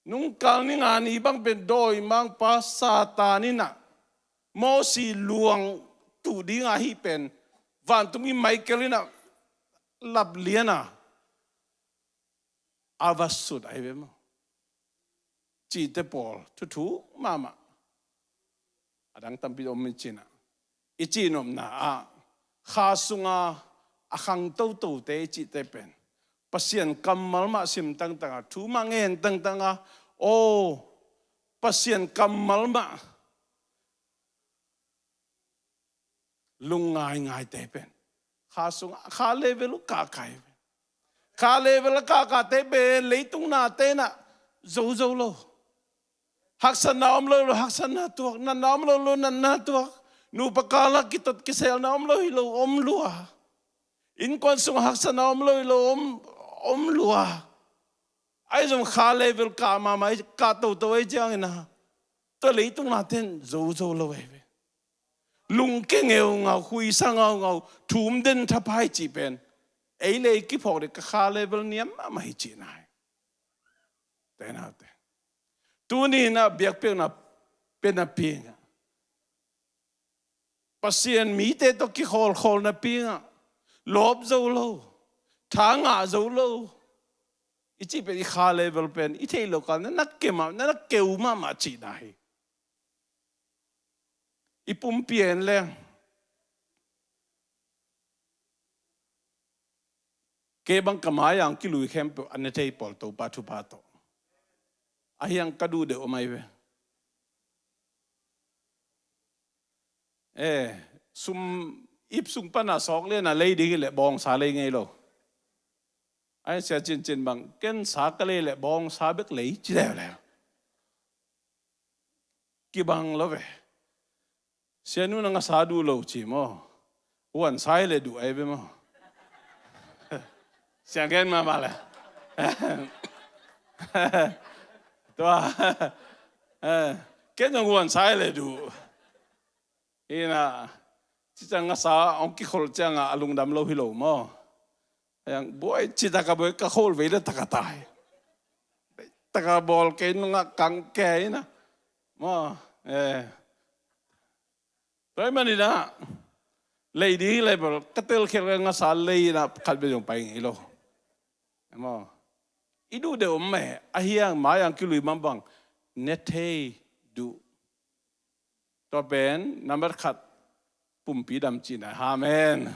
Nungkal ni nga ni bang pen dawimangpa Satan inah Mosi luang tuh ding ahi pen vantung i Michael inah lap liana a va sut ahi ve maw? Cihte pawl thuthu mahmah. A dang tampi om i cinah, i cihnopna ah kha sunga a khang totote i cihte pen Pasian kammal mah sim tangtanga, thu mah ngen tangtanga, aw, Pasian kammal mah lungngaingaite pen kha sungah kha level uh kahkai pen, kha level a kahkahte pen leitung nate inah zozo lo. Haksatna om lo lo haksatna tuak, natna om lo lo natna tuak. Nupa kala kitot kiselna om lo hi lo om lua. Innkuan sungah haksatna om lo hi lo om, om lua. Ahi zong kha level kah mahmah, kah toto ahi ciangin a, tua leitung nate in zozo lo ahi ve. Lungke ngeungau, huisa ngaungau, thum den thapai cih pen ei le ei kiphawk ding ka kha level niam mahmah hi cihna hi. Tenaute, tuni inah biakpiakna pia napi inah Pasian mite tawh kikhawlkhawl napi-in ah lawp zo lo, tha ngah zo lo i cih pen, i kha level pen i theih loh kal na na keu mah, na na keu mahmah cihna hi. I pumpi en leng, kei bang ka mai-ah hong kilui khempeuh a ne thei pawl Topa thupha tawh. Ahi hang ka duh deuh om ahi ve. Eh, sum ip sung pan a sawk lian a lei ding hi leh bawngsa lei ngei lo. Ahi Sia Cin Cin bang, ken sa ka lei leh bawngsa bek lei ci leuleu. Kibang lo ve. Sianu, nang a sa duh lo ci maw? Huan sa hi leh duh ahi ve maw? Siang gen mahmah le. Tua. Eh, ken zong huan sa hi leh duh. Ina, ci ciang a sa hong kikholh ciang a lungdam lo hi lo maw? Ahi hang buai, ci tak a buai, ka kholh vei le tak a tai. Tak a bawl kei nung a kang kei na. Maw, eh. Tua ahih manin ah, lei ding hi leh bawl, ka telkhial ka ngasa lei in ah khat vei zong pai ngei lo. Maw. I duh deuh om mah, ahi hang mai-ah hong kilui bangbang ne thei duh. Tua pen number khat, pumpi dam cihna. Amen.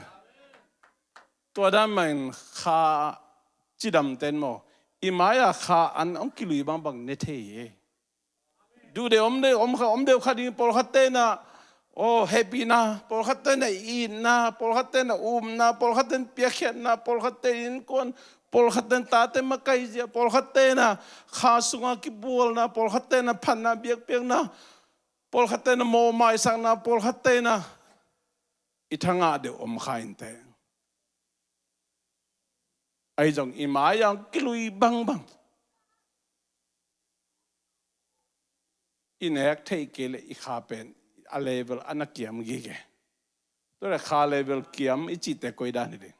Tua dan mah in kha cidamte in maw, i mai-ah kha an hong kilui bangbang ne thei hi. Duh deuh om deuh, om kha, om deuh kha ding, pawlkhatte in ah, aw, hehpihna, pawlkhatte in ah itna, pawlkhatte in ah upna, pawlkhatte in piakkhiatna, pawlkhatte in innkuan, pawlkhatte in tate makaizia, pawlkhatte in ah kha sunga kibualna, pawlkhatte in ah phatna biakpiakna, pawlkhatte in ah mawhmaisakna, pawlkhatte in ah i tha ngah deuh om kha inteh. Ahi zong i mai-ah hong kilui bangbang i nek theih kei leh i kha pen a level a na kiam gige. Tua leh kha level kiam i cihte koi dan hi ding?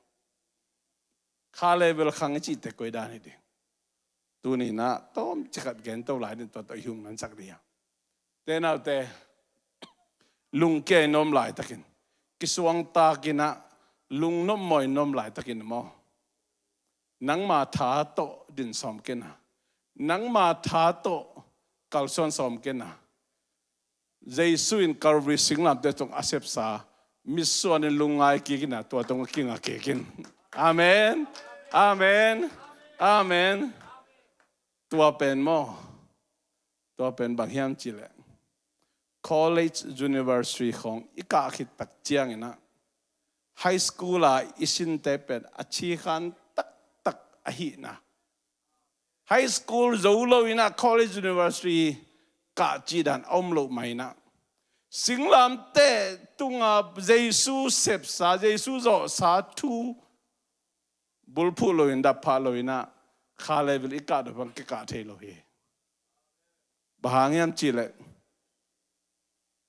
Kha level khang i cihte koi dan hi ding? Tuni in ah tawmcik khat gen to lai ding, tua tawh i hun mansak ding hi hang. Te naute, lungkia i nuam laitakin, kisuangtakin ah lungnopmawh i nuam laitakin maw, nangma tha tawh din sawm kei na. Nangma tha tawh kalsuan sawm kei na. Jesu in Calvary singlamteh tungah a sepsa mitsuan in lungngai kik in ah, tua tungah kinga kik in. Amen. Amen. Amen. Tua pen maw, tua pen bang hiam cih leh, college, university khawng i kah khit tak ciangin ah, high school a i sinte pen a cikhan taktak ahihna, high school zo lo in ah college, university kah cih dan a om loh mah in ah, singlamteh tunga Jesu sepsa, Jesu zawhsa thu bulphuh lo in, dap phah lo in ah, kha level i kah deuh bang kikah thei lo hi. Bang hang hiam cih leh,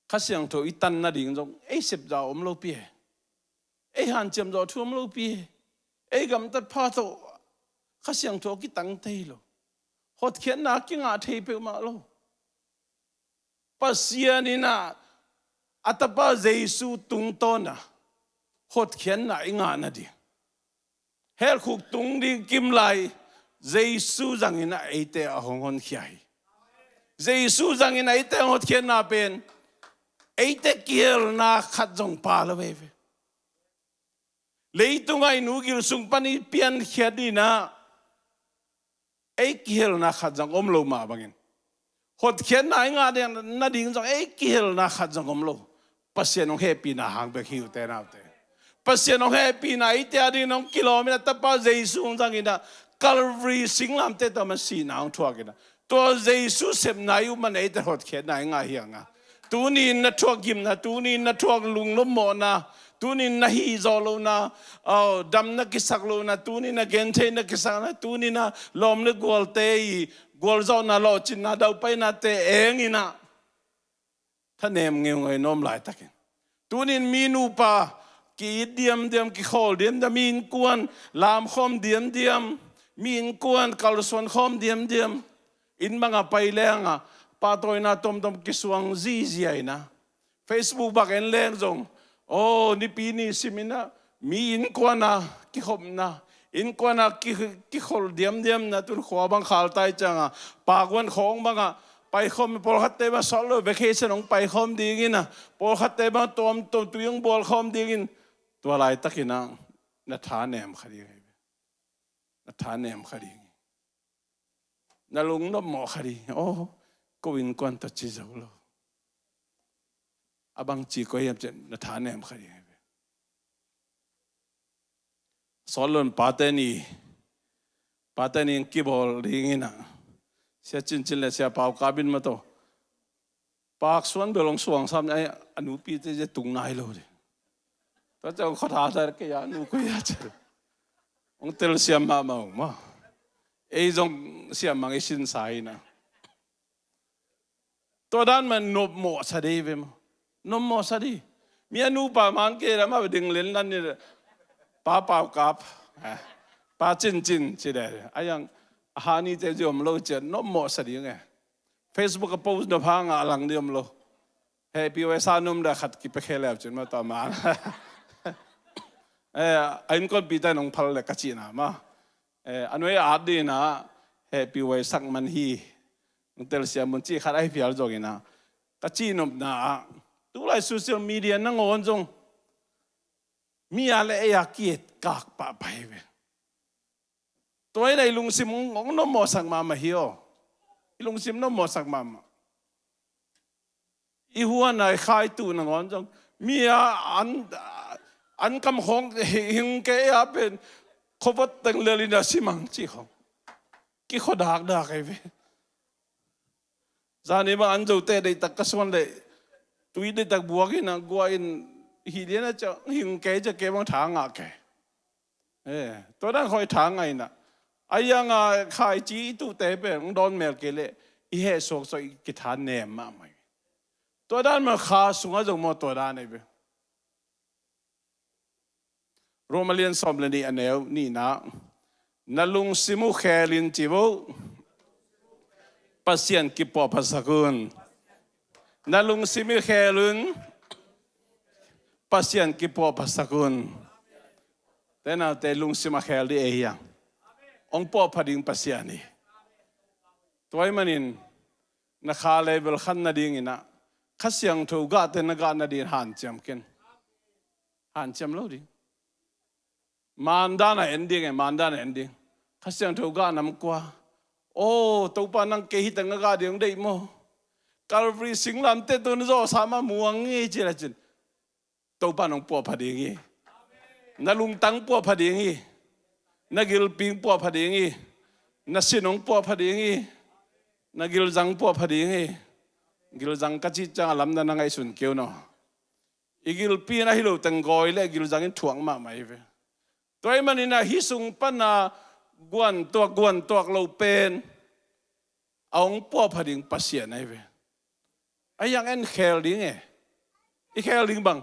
Kha Siangtho i tan nading zong ei sepzawh om lopi hi. Ei hanciam zawh thu om lopi hi. Ei gamtat pha tawh Kha Siangtho a kitang thei lo. Hotkhiatna a kingah thei peuhmah lo. Pasian in ah a tapa Jesu tungtawn ah hotkhiatna i ngah nading, helkhuk tung ding kim lai, Jesu zangin ah eite a hong honkhia hi. Jesu zangin ah eite a hong hotkhiatna pen eite kihelna khat zong pha lo veve. Leitungah i nu gil sung pan i piankhiat in ah ei kihelna khat zong om lo mah bangin, hotkhiatna i ngah ding nading zong ei kihelna khat zong om lo. Pasian hong hehpihna hang bek hi uh, te naute. Pasian hong hehpihna eite a dingin hong kilawm in a tapa Jesu hong zangin ah Calvary singlamteh tawh a man sihna hong thuak in ah, tua Jesu sepna i uh man eite hotkhiatna i ngah hi hang a. Tuni in na thuak gimna, tuni in na thuak lungnopmawhna, tuni in na hih zawh lohna, aw, dam na kisak lohna, tuni in na gentheih na kisakna, tuni in na lawm le gualte i gualzawhna, lawhcinna, daupainate eng in ah thanem ngeungeu i nuam laitakin, tuni in mi nupa ki-it diamdiam, kikhawl diamdiam, mi innkuan lamkhawm diamdiam, mi innkuan kalsuan khawm diamdiam, inn bangah pai leng ah pahtawina tuamtuam kisuang zihziah in ah, Facebook bang en leng zong Aw, nipi ni simin ah mi innkuan a kikhopna, innkuan a ki, kikhol diamdiamna, tun khua bang khaltai ciangah, paguan khawng bangah paikhawm, pawlkhatte bang sawt lo vacation hong paikhawm dingin ah, pawlkhatte bang tuamtuam tui hong bualkhawm dingin, tua laitakin ah na tha nem kha ding hi ve. Na tha nem kha ding hi. Na lung nopmawh kha ding. Aw, ko innkuan tawh ci zo lo. A bang ci koi hiam cih na tha nem kha ding hi ve. Sawt lo-in pate ni, pate ni kibawl dingin ah, Sia Cin Cin le Sia Pau Kap in mah tawh, Pak Suan bel hong suangsam, ai, a nupite zia tung nai lo ding. Tua ciang hong khawtha ta kei a, nu koi a ci. Hong telsiam mahmah uh maw. Ei zong siammang i sinsa in ah. Tua dan mah nopmawh sa ding hi ve maw. Nopmawh sa ding. Mi a nupa man kei la mah ding len nan ni, Pa Pau Kap, eh, Pa Cin Cin ci deh. A yang a ha nite zia om lo ciah nopmawh sa ding e. Facebook a post nop hang a lang ding om lo. Happy Waisak num da khat kipia khe leu cin mah tua man. Eh, a innkuanpite nong phal le ka cihna mah. Eh, a nuai a at dingin ah Happy Waisak man hi. Nong telsiam un cih khat ahi phial zongin ah, ka cihnopna ah, tulai social media nangawn zong mi a le ei a ki-etkak pahpah hi ve. Tua in ah i lungsim hong, hong nopmawhsak mahmah hi aw. I lungsim nopmawhsak mahmah. I huan a i khaituh nangawn zong mi a an, an kam khawng hing, hing kei a pen khuavot teng lel in a simang cih khawng. Kikhua dakdak ahi ve. Zani bang an zote deihtak ka suan leh tui deihtak buak in a guah in hih lian a ciah hing kei ciah kei bang tha ngah kei. Eh, tua dan khawng i tha ngah in a, a yang a khaici i tuhte pen hong dawn mel kei leh i heh suaksuak i kitha nem mahmah hi. Tua dan mah kha sungah zong maw tua dan ahi ve. Roma lian sawm le nih a neu nihna. Na lungsim uh khel in ci vo. Pasian kipuahphatsak un. Na lungsim uh khel un. Pasian kipuahphatsak un. Te naute lungsim a khel ding ei hiang. Hong puahpha ding Pasian hi. Tua ahih manin na kha level khan nadingin ah Kha Siangtho gahte na gah nadingin hanciam ken. Hanciam lo ding. Mandan a en ding e, mandan a en ding. Kha Siangtho gah nam kua. Aw, Topa nang kei hi teng a gah ding hong deih maw? Calvary singlamteh tawh na zawhsa mah muang ngei ci le cin. Topa nong puahpha ding hi. Na lungtang puahpha ding hi. Na gilpi puahpha ding hi. Na sin hong puahpha ding hi. Na gilzang puahpha ding hi. Gilzang ka cih ciang a lamdang na ngaihsun kei un aw. I gilpi in ahi lo teng gawi le gilzang in thuak mahmah hi ve. Tua ahih manin ah hih sung pan a guantuak guantuak lo pen a hong puahpha ding Pasian ahi ve. A yang en khel ding e. I khel ding bang,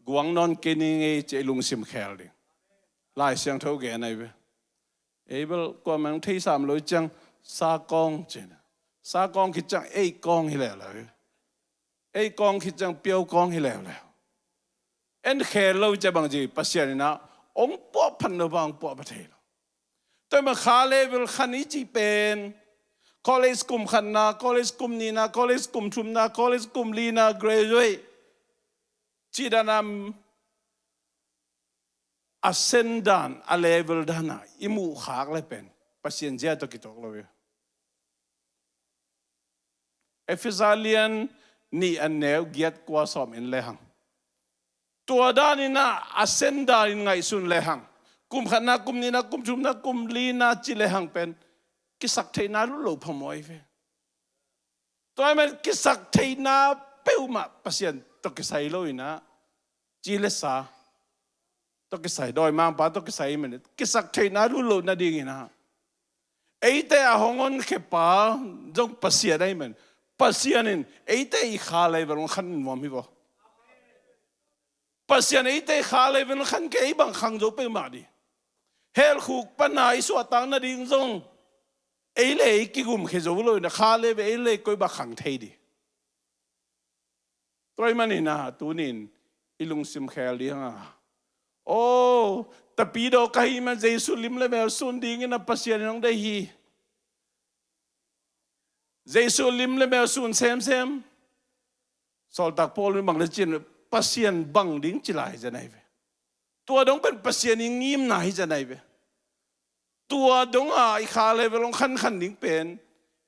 guang nawn kei ning ei ci a i lungsim khel ding. Lai Siangtho gen ahi ve. Ei bel kuamah hong theisam lo ciang sa kawng cin. Sa kawng khit ciang ei kawng hi leuleu hi. Ei kawng khit ciang piau kawng hi leuleu. En khel lo ciah bang ci Pasian in ah hong puahphat lo bang hong puahpha thei lo. Tua ahih manin kha level khan i cih pen college kum khatna, college kum nihna, college kum thumna, college kum lina, graduate cih dan a, a sen dan, a level dan a i muh khak le pen Pasian zia tawh kituak lo hi. Efesa lian nih a neu giat kua sawm en lehang, tua danin ah a sen danin ngaihsun lehang, kum khatna, kum nihna, kum thumna, kum lina ci lehang pen kisak theihna lut lo phamawh hi ve. Tua ahih manin kisak theihna peuhmah Pasian tawh kisai lo in ah, ci le sa tawh kisai, dawimangpa tawh kisai ahih manin kisak theihna lut loh nadingin ah, eite a hong honkhia pa zong Pasian ahih manin, Pasian in eite i kha level hong khan nuam hi vaw. Pasian eite i kha level hong khan kei, ei bang khang zo peuhmah ding. Helkhuk pan a i suahtak nading zong ei le ei kigumkhia zo lo in ah, kha level ei le koi bang khang thei ding. Tua ahih manin ah tunin i lungsim khel ding a. O, tapidaw ka hi man Jesu lim le mel sun dingin a Pasian in hong deih hi. Jesu lim le mel sun semsem. Sawltak Paul in bang le cin Pasian bang ding ci lai hi zen ahi ve. Tua dong pen Pasian i ngimna hi zen ahi ve. Tua dong a i kha level hong khankhan ding pen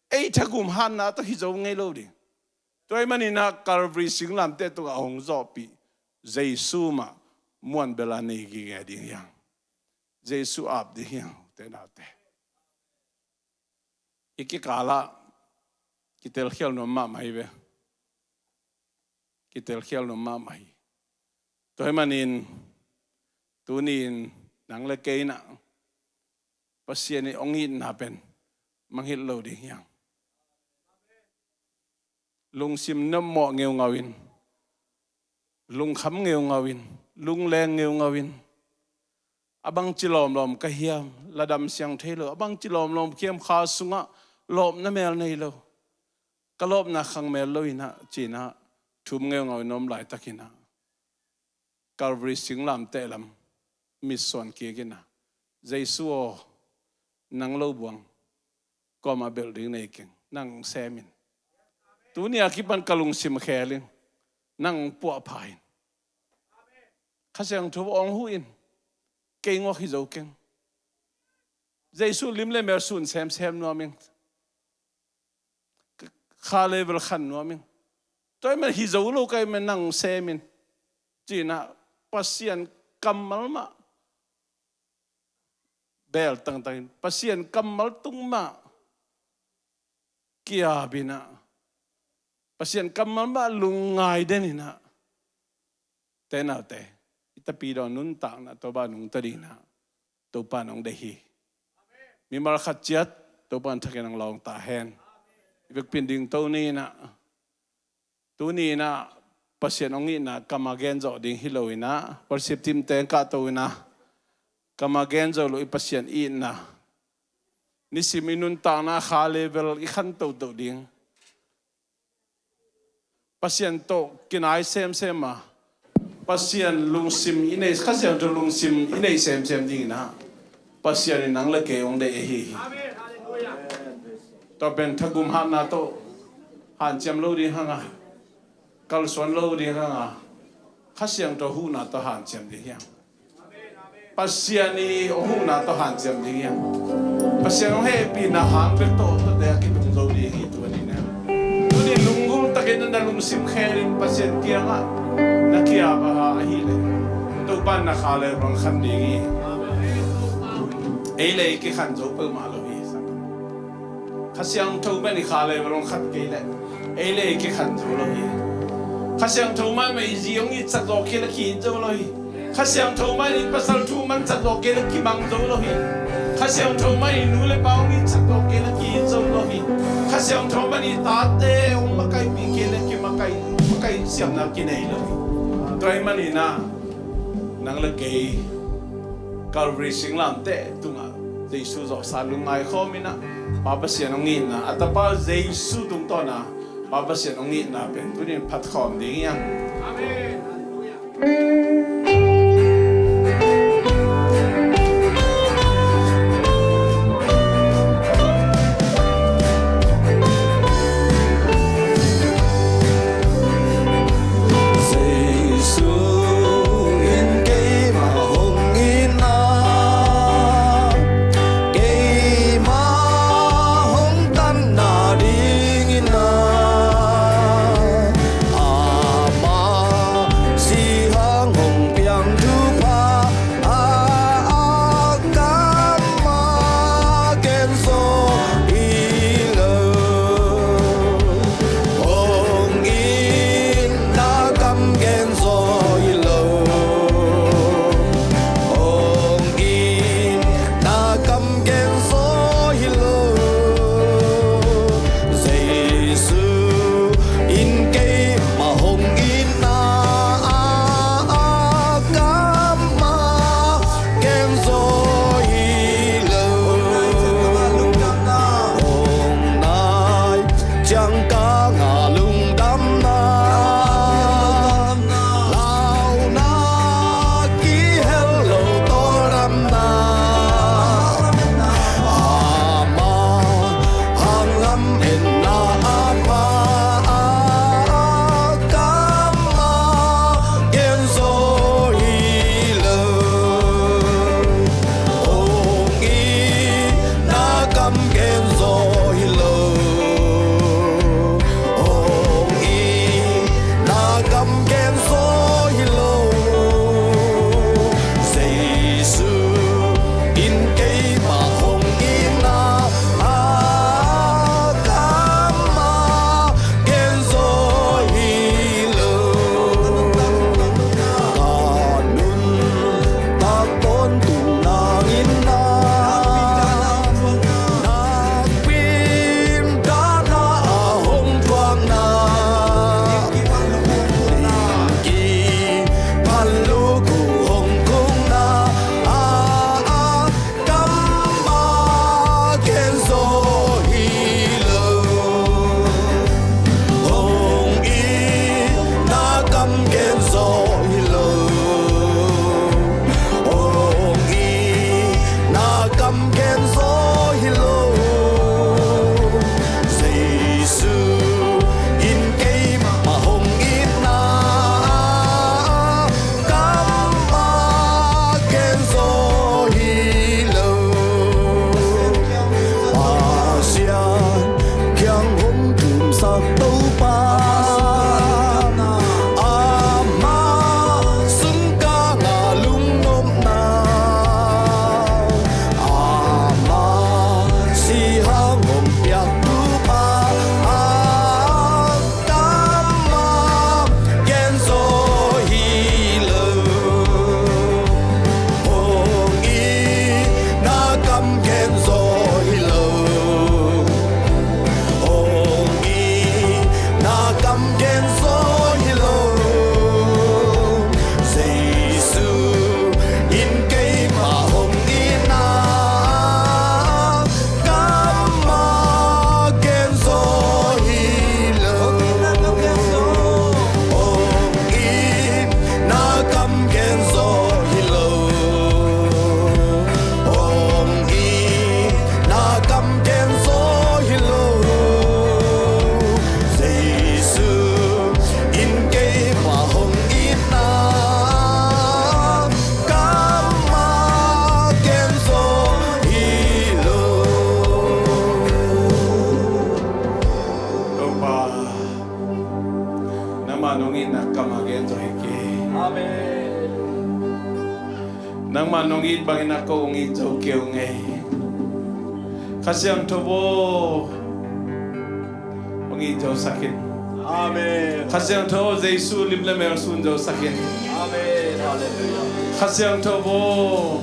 ei thagum hatna tawh hi zo ngei lo ding. Tua ahih manin ah Calvary singlamteh tungah hong zawhpih Jesu mah muanbel a nei gige ding hi hang. Jesu ap ding hi hang, ute naute. I kikal ah kitelkhial nuam mahmah hi ve. Kitelkhial nuam mahmah hi. Tua ahih manin tuni-in nang le kei in ah Pasian i hong itna pen mangngilh lo ding hi hang. Lungsim nuammawh ngeungau in, lungkham ngeungau in, lungleng ngeungau in, a bangci lawmlawm ka hiam, ladam siang thei lo, a bangci lawmlawm ka hiam, kha sungah lawpna mel nei lo, ka lawpna khang mel lo in ah, ci-in ah thum ngeungau in om laitakin ah Calvary singlamteh lam mitsuan kik in ah, Jesu aw, nang lo buang kuamah belh ding nei keng, nang sem in. Tuni a kipan ka lungsim khel in, nang puahpha in. Kha Siangtho hong huh in, kei ngawk hi zo keng. Jesu lim le mel sun semsem nuam ing. Kha level khan nuam ing. Tua ahih man hi zo lo ka hih man nang sem in, ci-in ah Pasian kammal mah bel tangtang in, Pasian kammal tung mah ki-ap in ah, Pasian kammal mah lungngai den in ah, ute naute, i tapidaw nuntakna Topa nungta ding in ah Topa in hong deih hi. Mimal khat ciat Topa in thak in hong lawng ta hen. I vekpi in dingto ni in ah, tuni in ah Pasian hong itna kam a gen zawh ding hi lo in ah, worship team teng kahto in ah, kam a gen zawh loh i Pasian itna, nisim i nuntakna kha level i khan toto ding, Pasian tawh kinai semsem a, Pasian lungsim i nei, Kha Siangtho lungsim i nei semsem ding in ah Pasian in nang le kei hong deih ahi hi. Tua pen thagum hatna tawh hanciam lo ding hang a, kalsuan lo ding hang a, Kha Siangtho huhna tawh hanciam ding hi hang. Pasian i hong huhna tawh hanciam ding hi hang. Pasian hong hehpihna hang bek tawh tuate a kitung zo ding hi. Tua ni na, tuni lunggulh takin na lungsim khel in Pasian kiangah na ki-ap a, ahih leh Topa in na kha level hong khan ding hi. Ei le ei kikhan zo peuhmah lo hi. Kha Siangtho mah in i kha level hong khan kei leh ei le ei kikhan zo lo hi. Kha Siangtho mah in i zi hong itsak zawh kei leh ki-it zo lo hi. Kha Siangtho mah in i pasal thu mansak zawh kei leh kimang zo lo hi. Kha Siangtho mah in i nu le pa hong itsak zawh kei leh ki-it zo lo hi. Kha Siangtho mah in i tate hong makaihpih kei leh kimakai, makai siamna kinei lo hi. Tua ahih manin ah nang le kei Calvary singlamteh tungah Jesu zawhsa lungngai khawm in ah, Pa Pasian hong itna, a Tapa Jesu tungtawn a Pa Pasian hong itna pen tuni in phat khawm ding hi hang. Amen. Jesu in keimah hong itna, keimah hong tanna dingin ah, amah Amen. Nangmah nong it bangin a ko hong it zo kei ung ei. Kha Siangtho aw, hong it zo sak in. Amen. Kha Siangtho aw, Jesu lim le mel sun zo sak in. Amen. Halleluiah. Kha Siangtho aw,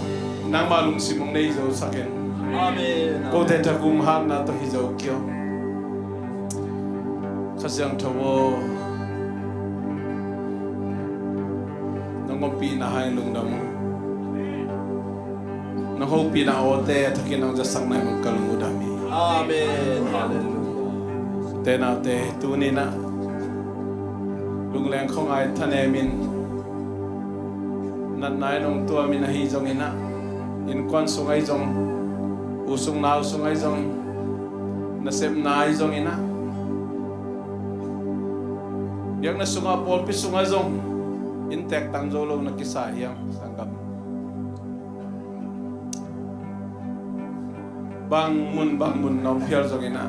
nangmah lungsim hong nei zo sak in. Amen. Kote thagum hatna tawh hi zo kei ung. Kha Siangtho aw, nong ompihna hangin lungdam ung. Nong hopihna awte a thakin nong zasak nai mah ka lung uh dam hi. Amen. Halleluiah. Te naute, tuni-in ah lungleng khuangai thanemin, natna in hong tuamin ahi zongin ah, innkuan sung ahi zong, u sung nau sung ahi zong, nasepna ahi zongin ah, biakna sungah, pawlpi sungah zong inntek tam zo lo na kisa hiam, sanggam? Bang mun bang mun na om phial zongin ah,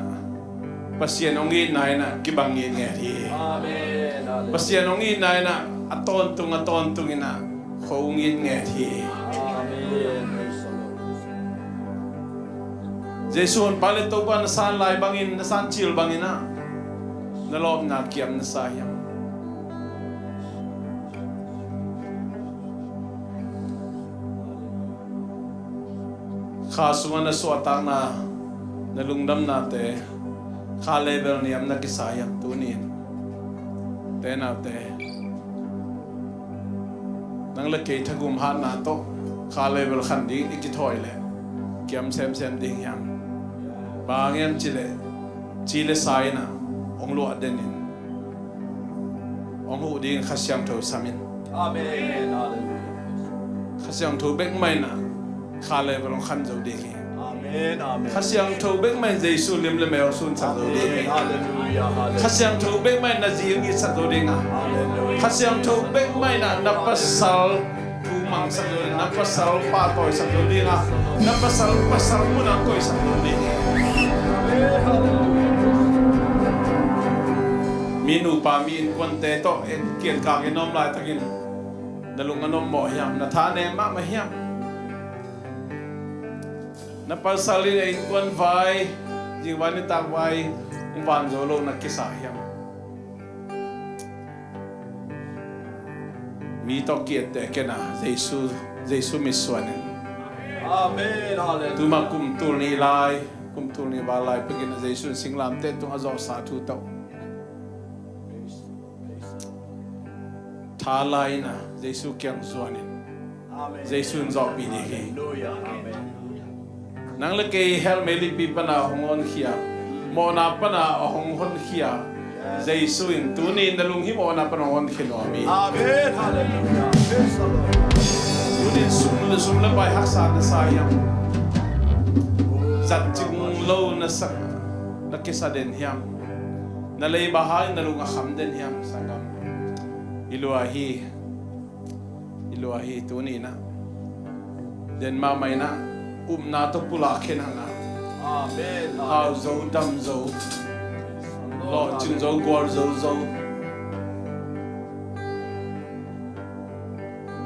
Pasian hong itna in ah kibang ngitnget hi. Amen. Halleluiah. Pasian hong itna in ah a tawntung a tawntung in ah kho ngitnget hi. Amen. Praise the Lord. Jesu honpa le Topa na san lai bangin, na san cil bangin ah na lawpna kiam na sa hiam? Kha sungah na suahtakna, na lungdamnate kha level niam na kisa hiam tuni-in? Te naute, nang le kei thagum hatna tawh kha level khan ding i kithawi leh kiam semsem ding hiam? Bang hang hiam cih leh, ci le sa in ah hong luah den in, hong huh ding Kha Siangtho sam in. Amen. Halleluiah. Kha Siangtho bek mah in ah kha level hong khan zo ding hi. Amen. Amen. Kha Siangtho bek mah in Jesu lim le mel sunsak zo ding hi. Halleluiah. Halleluiah. Kha Siangtho bek mah in na zi hong itsak zo ding a. Halleluiah. Kha Siangtho bek mah in ah na pasal thu mangsak zo ding, na pasal pahtawisak zo ding a, na pasal, pasal munah koihsak zo ding hi. Mi nupa, mi innkuante tawh en kiankak in om laitakin na lung a nuam mawh hiam? Na tha nem mahmah hiam? Na pasal in a innkuan vai, zingvai nitak vai hong van zo lo na kisa hiam? Mi tawh ki-etteh ken a, Jesu, Jesu mitsuan in. Amen. Halleluiah. Tuma kum tul nih lai, kum tul nih val lai pekin a Jesu in singlamteh tungah a zawhsa thu tawh tha la in a Jesu kiang zuan in. Amen. Jesu in zawhpih ding hi. Halleluiah. Amen. Nang le kei hell meilipi pana hong honkhia, mawhna pana a hong honkhia Jesu in tuni in na lung hih mawhna pana hong honkhia nuam hi. Amen. Halleluiah. Praise the Lord. Tuni in sum le, sum le pai haksa na sa hiam? Zat cing lo na sa, na kisa den hiam? Na leiba hangin na lung a kham den hiam, sanggam? I lua hi. I lua hi. Tuni in ah den mahmah in ah upna tawh pulak khin hang a. Amen. Hau zo, dam zo, lawhcing zo, gualzo zo.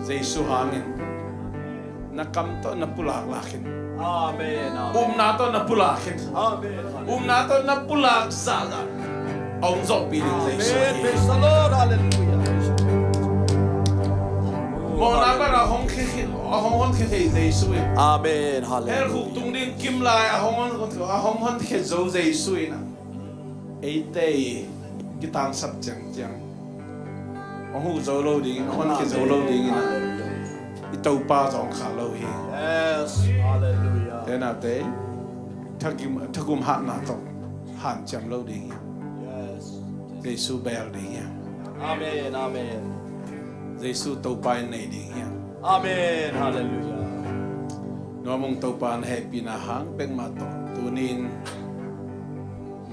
Jesu hangin na kam tawh na pulak lak khin. Amen. Amen. Upna tawh na pulak khin. Amen. Upna tawh na pulak zahzah a hong zawhpih ding Jesu hi. Amen. Praise the Lord. Halleluiah. Mawhna pana a hong khia, a hong honkhia thei Jesu hi. Amen. Halleluiah. Hell khuk tung ding kim lai a hong hon, a hong honkhia zo Jesu hi na. Eite i kitangsap ciangciang hong huh zo lo ding, hong honkhia zo lo ding in ah i Topa zawngkhal lo hi. Yes. Halleluiah. Te naute, thagum, thagum hatna tawh hanciam lo ding hi. Yes. Jesu bel ding hi. Amen. Amen. Jesu Topa in nei ding hi. Amen. Halleluiah. Nuam ung, Topa na hehpihna hang bek mah tawh tuni in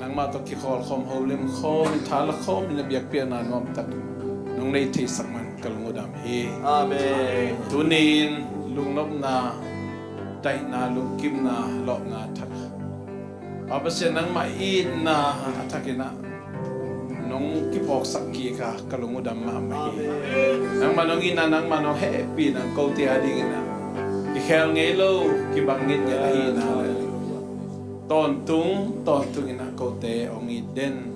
nangmah tawh kikhawl khawm, holim khawm, tha la khawm in a biakpiakna nuamtak nong nei theisak man ka lung uh dam hi. Amen. Tuni in lungnopna, daihna, lungkimna, lawpna thak, Pa Pasian, nangmah itna a thakin ah nong kiphawksak kik a, ka lung uh dam mahmah hi. Amen. Nangmah Nong itna nangmah nong hehpihna kote a dingin ah kikhel ngei lo, kibang ngitnget ahihna le tawntung tawntung in ah kote hong it den.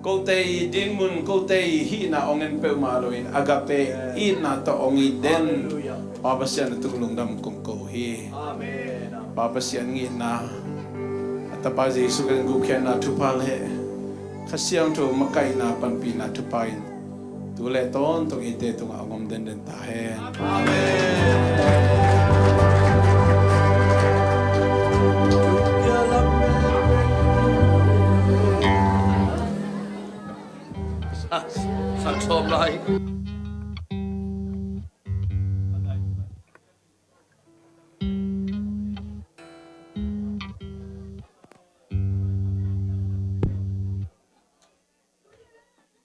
Kote i dinmun, kote i hihna hong en peuhmah loin agape itna tawh hong it den Pa Pasian a tung lungdam kong ko hi. Pa Pasian itna, a Tapa Jesu Khrih gupkhiatna thupha le Kha Siangtho makaihna panpihna thupha in tu le tawntung eite tungah hong om denden ta hen. Amen. Sak sawm lai.